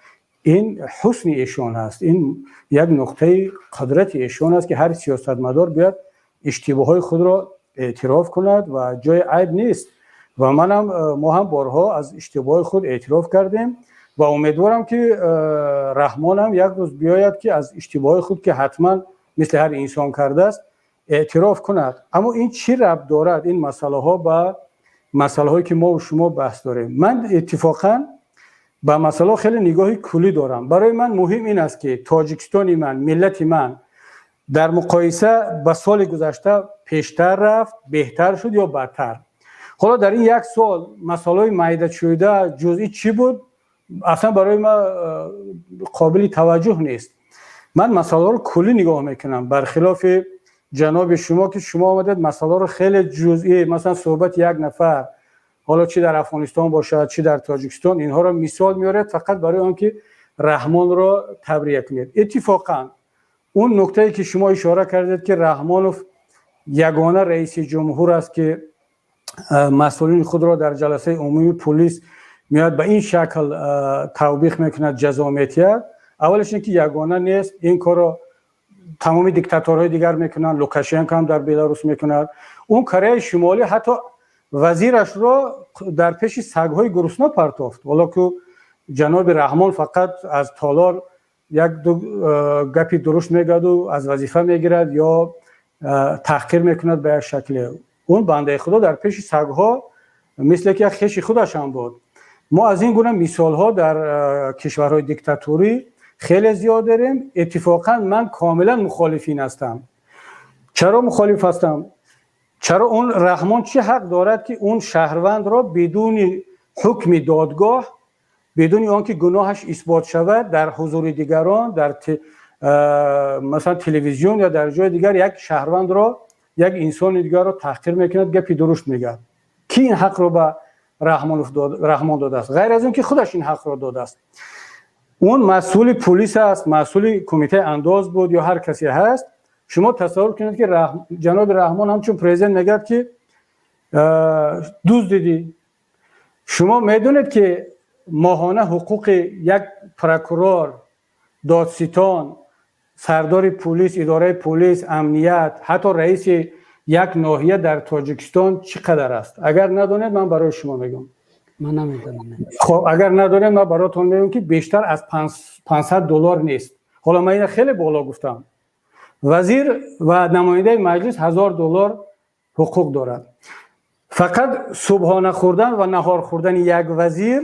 این حسن ایشان است، این یک نقطه قدرت ایشان است که هر سیاستمدار بیاد اشتباه خود را اعتراف کند و جای عیب نیست. و منم ما هم بارها از اشتباه خود اعتراف کردیم و امیدوارم که رحمان هم یک روز بیاید که از اشتباه خود که حتما مثل هر انسان کرده است اعتراف کند. اما این چی ربط دارد این مسئله ها با مسئله هایی که ما و شما بحث داریم؟ من اتفاقا به مسئله خیلی نگاه کلی دارم. برای من مهم این است که تاجیکستان من، ملت من در مقایسه با سال گذشته پیشتر رفت، بهتر شد یا بدتر. حالا در این یک سال مسئله میده شده جزئی چی بود اصلا برای ما قابل توجه نیست. من مسئله رو کلی نگاه میکنم، برخلاف جناب شما که شما آمدید مسئله رو خیلی جزئی، مثلا صحبت یک نفر حالا چی در افغانستان باشد چی در تاجیکستان، اینها رو مثال میارید فقط برای آنکه رحمان را تبریه کنید. اتفاقا اون نکته که شما اشاره کردید که رحمانوف یگانه رئیس جمهور است که مسئولین خود را در جلسه عمومی پلیس میاد به این شکل توبیخ میکند، جزا میتید، اولش اینکه یگانه نیست، این کارو تمام دیکتاتورهای دیگر میکنن، لوکاشنکو هم در بلاروس میکند. اون کره شمالی حتی وزیرش را در پیش سگ‌های گرسنه پرتافت، ولی که جناب رحمان فقط از تالار Як ду гапи дуруст мегӯяду аз вазифа мегирад ё таҳқир мекунад ба як шакле. Он бандаи худо дар пеши сагҳо мисле ки як хеши худаш ҳам буд. Мо аз ин гуна мисолҳо дар кишварҳои диктатурӣ хеле зиёд дорем. Иттифоқан, ман комилан мухолиф ин ҳастам. Чаро мухолиф ҳастам? Чаро он Раҳмон чӣ ҳақ дорад, ки он шаҳрвандро бидуни ҳукми додгоҳ, бидуни он ки гуноҳаш исбот шавад, дар ҳузури дигарон, дар масалан телевизион ё дар ҷои дигар, як шаҳрвандро, як инсони дигарро таҳқир мекунад, гапи дурушт мегӯяд? Кӣ ин ҳақро ба Раҳмон додааст, ғайр аз он ки худаш ин ҳақро додааст? Он масъули пулис аст, масъули кумитаи андоз буд ё ҳар касе ҳаст. Шумо тасаввур кунед, ки ҷаноби Раҳмон ҳамчун президент мегӯяд, ки дуздидӣ. Шумо медонед, ки моҳона ҳуқуқи як прокурор, додситон, сардори пулис, идораи пулис, амният, ҳатто раиси як ноҳия дар Тоҷикистон чӣ қадар аст? Агар надонед, ман барои шумо мегӯям. Ман намедонам. Хоб, агар надонед, ман баротон мегӯям, ки бештар аз 500 доллар нест. Ҳоло ман ина хеле боло гуфтам. Вазир ва намояндаи маҷлис 1000 доллар ҳуқуқ дорад. Фақат субҳона хӯрдан ва наҳор хӯрдани як вазир,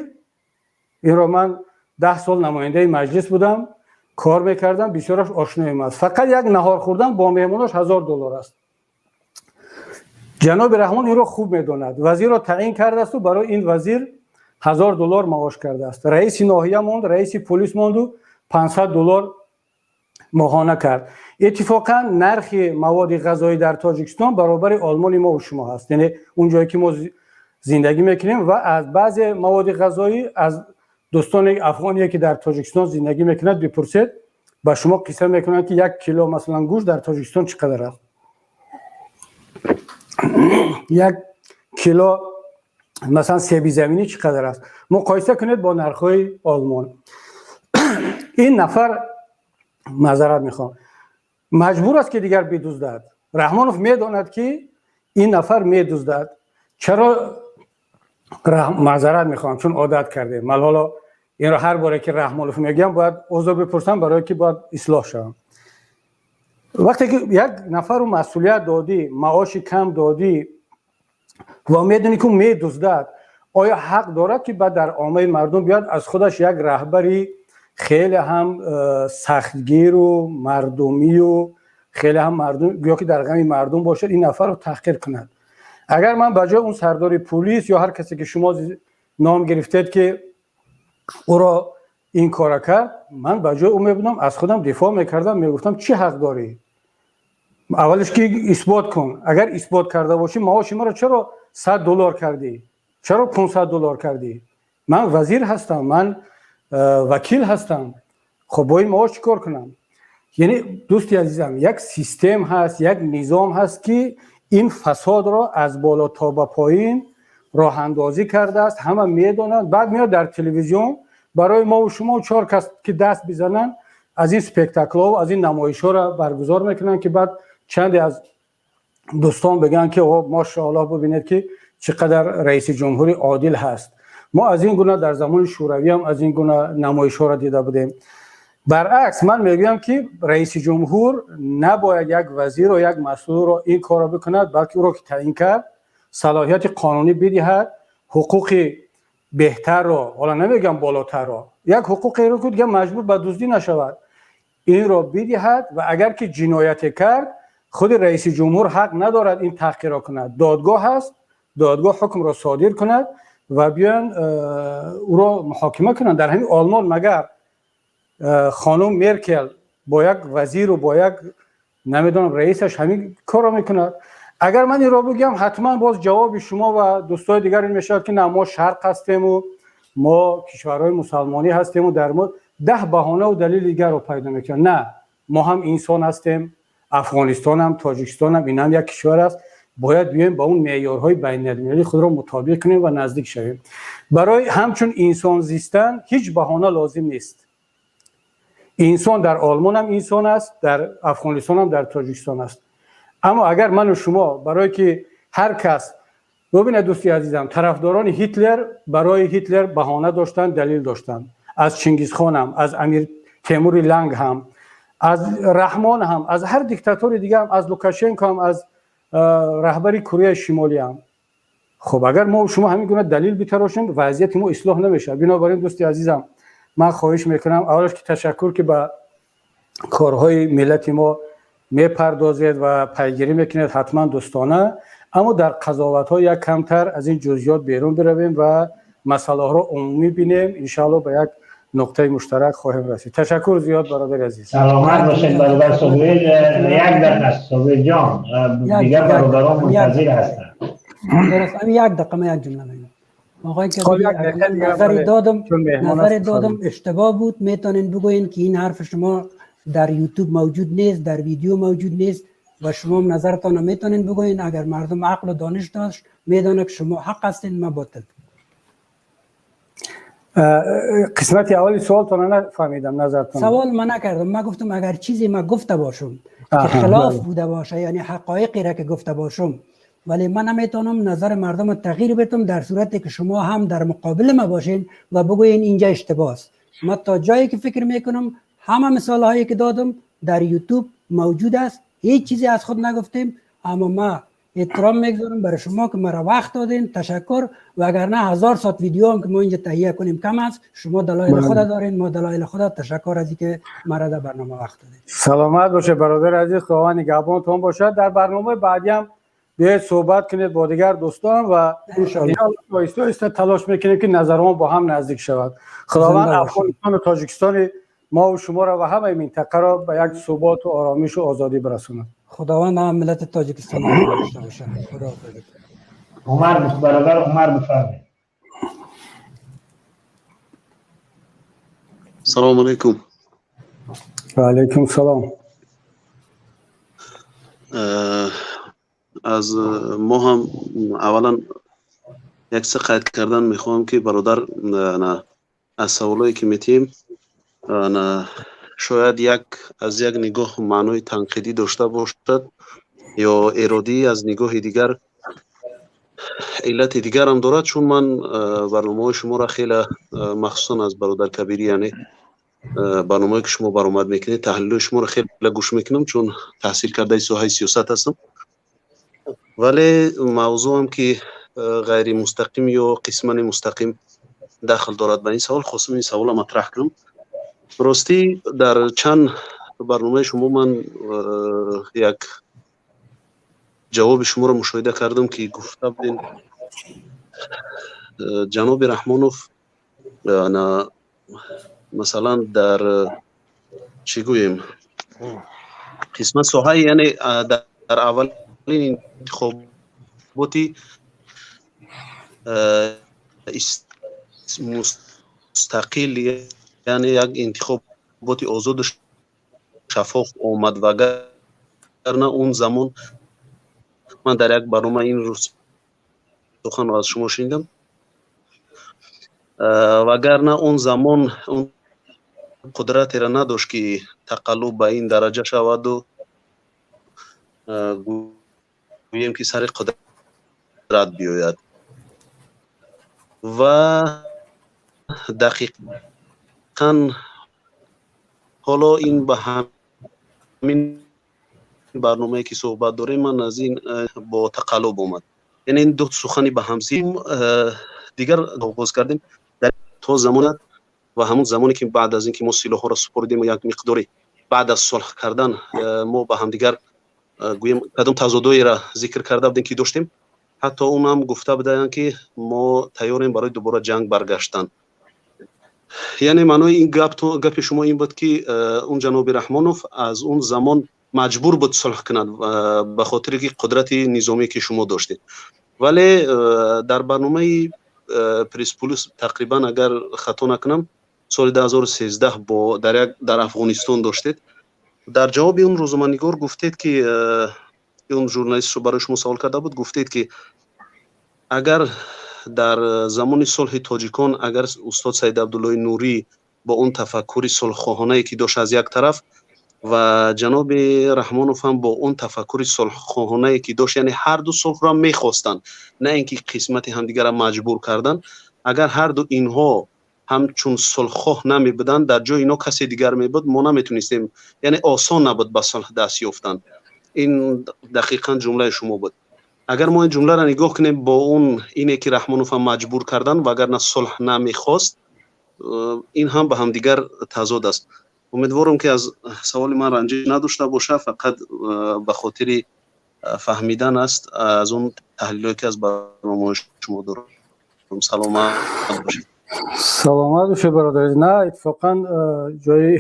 инро ман 10 сол намояндаи маҷлис будам, кор мекардам, бисёраш ошноим аст, фақат як наҳор хӯрдан бо меҳмонош 1000 доллар аст. Ҷаноби Раҳмон инро хуб медонад. Вазирро таъин кардасту барои ин вазир 1000 доллар маош кардааст. Раиси ноҳия монд, раиси полис монду 500 доллар моҳона кард. Иттифоқан, нархи маводи ғазоӣ дар Тоҷикистон баробари Олмони мо шумо ҳаст, яъне он ҷое ки мо зиндагӣ мекунем. Ва аз баъзе маводи ғазоӣ аз дӯстони афғоне, ки дар Тоҷикистон зиндагӣ мекунад, бипурсед, ба шумо қисса мекунанд, ки як кило, масалан, гӯшт дар Тоҷикистон чӣ қадар аст, як кило, масалан, себизаминӣ чӣ қадар аст. Муқоиса кунед бо нархҳои Олмон. Ин нафар, маъзарат мехоҳам, маҷбур аст, ки дигар бидуздад. Раҳмонов медонад, ки ин нафар медуздад. Чаро? Маъзарат мехоҳам, чун одат кардем. Ман ҳоло инро ҳар боре ки Раҳмонов мегӯям, бояд узр бипурсам, барое ки бояд ислоҳ шавам. Вақте ки як нафару масъулият додӣ, маоши кам додӣ ва медонӣ, ки медуздад, оё ҳақ дорад, ки баъд дар оммаи мардум биёяд, аз худаш як раҳбари хеле ҳам сахтгиру мардумию хеле ҳам мардум, гӯё ки дар ғами мардум бошад, ин нафарро таҳқир кунад? Агар ман ба ҷои он сардори пулис ё ҳар касе, ки шумо ном гирифтед, ки ӯро ин кора кард, ман ба ҷои ӯ мебудам, аз худам дифоъ мекардам, мегуфтам: «Чӣ ҳақ дорӣ? Аввалеш ки исбот кун. Агар исбот карда бошӣ, маоши маро чаро 100 доллар кардӣ? Чаро 500 доллар кардӣ? Ман вазир ҳастам, ман вакил ҳастам. Хоб, бо ин маош чӣ кор кунам?» Яъне, дӯсти азизам, як систем ҳаст, як низом ҳаст, ки ин фасодро аз боло то ба поин роҳандозӣ кардааст. Ҳама медонанд. Баъд меояд дар телевизион барои мову шумо, чор кас ки даст бизананд, аз ин спектаклҳо, аз ин намоишҳоро баргузор мекунанд, ки баъд чанде аз дӯстон бигӯянд, ки мошоаллоҳ, бубинед, ки чӣ қадар раиси ҷумҳури одил ҳаст. Мо аз ин гуна дар замони Шӯравӣ ҳам аз ин гуна намоишҳоро дида будем. Баръакс, ман мегӯям, ки раиси ҷумҳур набояд як вазирро, як масъулро ин корро бикунад, балки ӯро ки таъин кард, салоҳияти қонунӣ бидиҳад, ҳуқуқи беҳтарро, ҳоло намегӯям болотарро, як ҳуқуқеро, ки дигар маҷбур ба дуздӣ нашавад, инро бидиҳад. Ва агар ки ҷинояте кард, худи раиси ҷумҳур ҳақ надорад ин таҳқирро кунад. Додгоҳ ҳаст, додгоҳ ҳукмро содир кунад ва биёянд, ӯро муҳокима кунанд. Дар ҳамин Олмон магар хонум Меркел бо як вазиру бо як, намедонам, раисаш ҳамин корро мекунад? Агар ман инро бигӯям, ҳатман боз ҷавоби шумо ва дӯстои дигар ин мешавад, ки на, мо Шарқ ҳастему мо кишварҳои мусалмонӣ ҳастему дар мо даҳ баҳонаву далели дигарро пайдо мекунанд. На, мо ҳам инсон ҳастем. Афғонистонам, Тоҷикистонам, инам як кишвар аст. Бояд биёем, ба он меъёрҳои байналмилалӣ худро мутобиқ кунем ва наздик шавем. Барои ҳамчун инсон зистан ҳеҷ баҳона лозим нест. Инсон дар Олмонам инсон аст, дар Афғонистонам, дар Тоҷикистон аст. Аммо агар ману шумо барое ки ҳар кас бубинад, дӯсти азизам, тарафдорони Ҳитлер барои Ҳитлер баҳона доштанд, далел доштанд. Аз Чингизхонам, аз Амир Темури Ланг ҳам, аз Раҳмон ҳам, аз ҳар диктатори дига ҳам, аз Лукашенко ҳам, аз раҳбари Кореяи Шимолӣ ҳам. Хуб, агар мо шумо ҳамин гуна далил битарошем, вазъияти мо ислоҳ намешавад. Бинобар ин, дӯсти азизам, ман хоҳиш мекунам, аввалаш ки ташаккур, ки ба корҳои миллати мо мепардозед ва пайгирӣ мекунед, ҳатман дӯстона, аммо дар қазоватҳо як камтар аз ин ҷузъиёт берун биравем ва масъалаҳоро умумӣ бинем. Иншаалло, ба як нуқтаи муштарак хоҳем расид. Ташаккур зиёд, бародари азиз. Саломат бошед, бародар Собир. Як дақиқа, Собир ҷон, дигар бародарон мунтазир ҳастанд. Дуруст, ҳамин як дақиқа, ман як ҷумла мегӯям. Оқои Кабири, назари додам اشتباه بود، میتونین بگوین که این حرف شما در یوتیوب موجود نیست، در ویدیو موجود نیست و شما نظرتان میتونین بگوین. اگر مردم عقل و دانش داشت، میدانه که شما حق هستین، ما باطل. قسمت اولی سوالتون نفهمیدم، نظرتون. سوال من نکردم. من گفتم اگر چیزی ما گفته باشم که خلاف بوده باشه، یعنی حقایقی را که گفته باشم، ولی من نمیتونم نظر مردم تغییر بدم در صورتی که شما هم در مقابل ما باشین و بگوین اینجا اشتباه است. ما تا جایی که فکر میکنم، همه مثال هایی که دادم در یوتیوب موجود است. هیچ چیزی از خود نگفتیم، اما ما احترام میگذارم برای شما که مرا وقت دادین، تشکر. وگرنه 1000 ساعت ویدیو هم که ما اینجا تهیه کنیم کم است. شما دلایل خود دارین، ما دلایل خود. تشکر از اینکه مرا در برنامه وقت دادین. سلامت باشه برادر عزیز، خداوند نگهبانتون باشد. در برنامه بعدی هم بیاید صحبت کنید با دیگر دوستان و آهسته آهسته تلاش میکنیم که نظرمان با هم نزدیک شود. خداوند افغانستان و تاجیکستان ما و شما را و همه منطقه را به یک ثبات و آرامش و آزادی برساند. خداوند هم ملت تاجیکستان داشته باشه. خدا. عمر، برادر عمر، بفرمایید. سلام علیکم. و علیکم سلام. از ما هم اولا یک څه قید کردن میخوام که برادر از سوالایی که میتیم شاید یک از یک نگاه معنای تنقیدی داشته باشد یا ایرادی، از نگاه دیگر علت دیگر هم دارد. چون من برنامه شما را خیلی، مخصوصا از برادر کبیری، یعنی برنامه که شما برآمد میکنید، تحلیل شما را خیلی گوش میکنم، چون تحصیل کرده ساحه سیاست هستم. ولی موضوع هم که غیر مستقیم یا قسما مستقیم دخل دارد به این سوال، خواستم این سوال مطرح کنم. راستی در چند برنامه شما من یک جواب شما را مشاهده کردم که گفته بودین جناب رحمانوف مثلا در چی گوییم قسمت ساحه، یعنی در اولین انتخاباتی مستقل، یعنی یک انتخابات آزاد شفاف آمد، وگرنه اون زمان من در یک برنامه این روز سخن را از شما شنیدم، وگرنه اون زمان اون قدرتی را نداشت که تقلب به این درجه شود و گوییم که سر قدرت بیاید. و دقیقا حالا این به همین برنامه که صحبت داریم، من از این با تقلب اومد، یعنی این دو سخنی به همزیم دیگر آغاز کردیم در تا زمان و همون زمانی که بعد از اینکه ما سلاح ها را سپردیم و یک مقداری بعد از صلح کردن ما به همدیگر گوییم کدام تضادایی را ذکر کرده بودیم که داشتیم، حتی اون هم گفته بودن که ما تیاریم برای دوباره جنگ برگشتن. یعنی معنای این گپ شما این بود که اون جناب رحمانوف از اون زمان مجبور بود صلح کند به خاطر که قدرت نظامی که شما داشتید. ولی در برنامه پرس پولس تقریبا اگر خطا نکنم سال 2013 با در افغانستان داشتید، در جواب اون روزنامه‌نگار گفتید که اون ژورنالیست برای شما سوال کرده بود، گفتید که اگر در زمان صلح تاجیکان، اگر استاد سید عبدالله نوری با اون تفکر صلح که داشت از یک طرف و جناب رحمانوف هم با اون تفکر صلح خواهانه که داشت، یعنی هر دو صلح را میخواستند، نه اینکه قسمت همدیگر را مجبور کردن، اگر هر دو اینها Ҳамчун сулҳхоҳ намебуданд, дар ҷои ино касе дигар мебуд, мо наметунистем, яъне осон набуд ба сулҳ даст ёфтан. Ин дақиқан ҷумлаи шумо буд. Агар мо ин ҷумларо нигоҳ кунем бо он ине ки Раҳмоновам маҷбур кардан, вагарна сулҳ намехост, ин ҳам ба ҳамдигар тазод аст. Умедворам, ки аз саволи ман ранҷиш надошта боша, фақат ба хотири фаҳмидан аст аз он таҳлилое, ки аз барномаҳои шумо дорам. Саломат бошед. Саломат бошед, бародар. На, иттифоқан ҷои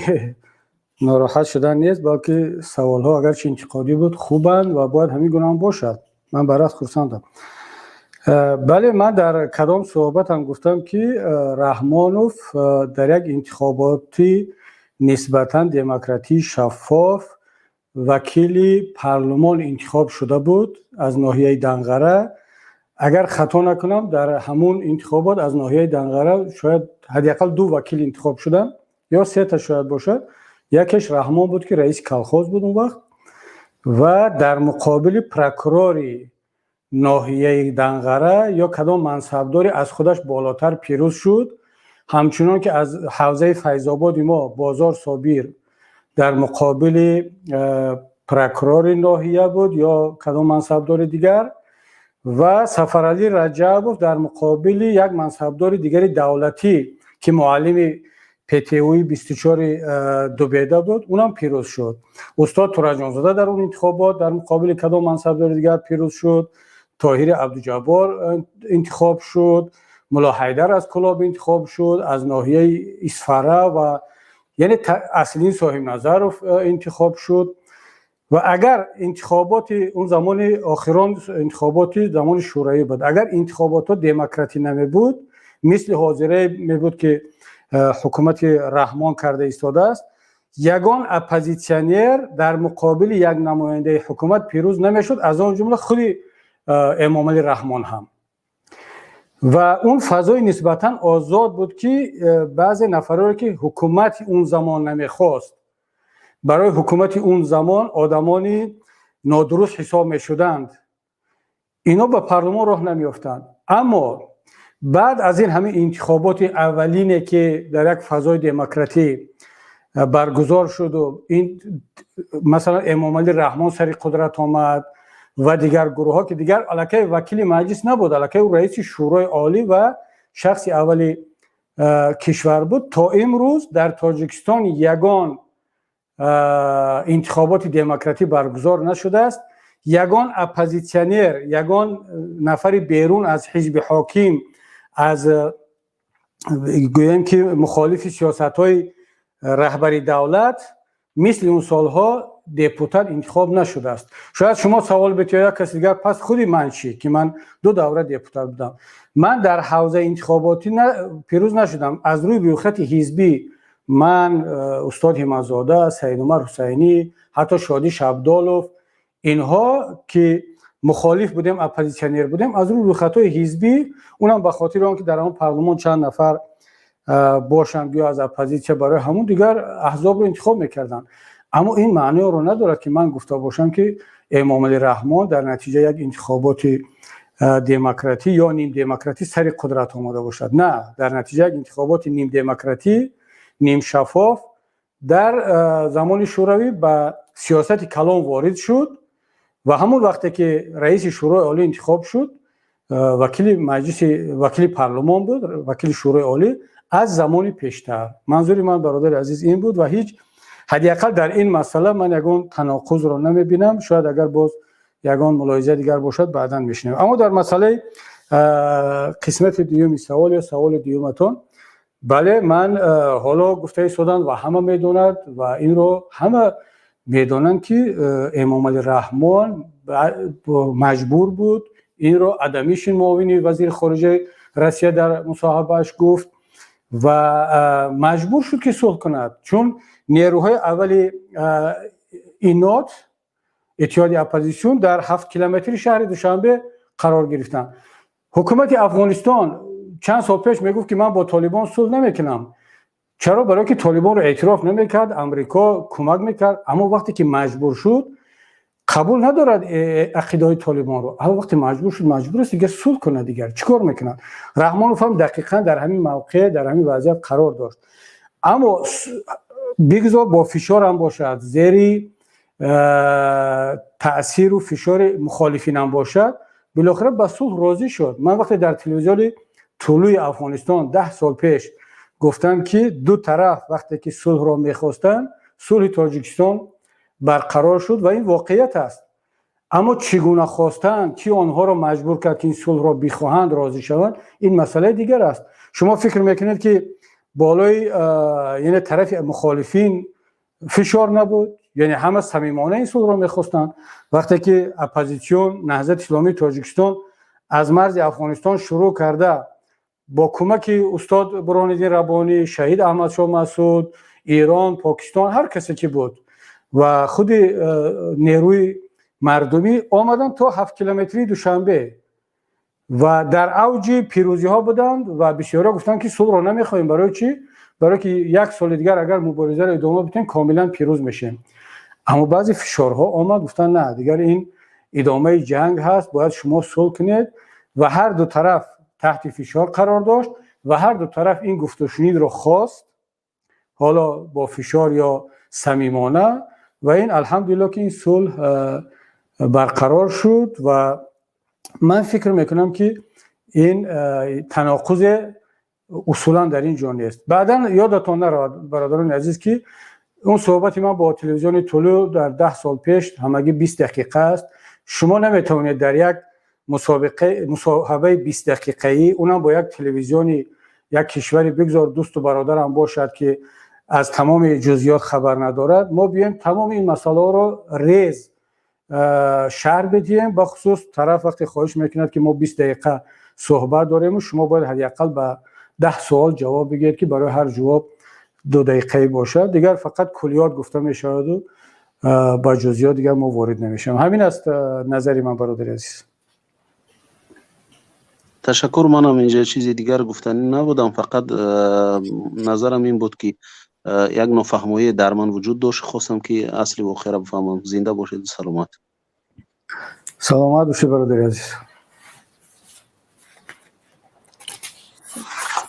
нороҳат шудан нест, балки саволҳо, агарчи интиқодӣ буд, хубанд ва бояд ҳамин гуна ҳам бошад. Ман баръакс хурсандам. Бале, ман дар кадом суҳбатам гуфтам, ки Раҳмонов дар як интихоботи нисбатан демократии шаффоф вакили парлумон интихоб шуда буд аз ноҳияи Данғара. Агар хато накунам, дар ҳамун интихобот аз ноҳияи Данғара шояд ҳадди ақал ду вакил интихоб шуданд ё сета шояд бошад. Якеш Раҳмон буд, ки раиси колхоз буд он вақт, ва дар муқобили прокурори ноҳияи Данғара ё кадом мансабдоре аз худаш болотар пирӯз шуд, ҳамчунон ки аз ҳавзаи Файзободи мо Бозор Собир дар муқобили прокурори ноҳия буд ё кадом мансабдори дигар, ва Сафаралӣ Раҷабов дар муқобили як мансабдори дигари давлатӣ, ки муаллими ПТУи 24 Дубеда буд, унам пирӯз шуд. Устод Тураҷонзода дар он интихобот дар муқобили кадом мансабдори дигар пирӯз шуд. Тоҳири Абдуҷаббор интихоб шуд, Мулло Ҳайдар аз Кӯлоб интихоб шуд, аз ноҳияи Исфара ва яъне Аслиддин Соҳибназаров интихоб шуд. Ва агар интихоботи он замони охирон, интихоботи замони Шӯравӣ буд, агар интихоботҳо демократӣ намебуд, мисли ҳозирае мебуд, ки ҳукумати Раҳмон карда истодааст, ягон оппозитсионер дар муқобили як намояндаи ҳукумат пирӯз намешуд, аз он ҷумла худи Эмомалӣ Раҳмон ҳам. Ва он фазои нисбатан озод буд, ки баъзе нафароре, ки ҳукумати он замон намехост, барои ҳукумати он замон одамони нодуруст ҳисоб мешуданд, ино ба парлумон роҳ намеёфтанд. Аммо баъд аз ин ҳамин интихоботи аввалине, ки дар як фазои демократӣ баргузор шуду ин масалан Эмомалӣ Раҳмон сари қудрат омад ва дигар гурӯҳҳо, ки дигар аллакай вакили маҷлис набуд, аллакай ӯ раиси Шӯрои Олӣ ва шахси аввали кишвар буд. То имрӯз дар Тоҷикистон ягон интихоботи демократӣ баргузор нашудааст. Ягон оппозитсионер, ягон нафари берун аз ҳизби ҳоким, аз гӯем ки мухолифи сиёсатҳои раҳбари давлат, мисли он солҳо депутат интихоб нашудааст. Шояд шумо савол битиё, як каси дигар: пас худи ман чӣ, ки ман ду давра депутат будам? Ман дар ҳавзаи интихоботӣ пирӯз нашудам. Аз рӯи рӯйхати ҳизбӣ ман, устод Ҳимматзода, Саидумар Ҳусайнӣ, ҳатто Шодӣ Шабдолов, инҳо ки мухолиф будем, оппозитсионер будем, аз рӯи рӯйхатҳои ҳизбӣ, унам ба хотири он ки дар ҳамон парлумон чанд нафар бошанд гӯё аз оппозитсия, барои ҳамун дигар аҳзобро интихоб мекарданд. Аммо ин маъноро надорад, ки ман гуфта бошам, ки Эмомалӣ Раҳмон дар натиҷаи як интихоботи демократӣ ё нимдемократӣ сари қудрат омада бошад. На, дар натиҷаи як интихоботи нимдемократӣ, нимшаффоф дар замони Шӯравӣ ба сиёсати калон ворид шуд. Ва ҳамон вақте ки раиси Шӯрои Олӣ интихоб шуд, вакили маҷлиси, вакили парлумон буд, вакили Шӯрои Олӣ аз замони пештар. Манзури ман, бародари азиз, ин буд ва ҳеҷ ҳадди ақал дар ин масъала ман ягон таноқузро намебинам. Шояд агар боз ягон мулоҳизаи дигар бошад, баъдан мешунавем. Аммо дар масъалаи қисмати дуюми савол ё саволи дуюматон, бале, ман ҳоло гуфта истодам ва ҳама медонад ва инро ҳама медонанд, ки Эмомалӣ Раҳмон маҷбур буд. Инро Адамишин, муовини вазири хориҷаи Россия, дар мусоҳибааш гуфт ва маҷбур шуд, ки сулҳ кунад, чун нерӯҳои аввали ИНОТ, иттиҳоди оппозитсион, дар 7 километри шаҳри Душанбе қарор гирифтанд. Ҳукумати Афғонистон чанд сол пеш мегуфт, ки ман бо Толибон сулҳ намекунам. Чаро? Барое ки Толибонро эътироф намекард, Амрико кӯмак мекард. Аммо вақте ки маҷбур шуд. Қабул надорад ақидаҳои толибонро. Ҳал вақте маҷбур шуд, маҷбур аст дигар сулҳ кунад, дигар чӣ кор мекунад? Раҳмонов ҳам дақиқан дар ҳамин мавқеъ, дар ҳамин вазъият қарор дошт. Аммо бигзор бо фишор ҳам бошад, зери таъсиру фишори мухолифин ҳам бошад, билохира ба сулҳ розӣ шуд. Ман вақте дар телевизиони Тулӯи Афғонистон 10 сол пеш гуфтам, ки ду тараф вақте ки сулҳро мехостанд, сулҳи Тоҷикистон барқарор шуд ва ин воқеият аст. Аммо чӣ гуна хостанд, ки онҳоро маҷбур кард, ки ин сулҳро бихоҳанд, розӣ шаванд, ин масъалаи дигар аст. Шумо фикр мекунед, ки болои, яъне тарафи мухолифин фишор набуд? Яъне ҳама самимона ин сулҳро мехостанд. Вақте ки оппозитсион, Наҳзати Исломии Тоҷикистон, аз марзи Афғонистон шурӯъ карда, бо кӯмаки устод Бурҳониддин Раббонӣ, шаҳид Аҳмадшоҳ Масуд, Эрон, Покистон, ҳар касе ки буд ва худи нерӯи мардумӣ омаданд то 7 километрии Душанбе ва дар авҷи пирӯзиҳо буданд ва бисёрҳо гуфтанд, ки сулҳро намехоҳем. Барои чӣ? Барое ки як соли дигар агар муборизаро идома бидиҳем, комилан пирӯз мешем. Аммо баъзе фишорҳо омад, гуфтанд: на, дигар ин идомаи ҷанг ҳаст, бояд шумо сулҳ кунед. Ва ҳар ду тараф таҳти фишор қарор дошт ва ҳар ду тараф ин гуфтушунидро хост, ҳоло бо фишор ё самимона. Ва ин, алҳамдулилло, ки ин сулҳ барқарор шуд. Ва ман фикр мекунам, ки ин таноқузе усулан дар ин ҷо нест. Баъдан ёдатон наравад, бародарони азиз, ки он суҳбати ман бо телевизиони Тулӯ дар 10 сол пеш ҳамагӣ 20 дақиқа аст. Шумо наметавонед дар як мусоҳибаи 20 дақиқаӣ, унам бо як телевизиони як кишвари, бигзор дӯсту бародарам бошад, ки аз тамоми ҷузъиёт хабар надорад, мо биёем тамоми ин масъалаҳоро рез шарҳ бидиҳем. Бахусус тараф вақте хоҳиш мекунад, ки мо 20 дақиқа суҳбат дорему шумо бояд ҳадди ақал ба 10 суол ҷавоб бигӯед, ки барои ҳар ҷавоб 2 дақиқаӣ бошад, дигар фақат куллиёт гуфта мешаваду ба ҷузъиёт дигар мо ворид намешавем. Ҳамин аст назари ман, бародари азиз. Ташаккур. Манам инҷа чизи дигар гуфтанӣ набудам, фақат назарам ин буд, ки як нофаҳмоие дар ман вуҷуд дошт, хостам, ки асли воқеаро бифаҳмам. Зинда бошед, саломат. Саломат бошед, бародари азиз.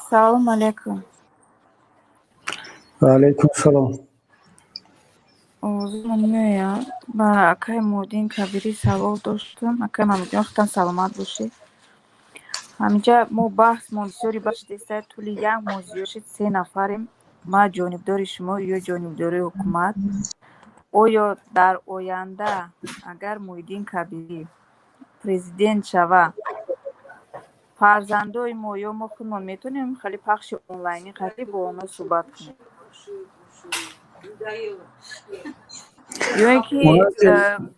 Салом алейкум. Ва алейкум салом. Овозумон меояд? Ба акаи Муҳиддин Кабирӣ савол доштам. Акаи Маҳмудҷон, худтон саломат бошед. Ҳаминҷа мо баҳсмон бисёри баҳс шудеста, тӯли як моҳ зиёд шуд, се нафарем, ма ҷонибдори шумо ё ҷонибдори ҳукумат. Оё дар оянда, агар Муҳиддин Кабирӣ президент шава, фарзандои мо ё мо худмон метавонем хеле пахши онлайнӣ қатӣ бо онҳо суҳбат кунем? Ё ин ки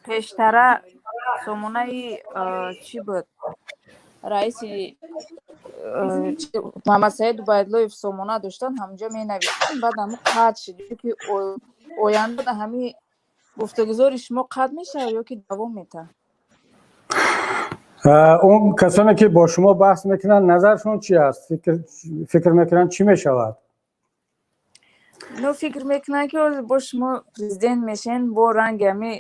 пештара сомонаи чӣ буд, раиси Муҳаммадсаид Убайдуллоев сомона доштанд, ҳамонҷо менавиштанд, баъд ҳамун қатъ шуд. Ё ки оянда ҳамин гуфтугузори шумо қатъ мешавад ё ки давом метаҳад? Он касоне ки бо шумо баҳс мекунанд, назаршон чи аст? Фикр мекунанд, чӣ мешавад? Ну, фикр мекунанд, ки ҳозир бо шумо президент мешен, бо ранги ҳами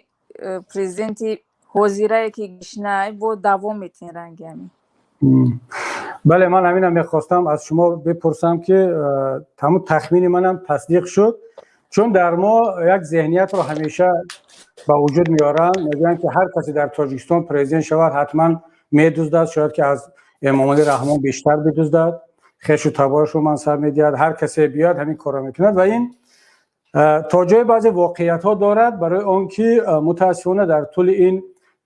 президенти ҳозирае, ки гишнай, бо давом метиҳен ранги ҳами. Бале, ман ҳаминам мехостам аз шумо бипурсам, ки ҳамун тахмини манам тасдиқ шуд, чун дар мо як зеҳниятро ҳамеша ба вуҷуд меоранд, мегӯянд, ки ҳар касе дар Тоҷикистон президент шавад, ҳатман медуздад, шояд ки аз Эмомалӣ Раҳмон бештар бидуздад, хешу таборашро мансаб медиҳад, ҳар касе биёяд, ҳамин корро мекунад. Ва ин то ҷои баъзе воқеиятҳо дорад, барои он ки мутаассифона дар тӯли ин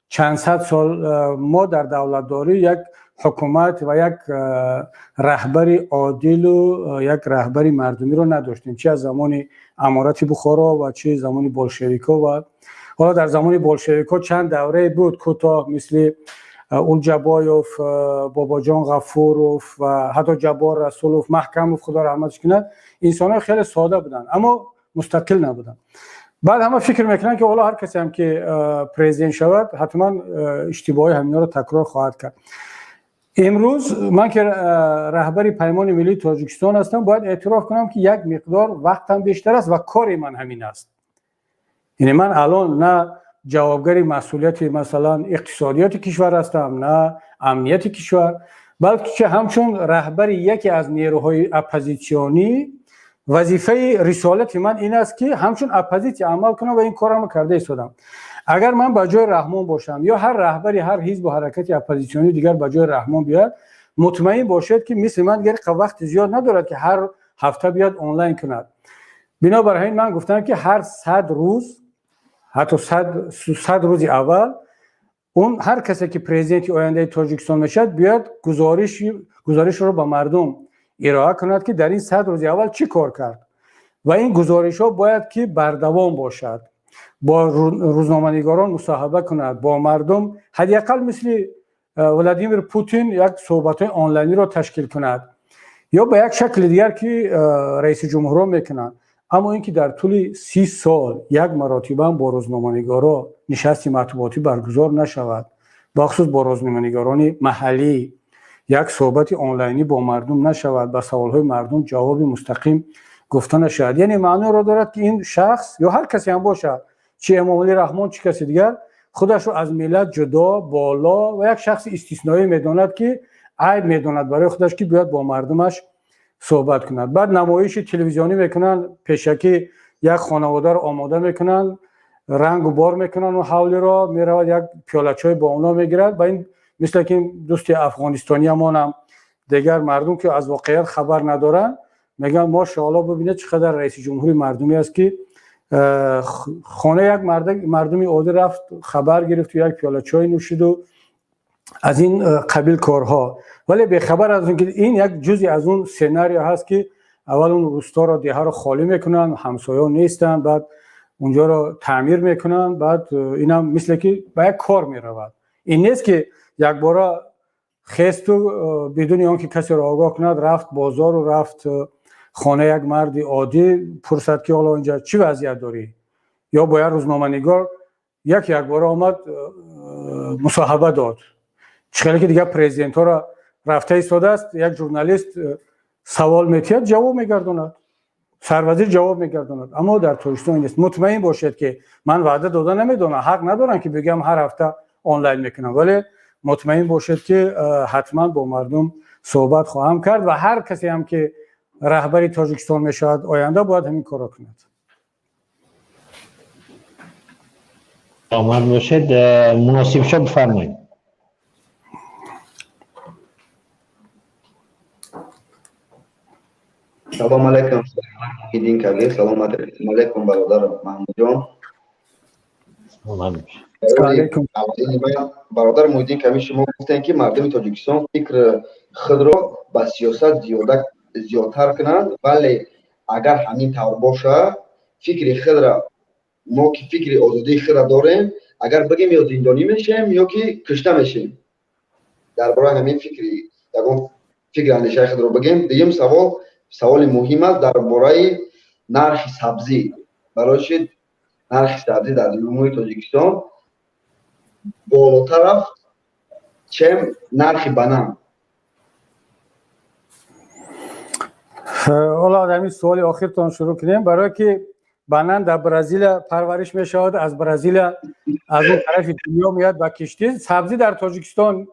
чанд сад сол мо дар давлатдорӣ як ҳукумат ва як раҳбари одилу як раҳбари мардумиро надоштем, чи аз замони Аморати Бухоро ва чи замони болшевикҳо. Ва ҳоло дар замони болшевикҳо чанд даврае буд кӯтоҳ, мисли Улҷабоев, Бобоҷон Ғафуров ва ҳатто Ҷаббор Расулов, Маҳкамов, Худо раҳматш кунад, инсонҳои хеле сода буданд, аммо мустақил набуданд. Баъд ҳама фикр мекунанд, ки ҳоло ҳар касе ҳам ки президент шавад, ҳатман иштибоҳи ҳаминҳоро такрор хоҳад кард. Имрӯз ман, ки раҳбари Паймони Миллии Тоҷикистон ҳастам, бояд эътироф кунам, ки як миқдор вақтам бештар аст ва кори ман ҳамин аст. Яъне ман алон на ҷавобгари масъулияти, масалан, иқтисодиёти кишвар ҳастам, на амнияти кишвар, балки ҳамчун раҳбари яке аз нерӯҳои оппозитсионӣ вазифаи рисолати ман ин аст, ки ҳамчун оппозитсия амал кунам ва ин корро карда истодам. Агар ман ба ҷои Раҳмон бошам ё ҳар раҳбари ҳар ҳизбу ҳаракати оппозитсионии дигар ба ҷои Раҳмон биёяд, мутмаин бошед, ки мисли ман дигар вақти зиёд надорад, ки ҳар ҳафта биёд онлайн кунад. Бинобар ҳамин ман гуфтам, ки ҳар 100 рӯз, ҳатто 100 рӯзи аввал, он ҳар касе ки президенти ояндаи Тоҷикистон мешавад, биёяд гузоришро ба мардум ироа кунад, ки дар ин 100 рӯзи аввал чӣ кор кард, ва ин гузоришҳо бояд ки бардавом бошад, бо рӯзноманигорон мусоҳиба кунад, бо мардум ҳадди ақал мисли Владимир Путин як суҳбатҳои онлайниро ташкил кунад ё ба як шакли дигар, ки раиси ҷумҳурро мекунанд. Аммо ин ки дар тӯли 30 сол як маротибаам бо рӯзноманигоро нишасти матбуотӣ баргузор нашавад, бахусус бо рӯзноманигорони маҳаллӣ як суҳбати онлайнӣ бо мардум нашавад, ба саволҳои мардум ҷавоби мустақим гуфта нашавад, яъне маъноро дорад, ки ин шахс ё ҳар касе ҳам бошад, чи Эмомалӣ Раҳмон, чӣ каси дигар, худашро аз миллат ҷудо, боло ва як шахси истисноӣ медонад, ки айб медонад барои худаш, ки биёяд бо мардумаш суҳбат кунад. Баъд намоиши телевизионӣ мекунанд, пешакӣ як хонаводаро омода мекунанд, рангу бор мекунанд ва ҳавлиро, меравад, як пиёла чой бо онҳо мегирад. Ба ин мисле ки дӯсти афғонистониямонам, дигар мардум, ки аз воқеият хабар надоранд, мегӯянд: «Мошоалло, бибинед, чӣ қадар раиси ҷумҳури мардумӣ аст, ки хонаи як мардуми оддӣ рафт, хабар гирифту як пиёла чой нӯшиду аз ин қабил корҳо», вале бехабар аз он ки ин як ҷузъи аз он сценарио ҳаст, ки аввал он русторо, деҳаро холӣ мекунанд, ҳамсояҳо нестанд, баъд унҷоро таъмир мекунанд, баъд инам мисле ки ба як кор меравад. Ин нест, ки якбора хесту бидуни он ки касеро огоҳ кунад, рафт бозору рафт хонаи як марди оддӣ, пурсад, ки ҳоло инҷа чӣ вазъият дорӣ, ё бо як рӯзноманигор як якбора омад, мусоҳиба дод. Чӣ хеле ки дигар президентҳоро рафта истодааст, як журналист савол метиҳад, ҷавоб мегардонад, сарвазир ҷавоб мегардонад. Аммо дар Тоҷикистон нест. Мутмаин бошед, ки ман ваъда дода намедонам, ҳақ надорам, ки бигӯям ҳар ҳафта онлайн мекунам, вале мутмаин бошед, ки ҳатман бо мардум суҳбат хоҳам кард ва ҳар касе ҳам ки раҳбари Тоҷикистон мешавад оянда, бояд ҳамин корро кунад. Саломат бошед. Муносиб шо, бифармоед. Салом алайкум, Муҳиддин Кабир. Салом алайкум, бародар Маҳмудҷон. Бародар Муҳиддин Кабир, шумо гуфтем, ки мардуми Тоҷикистон фикри худро ба сиёсат зиёдтар кунанд, вале агар ҳамин тавр бошад, фикри худро мо, ки фикри озодии худро дорем, агар бигем, ё зиндонӣ мешавем, ё ки кушта мешавем. Дар бораи ҳамин фикри ягон фикри андешаи худро бигем. Дуюм савол, саволи муҳим аст, дар бораи нархи сабзӣ. Барои чи нархи сабзӣ дар Ҷумҳурии Тоҷикистон болотар рафт, чем нархи банан? Ҳоло аз ҳамин суоли охиртон шурӯъ кунем. Барое ки банан дар Бразилия парвариш мешавад, аз Бразилия, аз он тарафи дунё меяд ба киштӣ, сабзӣ дар Тоҷикистон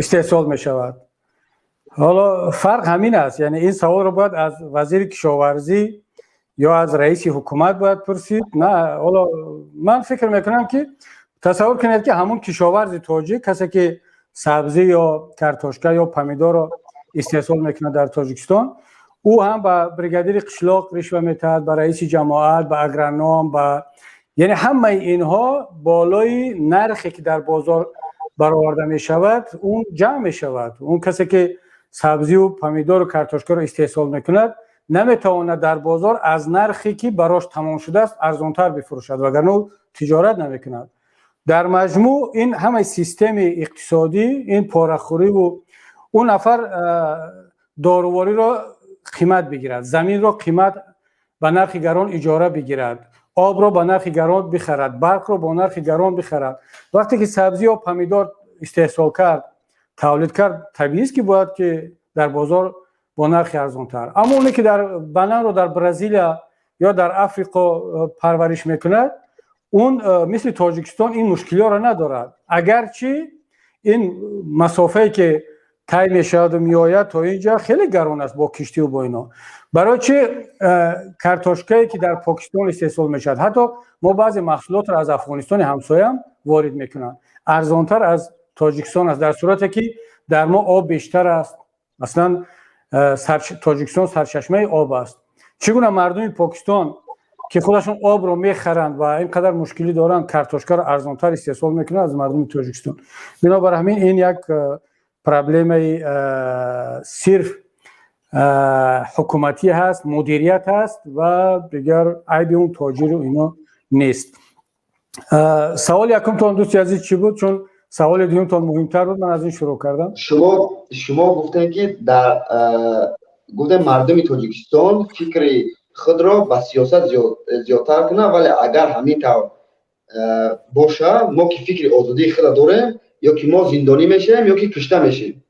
истеҳсол мешавад. Ҳоло фарқ ҳамин аст. Яъне ин саволро бояд аз вазири кишоварзӣ ё аз раиси ҳукумат бояд пурсид. На, ҳоло ман фикр мекунам, ки тасаввур кунед, ки ҳамун кишоварзи тоҷик, касе ки сабзӣ ё картошка ё помидорро истеҳсол мекунад дар Тоҷикистон, ӯ ҳам ба бригадири қишлоқ ришва метаҳад, ба раиси ҷамоат, ба агроном, ба яъне ҳамаи инҳо болои нархе ки дар бозор бароварда мешавад, он ҷамъ мешавад. Он касе ки сабзию помидору картошкаро истеҳсол мекунад, наметавонад дар бозор аз нархе ки барош тамом шудааст арзонтар бифурӯшад, вагарна ӯ тиҷорат намекунад. Дар маҷмӯъ ин ҳамаи системи иқтисодӣ, ин порахӯриву он нафар дорувориро қимат бигирад, заминро қимат ба нархи гарон иҷора бигирад, обро ба нархи гарон бихарад, барқро бо нархи гарон бихарад, вақте ки сабзӣ ё помидор истеҳсол кард, тавлид кард, табиист, ки бояд ки дар бозор бо нархи арзонтар. Аммо оне ки дар бананро дар Бразилия ё дар Африқо парвариш мекунад. Он мисли Тоҷикистон ин мушкилиҳоро надорад, агарчи ин масофае ки тай мешаваду меояд то инҷа хеле гарон аст бо киштиву бо ино. Барои чи картошкае ки дар Покистон истеҳсол мешавад, ҳатто мо баъзе маҳсулотро аз Афғонистони ҳамсоям ворид мекунанд, арзонтар аз Тоҷикистон аст, дар сурате ки дар мо об бештар аст. Аслан Тоҷикистон сарчашмаи об аст. Чӣ гуна мардуми Покистон, ки худашон обро мехаранд ва ин қадар мушкилӣ доранд, картошкаро арзонтар истеҳсол мекунанд аз мардуми Тоҷикистон? Бинобар ҳамин ин як проблемаи сирф ҳукуматӣ ҳаст, мудирият ҳаст ва дигар айби он тоҷиру ино нест. Саволи якумтон, дӯсти азиз, чӣ буд? Чун саволи дуюмтон муҳимтар буд, ман аз ин шурӯъ кардам. Шумо гуфтем, ки дар гуфтем мардуми Тоҷикистон фикри худро ба сиёсат зиёдтар кунад, вале агар ҳамин тавр боша, мо ки фикри озодии худро дорем, ё ки мо зиндонӣ мешавем, ё ки кушта мешем.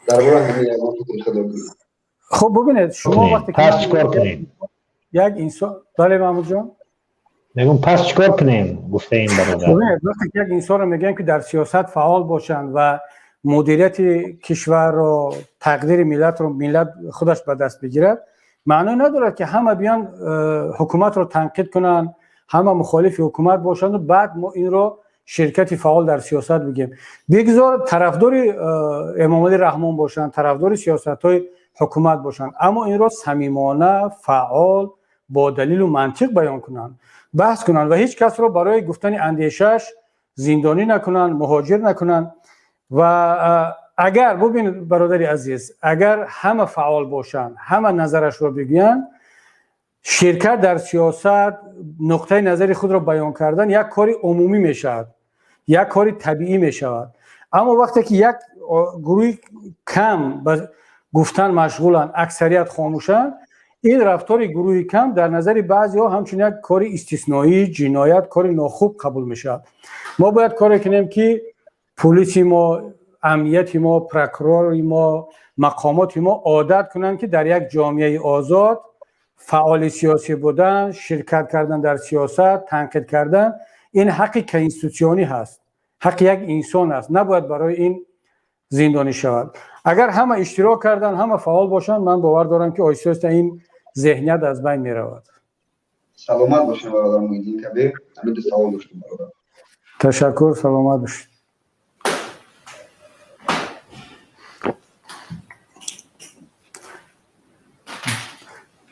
Дар бораи ҳамин ягон фикри худро кунед. Хуб, бубинед, шумо вақте пас чӣ кор кунем? Як инсон, бале, Маҳмудҷон. Мегӯм, пас чӣ кор кунем, гуфта ин бародар. Бубинед, вақте ки як инсонро мегӯем, ки дар сиёсат фаъол бошанд ва мудирияти кишварро, тақдири миллатро миллат худаш ба даст бигирад, маъно надорад, ки ҳама биён ҳукуматро танқид кунанд, ҳама мухолифи ҳукумат бошанду баъд мо инро ширкати фаъол дар сиёсат бигем. Бигзор тарафдори Эмомалӣ Раҳмон бошанд, тарафдори сиёсатҳои ҳукумат бошанд, аммо инро самимона, фаъол, бо далилу мантиқ баён кунанд, баҳс кунанд ва ҳеҷ касро барои гуфтани андешааш зиндонӣ накунанд, муҳоҷир накунанд. Ва агар бубинед, бародари азиз, агар ҳама фаъол бошанд, ҳама назарашро бигӯянд, ширкат дар сиёсат, нуқтаи назари худро баён кардан як кори умумӣ мешавад, як кори табиӣ мешавад. Аммо вақте ки як гурӯҳи кам ба гуфтан машғуланд, аксарият хомӯшанд, ин рафтори гурӯҳи кам дар назари баъзеҳо ҳамчун як кори истисноӣ, ҷиноят, кори нохуб қабул мешавад. Мо бояд коре кунем, ки пулиси мо, амнияти мо, прокурори мо, мақомоти мо одат кунанд, ки дар як ҷомеаи озод фаъоли сиёсӣ будан, ширкат кардан дар сиёсат, танқид кардан ин ҳаққи конститутсионӣ ҳаст, ҳаққи як инсон аст, набояд барои ин зиндонӣ шавад. Агар ҳама иштирок кардан, ҳама фаъол бошанд, ман бовар дорам, ки оҳиста оҳиста ин зеҳният аз байн меравад. Саломат бошед, бародар Муҳиддин Кабир. Ҳамин ду савол доштем, бародар. Ташаккур, саломат бошед.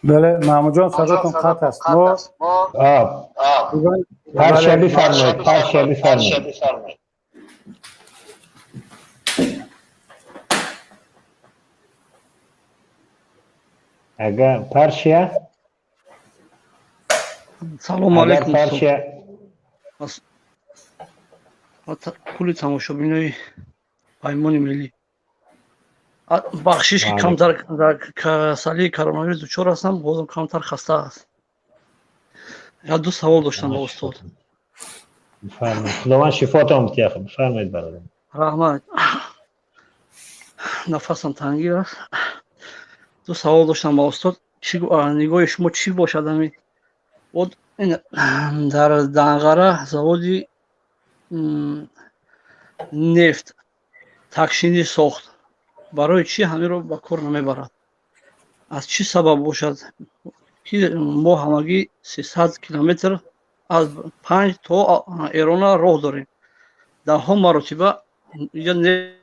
Бале, Маҳмудҷон, садотон қатъ аст. Мо Парша, бифармоед, Парша, бифармоед. Агар Паршия. Салому алайкум. Паршия. Кулли тамошобинои Паймони Миллӣ, бахшиш, ки камтар дар касалии коронавирус дучор ҳастам, бозам камтар хаста аст. Як ду савол доштам ба устод. Бифармоед, Худованд шифотон бидиҳад. Бифармоед, бародар. Раҳмат, нафасам тангир аст. Ду савол доштам ба устод. Нигоҳи шумо чӣ бошад, ами дар Данғара заводи нефт такшинӣ сохт, барои чӣ ҳаминро ба кор намебарад? Аз чӣ сабаб бошад, ки мо ҳамагӣ 300 километр аз Панҷ то Эрона роҳ дорем, даҳҳо маротиба инҷа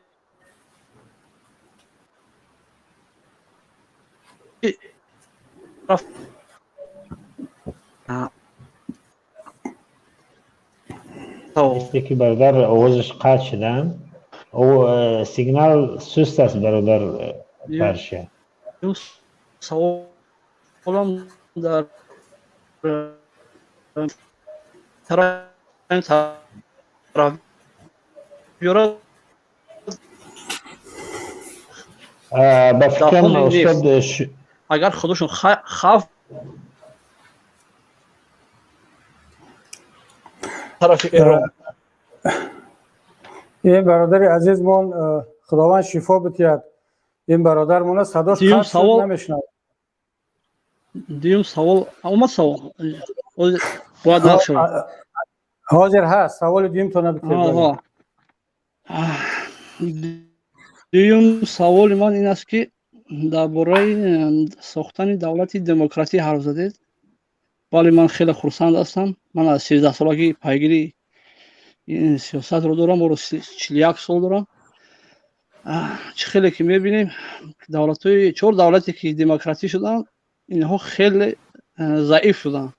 Мисли ки бародар овозаш қатъ шудан, сигнал суст аст, бародар Парша. Саволам дар тараф биёрад. Ба фикрам, устод, агар худошон хавф тарафи Эрон. Ин бародари азизмон, Худованд шифо бидиҳад ин бародармона, садош Дуюм қатъ шуд, савол намешунавад. Дуюм савол омад, савол бояд нақл шавад. Ҳозир ҳаст, саволи дуюмтона бикунед. Дуюм саволи ман ин аст, ки дар бораи сохтани давлати демократӣ ҳарф задед. Бале, ман хеле хурсанд ҳастам. Ман аз 13-солагӣ пайгири ин сиёсатро дорам, оро 41 сол дорам. Чӣ хеле ки мебинем, давлатҳои чор давлате ки демократӣ шуданд, инҳо хеле заиф шуданд,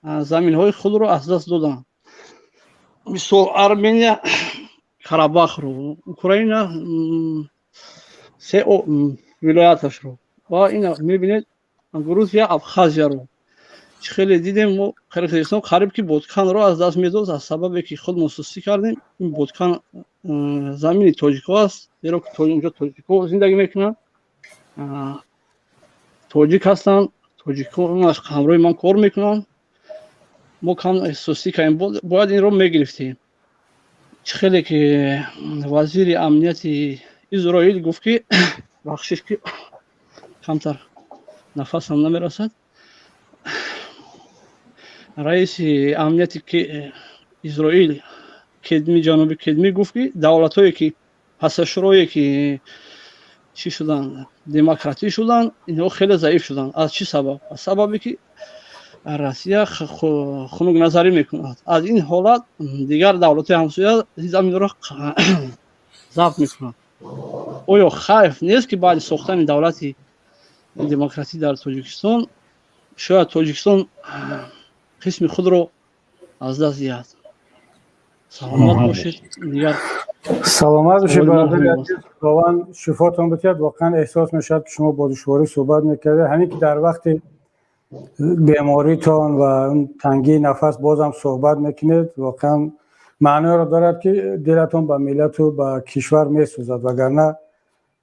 заминҳои худро аз даст доданд. Мисол, Армения Карабахро, Украина се вилояташро ва ина мебинед, Грузия Абхазияро. Чӣ хеле дидем, мо Қирғизистон қариб ки Ботканро аз даст медод, аз сабабе ки худмон сустӣ кардем. Ин Боткан замини тоҷикҳо аст, зеро ки инҷо тоҷикҳо зиндагӣ мекунанд, тоҷик ҳастанд, тоҷикҳо ҳамроҳи ман кор мекунанд. Мо кам сустӣ кардем, бояд инро мегирифтем. Чӣ хеле ки вазири амнияти Изроил гуфт, ки, бахшиш, ки камтар нафасам намерасад, раиси амнияти Изроил Кедми, ҷаноби Кедми гуфт, ки давлатҳое ки пасашурое ки чӣ шуданд, демократӣ шуданд, инҳо хеле заиф шуданд. Аз чӣ сабаб? Аз сабабе ки Россия хунукназарӣ мекунад. Аз ин ҳолат дигар давлатҳои ҳамсоя заминро забт мекунанд. Оё хавф нест, ки баъди сохтани давлати демократӣ дар Тоҷикистон шояд Тоҷикистон қисми худро аз даст диҳад? Саломат бошед. Дигар Саломат бошед, бародари азиз, Худованд шифотон бидиҳад. Воқеан эҳсос мешавад, ки шумо бо душворӣ суҳбат мекардед. Ҳамин ки дар вақти беморитон ва тангии нафас бозам суҳбат мекунед, воқеан маъноеро дорад, ки дилатон ба миллату ба кишвар месӯзад, вагарна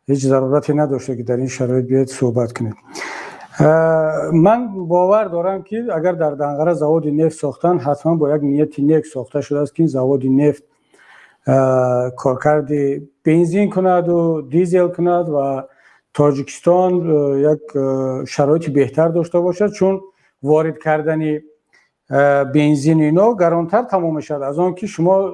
ҳеҷ зарурате надошта, ки дар ин шароит биёед суҳбат кунед. Ман бовар дорам, ки агар дар Данғара заводи нефт сохтанд, ҳатман бо як нияти нек сохта шудааст, ки ин заводи нефт коркарди бензин кунаду дизел кунад ва Тоҷикистон як шароити беҳтар дошта бошад, чун ворид кардани бензину ино гаронтар тамом мешавад аз он ки шумо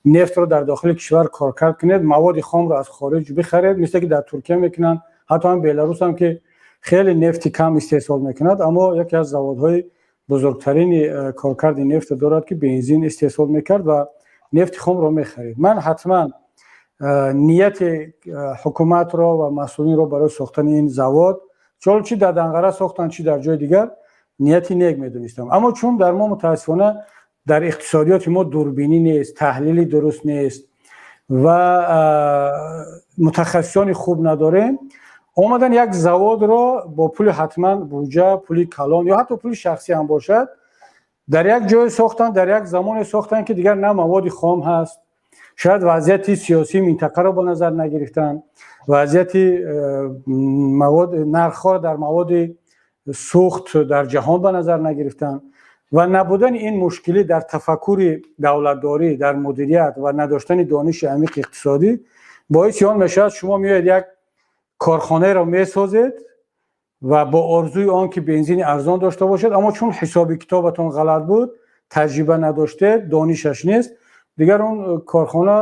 нефтро дар дохили кишвар коркард кунед, маводи хомро аз хориҷ бихаред, мисле ки дар Туркия мекунанд. Ҳатто ҳам Беларус ҳам, ки хеле нефти кам истеҳсол мекунад, аммо яке аз заводҳои бузургтарини коркарди нефтро дорад, ки бензин истеҳсол мекард ва нефти хомро мехарид. Ман ҳатман нияти ҳукуматро ва масъулинро барои сохтани ин завод, чӣ дар Данғара сохтанд, чӣ дар ҷои дигар, нияти нек медонистам. Аммо чун дар мо, мутаассифона, дар иқтисодиёти мо дурбинӣ нест, таҳлили дуруст нест ва мутахассисони хуб надорем, омадан як заводро бо пули ҳатман буҷа, пули калон ё ҳатто пули шахсӣ ҳам бошад, дар як ҷое сохтанд, дар як замоне сохтанд, ки дигар на маводи хом ҳаст. Шояд вазъияти сиёсии минтақаро ба назар нагирифтанд, вазъияти нархҳоро дар маводи сӯхт дар ҷаҳон ба назар нагирифтанд ва набудани ин мушкилӣ дар тафаккури давлатдорӣ, дар мудирият ва надоштани дониши амиқи иқтисодӣ боиси он мешавад. Шумо меоед, як корхонаеро месозед ва бо орзуи он ки бензини арзон дошта бошед, аммо чун ҳисоби китобатон ғалат буд, таҷриба надоштед, донишаш нест, дигар он корхона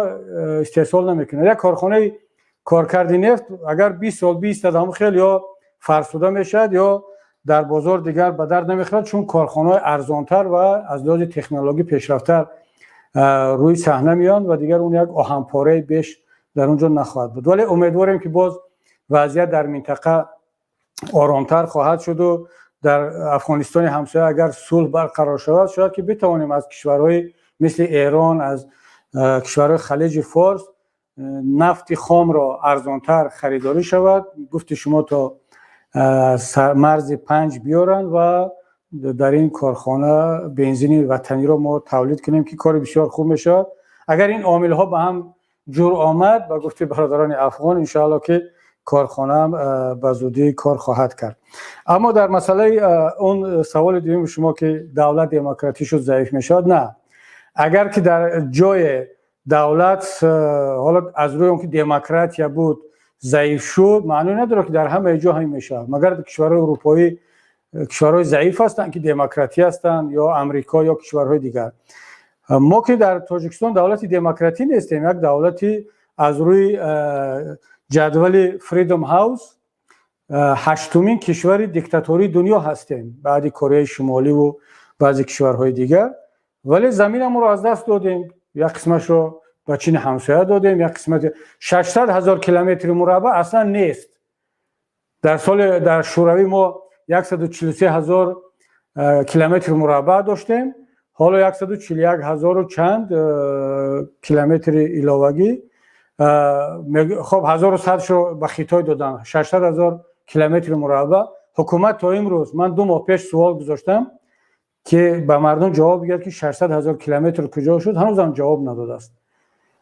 истеҳсол намекунад. Як корхонаи коркарди нефт агар 20 сол биистад, ҳамон хел ё фарсуда мешавад, ё дар бозор дигар ба дард намехӯрад, чун корхонаҳои арзонтар ва аз лиҳози технологӣ пешрафтар рӯи саҳна меоянд ва дигар он як оҳанпораи беш дар он ҷо нахоҳад буд. Вале умедворем, ки боз вазъият дар минтақа оромтар хоҳад шуду дар Афғонистони ҳамсоя агар сулҳ барқарор шавад, шояд ки битавонем аз кишварҳои мисли Эрон, аз кишварҳои Халиҷи Форс нафти хомро арзонтар харидорӣ шавад, гуфти шумо, то марзи Панҷ биёранд ва дар ин корхона бензини ватаниро мо тавлид кунем, ки кори бисёр хуб мешавад. Агар ин омилҳо ба ҳам ҷур омад, ба гуфти бародарони афғон, иншоалло, ки корхонаам ба зудӣ кор хоҳад кард. Аммо дар масъалаи он саволи дуюми шумо, ки давлат демократӣ шуд, заиф мешавад, на. Агар ки дар ҷое давлат ҳоло аз рӯи он ки демократия буд, заиф шуд, маъно надорад, ки дар ҳамаи ҷо ҳамин мешавад. Магар кишварҳои урупоӣ Кишварҳои заиф ҳастанд, ки демократӣ ҳастанд, ё Амрико, ё кишварҳои дигар. Мо ки дар Тоҷикистон давлати демократӣ нестем, як давлати аз рӯи ҷадвали Freedom House ҳаштумин кишвари диктатории дунё ҳастем, баъди Кореяи Шимоливу баъзе кишварҳои дигар. Вале заминамонро аз даст додем, як қисмашро ба Чини ҳамсоя додем, як қисмати 600 ҳазор километри мураббаъ аслан нест. Дар соли дар Шӯравӣ мо 143 ҳазор километри мураббаъ доштем, ҳоло 141 ҳазору чанд километри иловагӣ. Хоб, 1100-шо ба Хитой додан, 600 ҳазор километри мураббаъ. Ҳукумат то имрӯз, ман 2 моҳ пеш суол гузоштам, ки ба мардум ҷавоб бигирад, ки 600 ҳазор километр куҷо шуд, ҳанӯзам ҷавоб надодааст.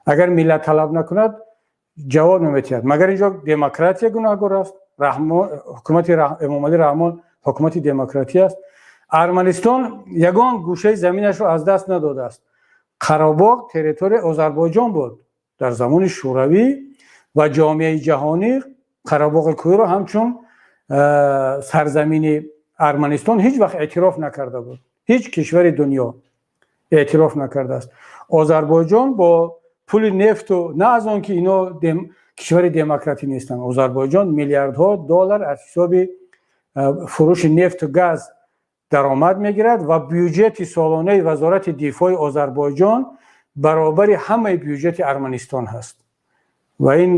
Агар миллат талаб накунад, ҷавоб наметиҳад. Магар инҷо демократия гунаҳгор аст? Ҳукумати Эмомалӣ Раҳмон ҳукумати демократӣ аст. Арманистон ягон гӯшаи заминашро аз даст надодааст. Қарабоғ территорияи Озарбойҷон буд дар замони Шӯравӣ ва ҷомеаи ҷаҳонӣ Қарабоғи Кӯҳиро ҳамчун сарзамини Арманистон ҳеҷ вақт эътироф накарда буд. Ҳеҷ кишвари дунё эътироф накардааст. Озарбойҷон бо пули нефту, на аз он ки ино кишвари демократӣ нестанд, Озарбойҷон миллиардҳо доллар аз ҳисоби фурӯши нефту газ даромад мегирад ва бюҷети солонаи вазорати дифои Озарбойҷон баробари ҳамаи бюҷети Арманистон ҳаст. Ва ин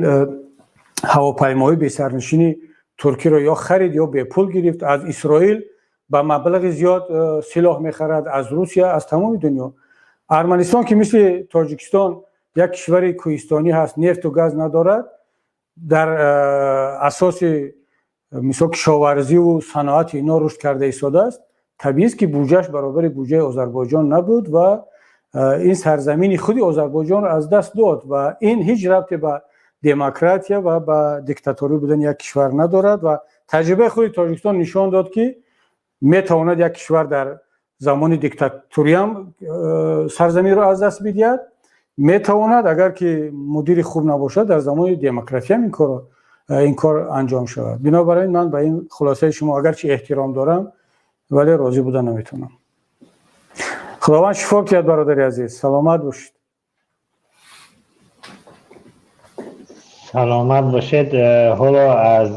ҳавопаймоҳои бесарнишини Туркиро ё харид, ё бепул гирифт, аз Исроил ба маблағи зиёд силоҳ мехарад, аз Русия, аз тамоми дунё. Арманистон, ки мисли Тоҷикистон як кишвари кӯҳистонӣ ҳаст, нефту газ надорад, дар асоси мисол кишоварзиву саноати ино рушд карда истодааст. Табиист, ки буҷааш баробари буҷаи Озарбойҷон набуд ва ин сарзамини худи Озарбойҷонро аз даст дод. Ва ин ҳеҷ рабте ба демократия ва ба диктаторӣ будани як кишвар надорад. Ва таҷрибаи худи Тоҷикистон нишон дод, ки метавонад як кишвар дар замони диктатуриам сарзаминро аз даст бидиҳад, метавонад, агар ки мудири хуб набошад, дар замони демократиям ин кор анҷом шавад. Бинобар ин ман ба ин хулосаи шумо агарчи эҳтиром дорам, вале розӣ буда наметавонам. Худованд шифо бидиҳад, бародари азиз, саломат бошед. Саломат бошед. Ҳоло аз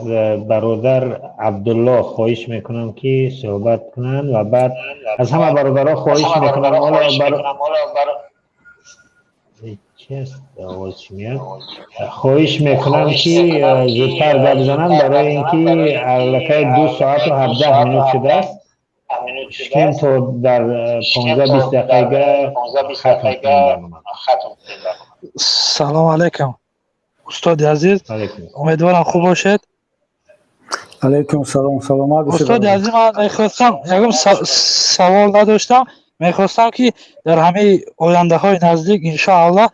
бародар Абдулло хоҳиш мекунам, ки суҳбат кунанд ва баъд аз ҳама бародаро хоҳиш мекунам. Ҳоло чи аст, овоз чӣ меяд? Хоҳиш мекунам, ки зудтар гап зананд, барои ин ки аллакай 2 соату 17 минут шудааст. Шикем то дар 15-20 дақиқа хатм кунем барнома. Салому алайкум, устоди азиз, умедворам хуб бошед. Алайкум салом, саломат бошед. Устоди азиз, ман мехостам, ягон савол надоштам, мехостам, ки дар ҳамаи ояндаҳои наздик, иншоаллоҳ,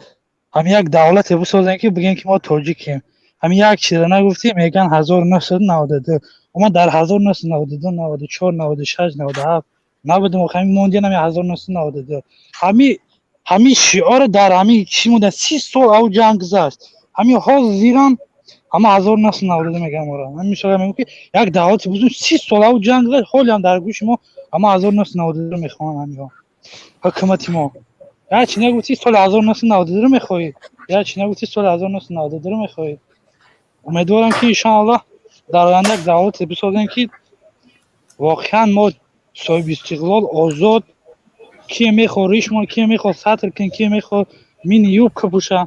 ҳамин як давлате бисозем, ки бигем, ки мо тоҷикем. Ҳамин як чиза нагуфтем, мегӯянд 1992. Ма дар 1992, 94, 96, 97 набудем, ҳамин мондиан ҳами 1992. Ҳами шиора дар ҳами чӣ монда, 30 сол ав ҷанг гузашт, ҳами ҳозирам ҳама 1992 мегӯям ора. Ҳамин мисол мегӯям, ки як давлати бузург, 30 сол ав ҷанг гузашт, ҳолиам дар гӯши мо ҳама 1992 мехонанд. Ҳамиҳо ҳукумати мо як чи нагуфти, соли 1992 мехоҳӣ, як чи нагуфти, соли 1992 мехоҳӣ. Умедворам, ки иншоаллоҳ дар оянда як давлате бисозем, ки воқеан мо соҳиби истиқлол, озод, кие мехоҳ ришмон, кие мехоҳ сатр кун, кие мехоҳ мини юбка пӯша.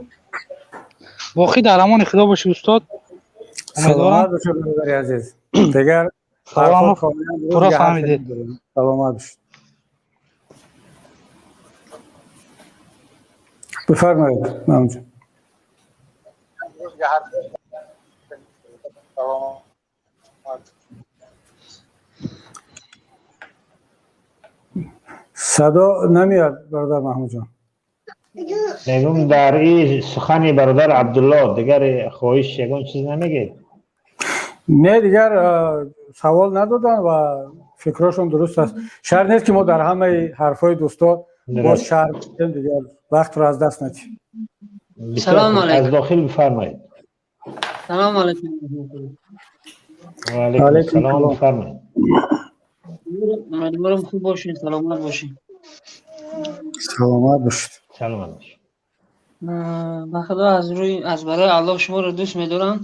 Боқӣ дар амони Худо бошӣ, устод. Умедворам. Бародари азиз, дигар пурра фаҳмидед. Саломат бошед. Бифармоед, мамҷон. Садо намеяд, бародар Маҳмудҷон. Мегум, дар ин сухани бародар Абдулло дигар хоҳиш, ягон чиз намегед? Не, дигар савол надодан ва фикрҳошон дуруст аст. Шарт нест, ки мо дар ҳамаи ҳарфҳои дӯсто боз шарҳ бидем, дигар вақтро аз даст надиҳем. Салому аз алайкум. Дохил бифармоед. Салому алайкум. Ва алайкум салом, бифармоед. Умедворам, хуб бошед, саломат бошед. Саломат бошед. Саломат бошед. Ба Худо, аз рӯи аз барои Аллоҳ шуморо дӯст медорам,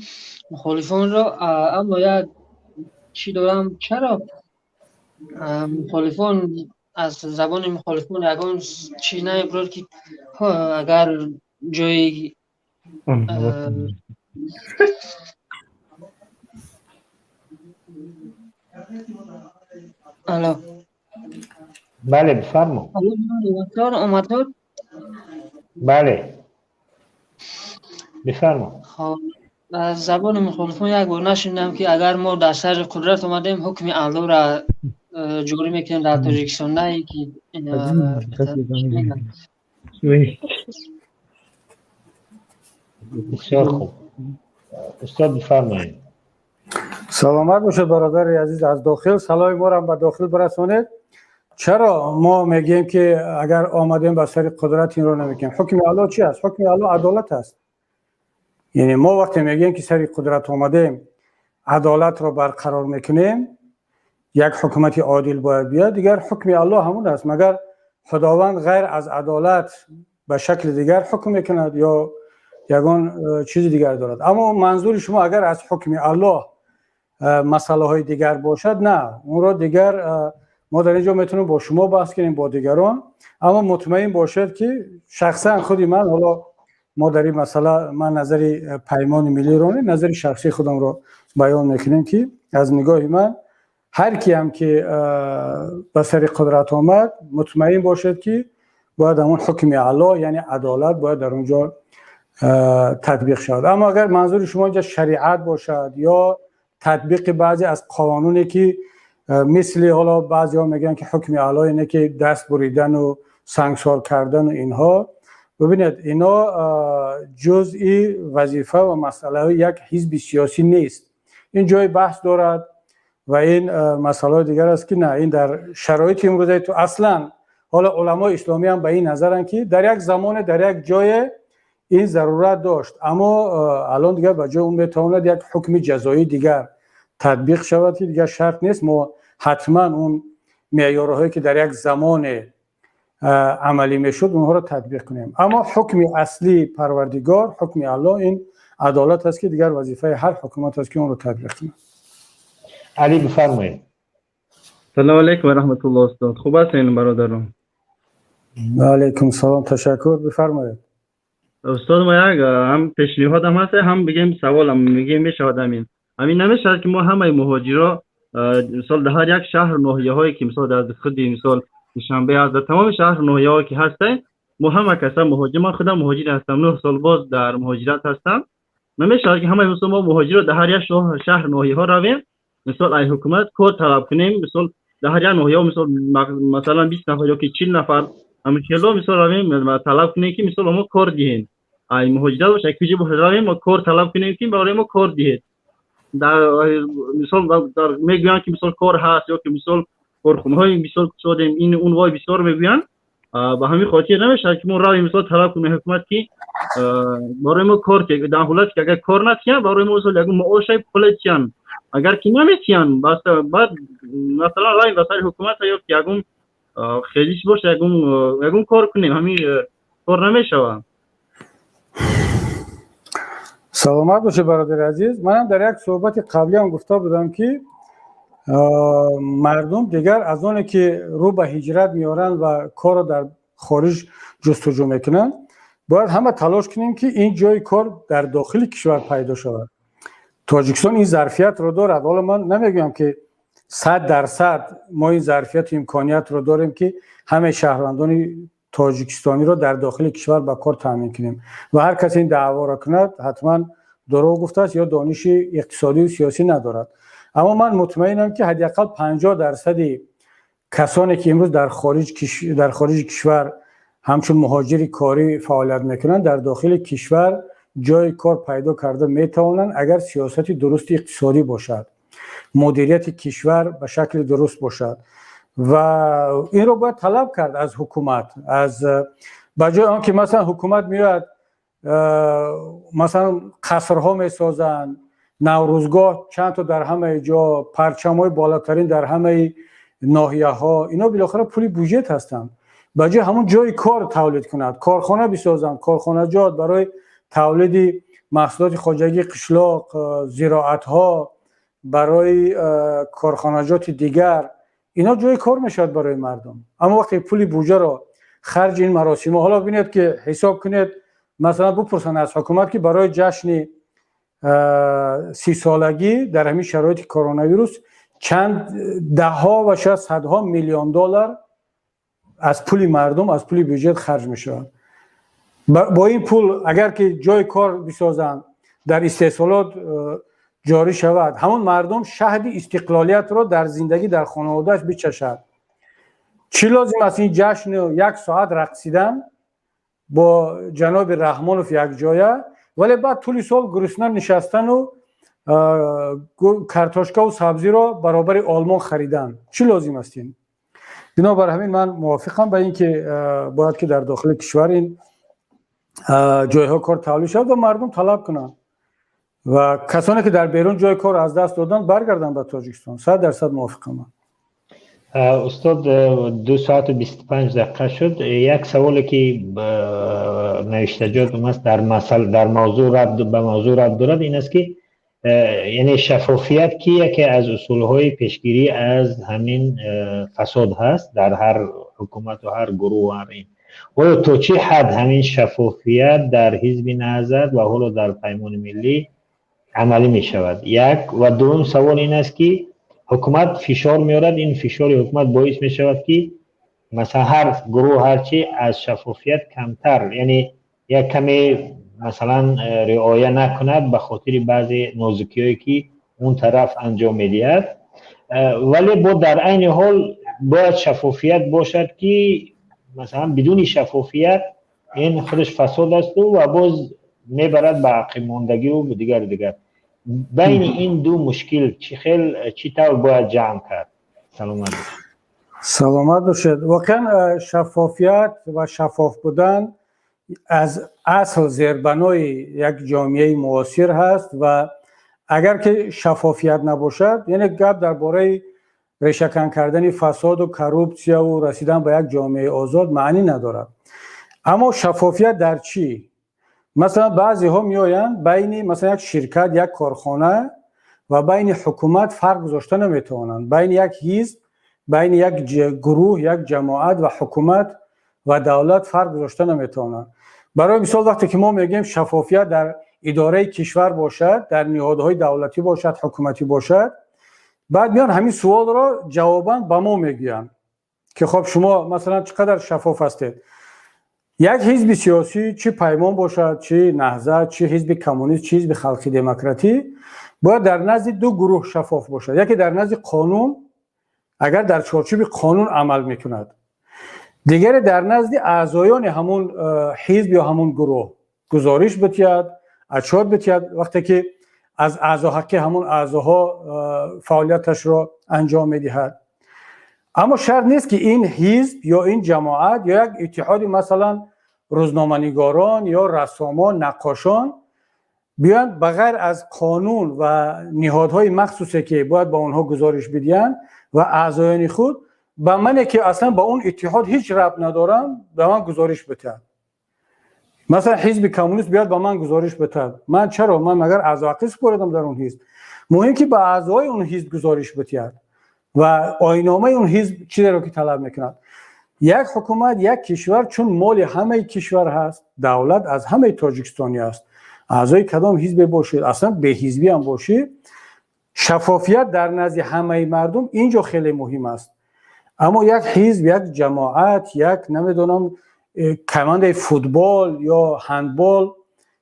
мухолифонро. Аммо як чӣ дорам: чаро мухолифон, аз забони мухолифон ягон чӣ намебурад, ки агар ҷои Алло. Бале, бифармо. Омадод. Бале, бифармо. Хоб, аз забони мухолифон як бор нашунидам, ки агар мо дар сари қудрат омадем, ҳукми Аллоҳро ҷорӣ мекунем дар Тоҷикистон, на ин ки. Бисёр хуб, устод, бифармоед. Саломат бошед, бародари азиз. Аз дохил саломи моро ба дохил бирасонед. Чаро мо мегӯем, ки агар омадем ба сари қудрат, инро намекунем? Ҳукми Аллоҳ чи аст? Ҳукми Аллоҳ адолат аст. Яъне мо вақте мегӯем, ки сари қудрат омадем, адолатро барқарор мекунем, як ҳукумати одил бояд биёяд, дигар ҳукми Аллоҳ ҳамон аст. Магар Худованд ғайр аз адолат ба шакли дигар ҳукм мекунад ё ягон чизи дигар дорад? Аммо манзури шумо агар аз ҳукми Аллоҳ масъалаҳои дигар бошад, на, онро дигар мо дар ин ҷо метавонем бо шумо баҳс кунем, бо дигарон. Аммо мутмаин бошед, ки шахсан худи ман, ҳоло мо дар ин масъала ман назари Паймони Миллиро не, назари шахсии худамро баён мекунем, ки аз нигоҳи ман ҳар киам ки ба сари қудрат омад, мутмаин бошед, ки бояд ҳамон ҳукми Аллоҳ, яъне адолат, бояд дар он ҷо татбиқ шавад. Аммо агар манзури шумо инҷа шариат бошад ё татбиқи баъзе аз қонуне, ки мисли ҳоло баъзеҳо мегӯянд, ки ҳукми Аллоҳ ине, ки даст буридану сангсор кардану инҳо, бибинед, ино ҷузъи вазифа ва масъалаҳои як ҳизби сиёсӣ нест. Ин ҷои баҳс дорад ва ин масъалаҳои дигар аст, ки на, ин дар шароити имрӯзаи ту аслан ҳоло уламои исломӣ ҳам ба ин назаранд, ки дар як замоне, дар як ҷое ин зарурат дошт, аммо алон дигар ба ҷои он метавонад як ҳукми ҷазоии дигар татбиқ шавад, ки дигар шарт нест мо ҳатман он меъёрҳое, ки дар як замоне амалӣ мешуд, онҳоро татбиқ кунем. Аммо ҳукми аслии Парвардигор, ҳукми Аллоҳ ин адолат аст, ки дигар вазифаи ҳар ҳукумат аст, ки онро татбиқ кунад. Али, бифармоед. Салому алайкум ва раҳматуллоҳ, устод, хуб ҳастед, бародарон? Ва алайкум салом, ташаккур, бифармоед. Устод, мо як ҳам пешниҳодам ҳаст, ҳам бигем саволам мегем мешавад. Ҳамин намешавад, ки мо ҳамаи муҳоҷиро, мисол, дар ҳар як шаҳр, ноҳияҳое, ки мисол дар худи мисол Душанбе ҳаст, дар тамоми шаҳр, ноҳияҳое ки ҳастанд, мо ҳама каса муҳоҷир, ман худам муҳоҷир ҳастам, 9 сол боз дар муҳоҷират ҳастам, намешавад, ки ҳамаи мисол мо муҳоҷиро дар ҳар як шаҳр, ноҳияҳо равем, мисол, ай ҳукумат кор талаб кунем, мисол, дар ҳар як ноҳияҳо, мисол, масалан, 20 нафар ё ки 40 нафар, ҳамин хело, мисол, равем, талаб кунем, ки мисол мо кор диҳем, ай муҳоҷират бошад, куҷо бошад, равем, мо кор талаб кунем, ки барои мо кор диҳед. Дар мисол дар мегӯянд, ки мисол кор ҳаст ё ки мисол корхонаҳои мисол кушодем, ин он вой бисёр мегӯянд. Ба ҳамин хотир намешавад, ки мо равем, мисол, талаб кунем ҳукумат, ки барои мо кор, дар ҳолате ки агар кор натиҳанд, барои мо мисол ягон маошай пуле тиҳанд, агар ки наметиҳанд, баъд масалан равем ба сари ҳукумат ё ки ягон хезиш боша, ягон кор кунем, ҳамин кор намешавад. Саломат бошед, бародари азиз. Манам дар як суҳбати қаблиам гуфта будам, ки мардум дигар аз оне ки рӯ ба ҳиҷрат меоранд ва корро дар хориҷ ҷустуҷӯ мекунанд, бояд ҳама талош кунем, ки ин ҷои кор дар дохили кишвар пайдо шавад. Тоҷикистон ин зарфиятро дорад. Ҳоло ман намегӯям, ки 100% мо ин зарфияту имкониятро дорем, ки ҳамаи шаҳрвандони тоҷикистониро дар дохили кишвар ба кор таъмин кунем, ва ҳар касе ин даъворо кунад, ҳатман дурӯғ гуфтааст ё дониши иқтисодию сиёсӣ надорад. Аммо ман мутмаинам, ки ҳадди ақал 50 дарсади касоне, ки имрӯз дар хориҷи кишвар ҳамчун муҳоҷири корӣ фаъолият мекунанд, дар дохили кишвар ҷои кор пайдо карда метавонанд, агар сиёсати дурусти иқтисодӣ бошад, мудирияти кишвар ба шакли дуруст бошад. Ва инро бояд талаб кард аз ҳукумат, аз ба ҷои он ки масалан ҳукумат меояд, масалан, қасрҳо месозанд, наврӯзгоҳ чанд то дар ҳамаи ҷо, парчамҳои болотарин дар ҳамаи Ноҳияҳо, ино билохира пули буҷет ҳастанд. Ба ҷои ҳамун ҷои кор тавлид кунад, корхона бисозанд, корхонаҷот барои тавлиди маҳсулоти хоҷагии қишлоқ, зироатҳо, барои корхонаҷоти дигар, ино ҷои кор мешавад барои мардум. Аммо вақте пули буҷаро харҷи ин маросимҳо, ҳоло бинед, ки ҳисоб кунед, масалан, бупурсанд аз ҳукумат, ки барои ҷашни 30-солагӣ дар ҳамин шароити коронавирус чанд даҳҳо ва шояд садҳо миллион доллар аз пули мардум, аз пули бюҷет харҷ мешавад. Бо ин пул агар ки ҷои кор бисозанд, дар истеҳсолот ҷорӣ шавад, ҳамон мардум шаҳди истиқлолиятро дар зиндагӣ, дар хонаводааш бичашад. Чӣ лозим аст ин ҷашну як соат рақсидан бо ҷаноби Раҳмонов якҷоя, вале баъд тӯли сол гурусна нишастану картошкаву сабзиро баробари Олмон харидан? Чӣ лозим аст ин? Бинобар ҳамин ман мувофиқам ба ин ки бояд ки дар дохили кишвар ин ҷойҳо кор тавлид шавад ва мардум талаб кунанд ва касоне ки дар берун ҷои кор аз даст доданд, баргарданд ба Тоҷикистон. 100% мувофиқам ман. Устод, 2 соату 25 дақиқа шуд. Як саволе ки навиштаҷот аст, дар масъал, дар мавзӯъ рабт, ба мавзӯъ рабт дорад, ин аст ки, яъне шаффофият, ки яке аз усулҳои пешгирӣ аз ҳамин фасод ҳаст дар ҳар ҳукумату ҳар гурӯҳ, ҳар ин, оё то чӣ ҳад ҳамин шаффофият дар Ҳизби Наҳзат ва ҳоло дар Паймони Миллӣ амалӣ мешавад? Як ва дуюм савол ин аст, ки ҳукумат фишор меорад, ин фишори ҳукумат боис мешавад, ки масалан ҳар гурӯҳ, ҳарчи аз шаффофият камтар, яъне як каме масалан риоя накунад ба хотири баъзе нозукиҳое, ки он тараф анҷом медиҳад, вале бо дар айни ҳол бояд шаффофият бошад, ки масалан бидуни шаффофият ин худаш фасод асту ва боз мебарад ба ақибмондагиву дигару дигар. Байни ин ду мушкил чӣ хел, чӣ тавр бояд ҷамъ кард? Саломат бошед. Саломат бошед. Воқеан, шаффофият ва шаффоф будан аз асл зербанои як ҷомеаи муосир ҳаст ва агар ки шаффофият набошад, яъне гап дар бораи решакан кардани фасоду коррупсияву расидан ба як ҷомеаи озод маънӣ надорад. Аммо шаффофият дар чӣ? Масалан, баъзеҳо меоянд, байни масалан як ширкат, як корхона ва байни ҳукумат фарқ гузошта наметавонанд, байни як ҳизб, байни як гурӯҳ, як ҷамоат ва ҳукумат ва давлат фарқ гузошта наметавонанд. Барои мисол, вақте ки мо мегӯем шаффофият дар идораи кишвар бошад, дар ниҳодҳои давлатӣ бошад, ҳукуматӣ бошад, баъд меян ҳамин суолро ҷавобан ба мо мегӯянд, ки хоб, шумо масалан чӣ қадар шаффоф ҳастед? Як ҳизби сиёсӣ, чӣ Паймон бошад, чӣ Наҳзат, чӣ Ҳизби Коммунист, чӣ Ҳизби Халқи Демократӣ, бояд дар назди ду гурӯҳ шаффоф бошад. Яке дар назди қонун, агар дар чорчӯби қонун амал мекунад, дигаре дар назди аъзоёни ҳамун ҳизб ё ҳамун гурӯҳ гузориш битиҳад, отчёт битиҳад, вақте ки аз аъзоҳаққи ҳамун аъзоҳо фаъолияташро анҷом медиҳад. Аммо шарт нест, ки ин ҳизб ё ин ҷамоат ё як иттиҳоди масалан рӯзноманигорон ё рассомон, наққошон биёянд, ба ғайр аз қонун ва ниҳодҳои махсусе, ки бояд ба онҳо гузориш бидиҳанд, ва аъзоёни худ, ба мане, ки аслан ба он иттиҳод ҳеҷ рабт надорам, ба ман гузориш бидиҳад. Масалан, Ҳизби Коммунист биёяд, ба ман гузориш бидиҳад. Ман чаро? Ман магар аъзоҳаққӣ супоридам дар он ҳизб? Муҳим, ки ба аъзои он ҳизб гузориш бидиҳад ва оинномаи он ҳизб чизеро ки талаб мекунад. Як ҳукумат, як кишвар чун моли ҳамаи кишвар ҳаст, давлат аз ҳамаи тоҷикистонӣ аст. Аъзои кадом ҳизбе бошед, аслан беҳизбӣ ҳам бошед, шаффофият дар назди ҳамаи мардум ин ҷо хеле муҳим аст. Аммо як ҳизб, як ҷамоат, як намедонам командаи футбол ё ҳандбол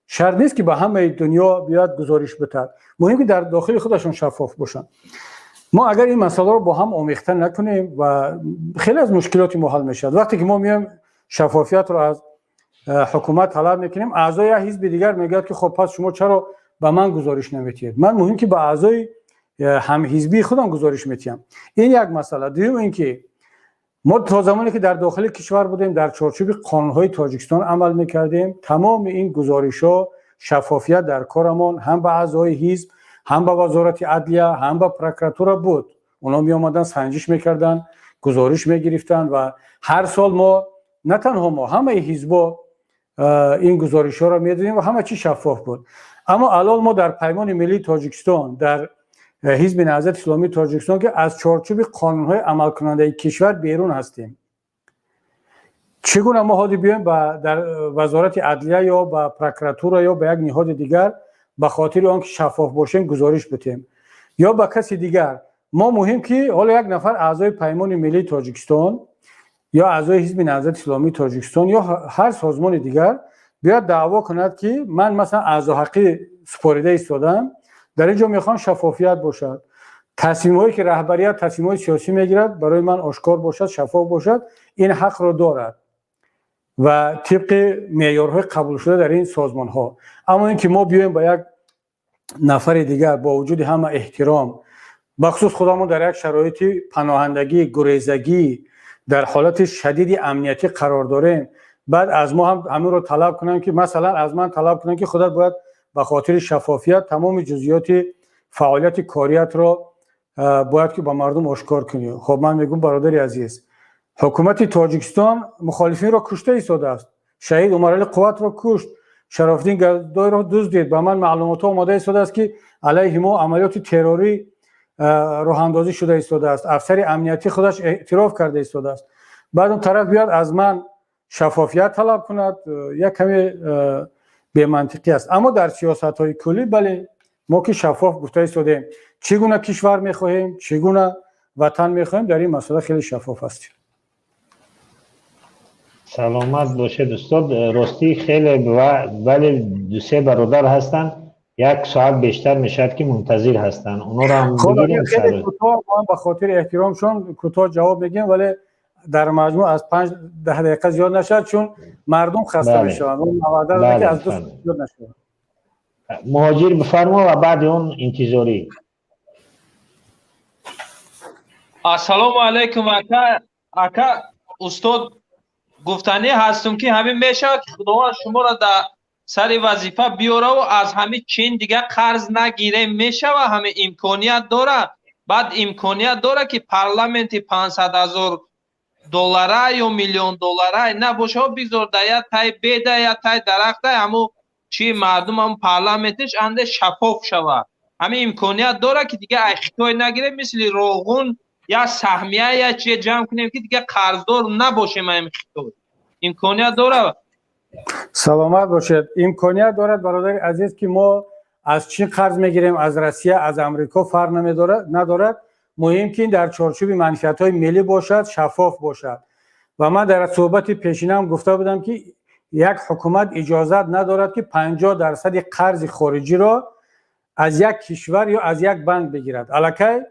шарт нест, ки ба ҳамаи дунё биёяд, гузориш бидиҳад. Муҳим, ки дар дохили худашон шаффоф бошанд. Мо агар ин масъаларо бо ҳам омехта накунем, ва хеле аз мушкилоти мо ҳал мешавад. Вақте ки мо меоем, шаффофиятро аз ҳукумат талаб мекунем, аъзои як ҳизби дигар мегӯяд, ки хоб, пас шумо чаро ба ман гузориш наметиҳед? Ман муҳим, ки ба аъзои ҳамҳизбии худам гузориш метиҳам. Ин як масъала. Дуюм ин ки мо то замоне ки дар дохили кишвар будем, дар чорчӯби қонунҳои Тоҷикистон амал мекардем. Тамоми ин гузоришҳо, шаффофият дар корамон ҳам ба аъзои ҳизб, ҳам ба Вазорати адлия, ҳам ба прокуратура буд. Онҳо меомаданд, санҷиш мекарданд, гузориш мегирифтанд ва ҳар сол мо, на танҳо мо, ҳамаи ҳизбо ин гузоришҳоро медодем ва ҳама чиз шаффоф буд. Аммо алон мо дар Паймони миллии Тоҷикистон, дар Ҳизби Наҳзати Исломии Тоҷикистон, ки аз чорчӯби қонунҳои амалкунандаи кишвар берун ҳастем, чӣ гуна мо ҳозир биёем ба дар Вазорати адлия ё ба прокуратура ё ба як ниҳоди дигар ба хотири он ки шаффоф бошем гузориш битем ё ба каси дигар? Мо муҳим ки ҳоло як нафар аъзои Паймони миллии Тоҷикистон ё аъзои Ҳизби Наҳзати Исломии Тоҷикистон ё ҳар созмони дигар биёяд даъво кунад, ки ман масалан аъзоҳаққӣ супорида истодам, дар ин ҷо мехоҳам шаффофият бошад, тасмимҳое ки раҳбарият, тасмимҳои сиёсӣ мегирад, барои ман ошкор бошад, шаффоф бошад, ин ҳақро дорад ва тибқи меъёрҳои қабулшуда дар ин созмонҳо. Аммо ин ки мо биёем ба як нафари дигар, бо вуҷуди ҳама эҳтиром, бахусус худамон дар як шароити паноҳандагӣ, гурезагӣ, дар ҳолати шадиди амниятӣ қарор дорем, баъд аз мо ҳам ҳаминро талаб кунанд, ки масалан аз ман талаб кунанд, ки худат бояд ба хотири шаффофият тамоми ҷузъиёти фаъолияти кориятро бояд ки ба мардум ошкор кунӣ. Хоб, ман мегӯм, бародари азиз, ҳукумати Тоҷикистон мухолифинро кушта истодааст. Шаҳид Умарали Қувватро кушт, Шарофиддин Гадойро дуздид. Ба ман маълумотҳо омода истодааст, ки алайҳи мо амалиёти террорӣ роҳандозӣ шуда истодааст. Афсари амниятӣ худаш эътироф карда истодааст. Баъд он тараф биёяд аз ман шаффофият талаб кунад, як каме бемантиқӣ аст. Аммо дар сиёсатҳои куллӣ, бале, мо ки шаффоф гуфта истодем, чӣ гуна кишвар мехоҳем, чӣ гуна ватан мехоҳем, дар ин масъала хеле шаффоф ҳастем. Саломат бошед, устод. Ростӣ хеле, вале ду-се бародар ҳастанд, як соат бештар мешавад, ки мунтазир ҳастанд, онҳоро ҳам бигирем. Хеле кӯтоҳ, мо ба хотири эҳтиромшон кӯтоҳ ҷавоб мегӯем, вале дар маҷмӯъ аз 5-10 дақиқа зиёд нашавад, чун мардум хаста мешаванд, ки аз 2 зиёд нашавад. Муҳоҷир, бифармо ва баъди он интизорӣ. Ассалому алайкум, ака, устод. Гуфтанӣ ҳастум, ки ҳамин мешавад, ки Худованд шуморо дар сари вазифа биёраву аз ҳамин Чин дига қарз нагирем, мешава? Ҳамин имконият дорад? Баъд имконият дорад, ки парламенти 500 000 доллара ё миллион доллара набошад, бигзор да я тай беда, я тай дарахта, ҳаму чи мардум, ҳаму парламентиш анде шаффоф шавад. Ҳамин имконият дорад, ки дига ай Хитой нагирем, мисли Роғун я саҳмия, я чие ҷамъ кунем, ки дига қарздор набошем ҳамин Хитой? Имконият дорад? Саломат бошед. Имконият дорад, бародари азиз, ки мо аз Чин қарз мегирем, аз Россия, аз Амрико, фарқ надорад. Муҳим ки ин дар чорчӯби манфиатҳои миллӣ бошад, шаффоф бошад. Ва ман дар суҳбати пешинам гуфта будам, ки як ҳукумат иҷозат надорад, ки 50 дарсади қарзи хориҷиро аз як кишвар ё аз як банк бигирад. Аллакай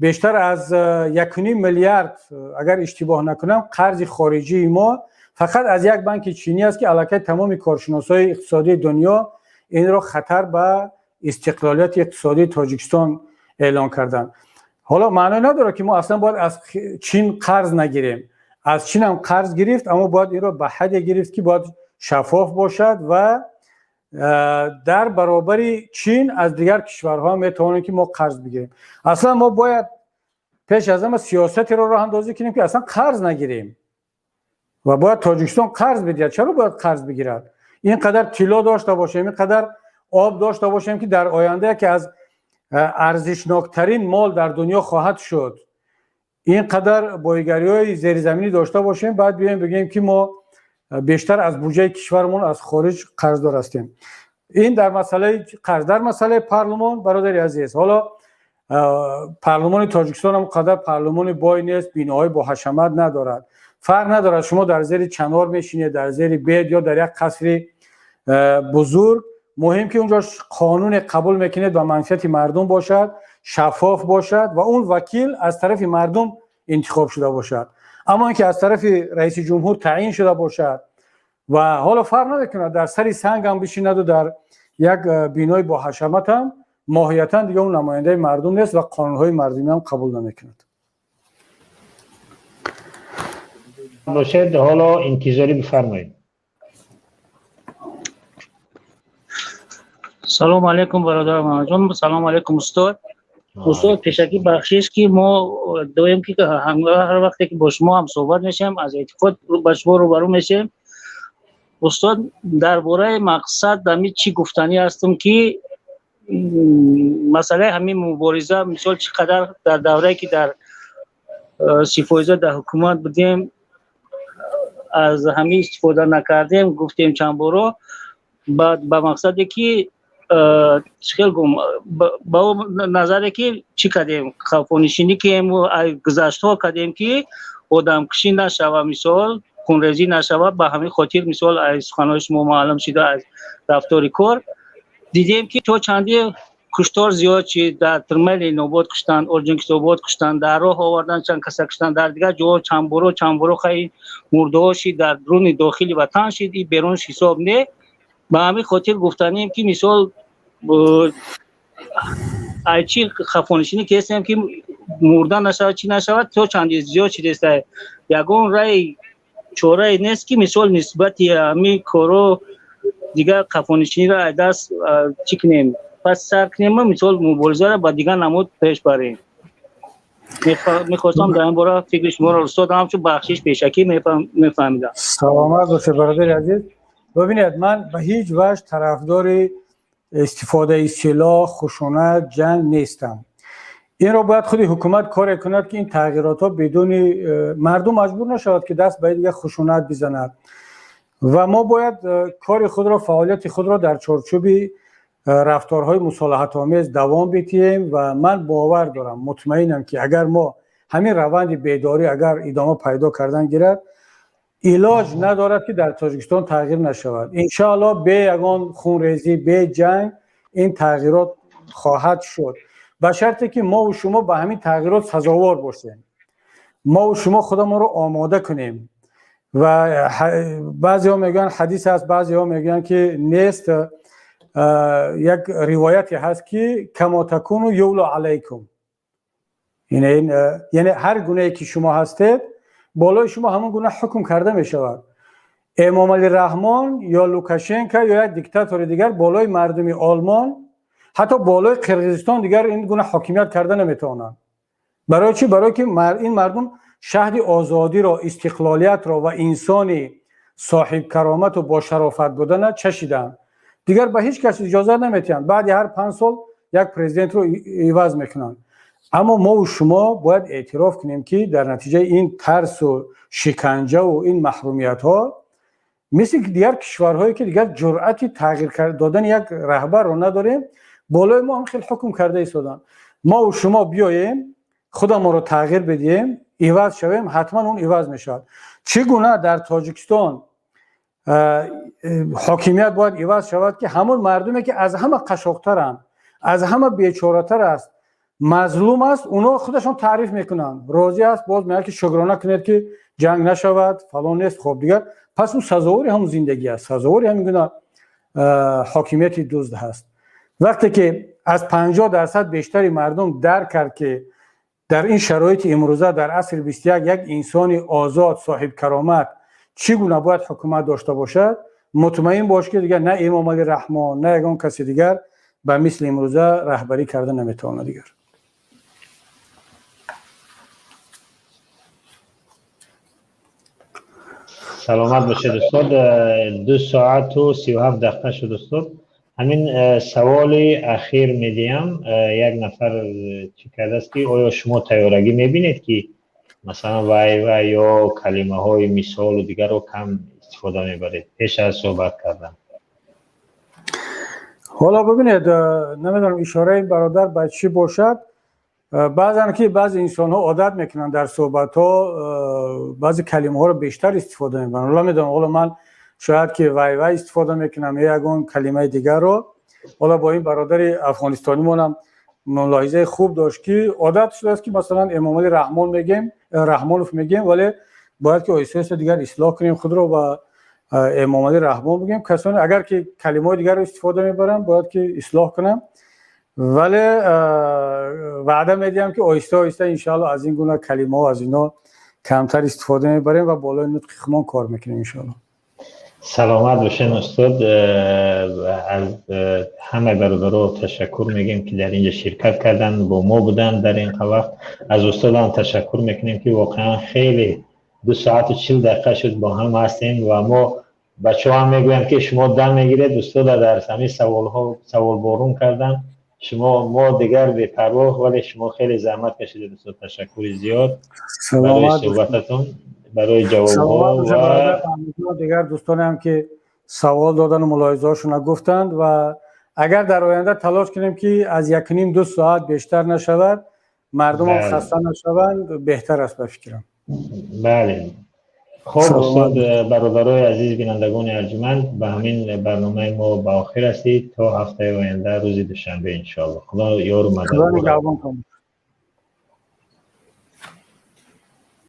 бештар аз 1,5 миллиард, агар иштибоҳ накунам, қарзи хориҷии мо фақат аз як банки чинӣ аст, ки аллакай тамоми коршиносҳои иқтисодии дунё инро хатар ба истиқлолияти иқтисодии Тоҷикистон эълон карданд. Ҳоло маъно надорад, ки мо аслан бояд аз Чин қарз нагирем. Аз Чинам қарз гирифт, аммо бояд инро ба ҳадде гирифт, ки бояд шаффоф бошад ва дар баробари Чин аз дигар кишварҳо метавонем, ки мо қарз бигирем. Аслан мо бояд пеш аз ҳама сиёсатеро роҳандозӣ кунем, ки аслан қарз нагирем ва бояд Тоҷикистон қарз бидиҳад. Чаро бояд қарз бигирад? Ин қадар тилло дошта бошем, ин қадар об дошта бошем, ки дар оянда яке аз арзишноктарин мол дар дунё хоҳад шуд, ин қадар боигариҳои зеризаминӣ дошта бошем, баъд биёем бигӯем, ки мо бештар аз буҷаи кишвармон аз хориҷ қарздор ҳастем. Ин дар масъалаи қарз. Дар масъалаи парлумон, бародари азиз, ҳоло парлумони Тоҷикистон ҳам қадар парлумони бой нест, биноҳои боҳашамат надорад. Фарқ надорад, шумо дар зери чанор мешинед, дар зери бед ё дар як қасри бузург, муҳим ки унҷо қонуне қабул мекунед, ба манфиати мардум бошад, шаффоф бошад ва он вакил аз тарафи мардум интихоб шуда бошад. Аммо ин ки аз тарафи раиси ҷумҳур таъин шуда бошад ва ҳоло фарқ намекунад, дар сари санг ҳам бишинаду дар як бинои боҳашамат ҳам, моҳиятан дига он намояндаи мардум нест ва қонунҳои мардумӣ ҳам қабул намекунад. Бошед, ҳоло интизорӣ, бифармоед. Салому алайкум, бародар Муҳаммадҷон, салому алайкум, устод. Устод, пешакӣ бахшиш, ки мо доим ки ҳар вақте ки бо шумо ҳам суҳбат мешавем, аз эътиқод ба шумо рӯбарӯ мешавем. Устод, дар бораи мақсад ҳами чӣ гуфтанӣ ҳастам, ки масъалаи ҳамин мубориза, мисол, чӣ қадар дар даврае ки дар 30% дар ҳукумат будем, аз ҳамин истифода накардем, гуфтем чанд боро, ба мақсаде ки чӣ хел гум, ба назаре ки чӣ кардем, қафонишинӣ ки гузаштҳо кардем, ки одамкушӣ нашава, мисол, хунрезӣ нашава. Ба ҳамин хотир, мисол, аз суханҳои шумо маълум шуда, аз рафтори кор дидем, ки то чанде куштор зиёд шид. Дар Тирмаи Ленинобод куштанд, Орджоникидзобод куштанд, дар роҳ овардан чанд каса куштанд, дар дигар ҷоҳо чандборо чандборо хай мурдаҳо шид, дар руни дохили ватан шид, и берунш ҳисоб не. Ба ҳамин хотир гуфтанем, ки мисол, ай чӣ хафонишинӣ ки ҳестем, ки мурда нашавад, чӣ нашавад, то чанди зиёд шидеста, ягон раи чорае нест, ки мисол, нисбати ҳамин коро дигар қафонишиниро аз даст чӣ кунем, пас сар кунем, мисол, муборизаро ба дигар намуд пеш барем. Мехостам дар ин бора фикри шуморо, устод, ҳамчун бахшиш пешакӣ мефаҳмидам. Саломат бошед, бародари азиз. Бибинед, ман ба ҳеҷ ваҷҳ тарафдори истифодаи силоҳ, хушунат, ҷанг нестам. Инро бояд худи ҳукумат коре кунад, ки ин тағйиротҳо бидуни мардум маҷбур нашавад, ки даст ба дигар хушунат бизанад, ва мо бояд кори худро, фаъолияти худро дар чорчӯби рафторҳои мусолиҳатомез давом бидиҳем. Ва ман бовар дорам, мутмаинам, ки агар мо ҳамин раванди бедорӣ агар идома пайдо кардан гирад, илоҷ надорад, ки дар Тоҷикистон тағйир нашавад. Иншоалло, бе ягон хунрезӣ, бе ҷанг ин тағйирот хоҳад шуд, ба шарте ки мову шумо ба ҳамин тағйирот сазовор бошем, мову шумо худамонро омода кунем. Ва баъзеҳо мегӯянд, ҳадис ҳаст, баъзеҳо мегӯянд, ки нест, як ривояте ҳаст, ки كما تكونوا يولى عليكم, яъне ҳар гунае ки шумо ҳастед, болои шумо ҳамон гуна ҳукм карда мешавад. Эмомалӣ Раҳмон ё Лукашенко ё як диктатори дигар болои мардуми Олмон, ҳатто болои Қирғизистон дигар ин гуна ҳокимият карда наметавонанд. Барои чӣ? Барое ки ин мардум шаҳди озодиро, истиқлолиятро ва инсони соҳибкаромату бошарофат будана чашиданд. Дигар ба ҳеҷ кас иҷозат наметиҳанд. Баъди ҳар 5 сол як президентро иваз мекунанд. Аммо мову шумо бояд эътироф кунем, ки дар натиҷаи ин тарсу шиканҷаву ин маҳрумиятҳо, мисли дигар кишварҳое ки дигар ҷуръати тағйир додани як раҳбарро надорем, болои мо ҳам хеле ҳукм карда истоданд. Мову шумо биёем, худамонро тағйир бидиҳем, иваз шавем, ҳатман он иваз мешавад. Чӣ гуна дар Тоҷикистон ҳокимият бояд иваз шавад, ки ҳамон мардуме ки аз ҳама қашоқтаранд, аз ҳама бечоратар аст, мазлум аст, онҳо худашон таъриф мекунанд, розӣ аст, боз мегӯяд, ки шукрона кунед, ки ҷанг нашавад, фалон нест. Хоб, дигар пас ӯ сазовори ҳамон зиндагӣ аст, сазовори ҳамин гуна ҳокимияти дузд ҳаст. Вақте ки аз 50% бештари мардум дарк кард, ки дар ин шароити имрӯза, дар асри 21, як инсони озод, соҳибкаромат чӣ гуна бояд ҳукумат дошта бошад, мутмаин бош, ки дигар на Эмомалӣ Раҳмон, на ягон каси дигар ба мисли имрӯза раҳбарӣ карда наметавонад дигар. Саломат бошед, устод. 2 соату 37 дақиқа шуд, устод. Ҳамин саволи ахир медиҳам. Як нафар чӣ кардааст, ки оё шумо тайёрагӣ мебинед, ки масалан вай ва ё калимаҳои мисолу дигарро кам истифода мебаред пеш аз суҳбат кардан? Ҳоло бибинед, намедонам, ишораи бародар ба чӣ бошад. Баъзан ки баъзе инсонҳо одат мекунанд, дар суҳбатҳо баъзе калимаҳоро бештар истифода мебаранд. Ҳоло медонам, ҳоло ман шояд ки вай вай истифода мекунам ё ягон калимаи дигарро. Ҳоло бо ин бародари афғонистонимонам мулоҳизаи хуб дошт, ки одат шудааст, ки масалан Эмомалӣ Раҳмон мегем, Раҳмонов мегем, вале бояд ки оҳиста оҳиста дигар ислоҳ кунем худро ва Эмомалӣ Раҳмон бигем. Касоне агар ки калимаҳои дигарро истифода мебаранд, бояд ки ислоҳ кунам, вале ваъда медиҳам, ки оҳиста оҳиста, иншоалло, аз ин гуна калимаҳо, аз ино камтар истифода мебарем ва болои нутқи худмон кор мекунем, иншоалло. Саломат бошен, устод. Аз ҳамаи бародаро ташаккур мегӯем, ки дар инҷа ширкат карданд, бо мо буданд дар ин вақт. Аз устодам ташаккур мекунем, ки воқеан хеле 2 соату 40 дақиқа шуд, бо ҳам ҳастем ва мо бачаҳо ҳам мегӯянд, ки шумо дам мегиред, устода дар ҳамин саволҳо саволборун кардан шумо, мо дигар бепарвоҳ, вале шумо хеле заҳмат кашидед, устод. Ташаккури зиёд барои суҳбататон, барои ҷавобҳо. Ва дигар дӯстоне ҳам, ки савол додану мулоҳизаҳошонро гуфтанд, ва агар дар оянда талош кунем, ки аз 1,5-2 соат бештар нашавад, мардумам хаста нашаванд, беҳтар аст, ба фикрам. Бале, хоб, устод. Бародарои азиз, бинандагони арҷуманд, ба ҳамин барномаи мо ба охир расид. То ҳафтаи оянда, рӯзи душанбе, иншоалло. Худо ёру мадад.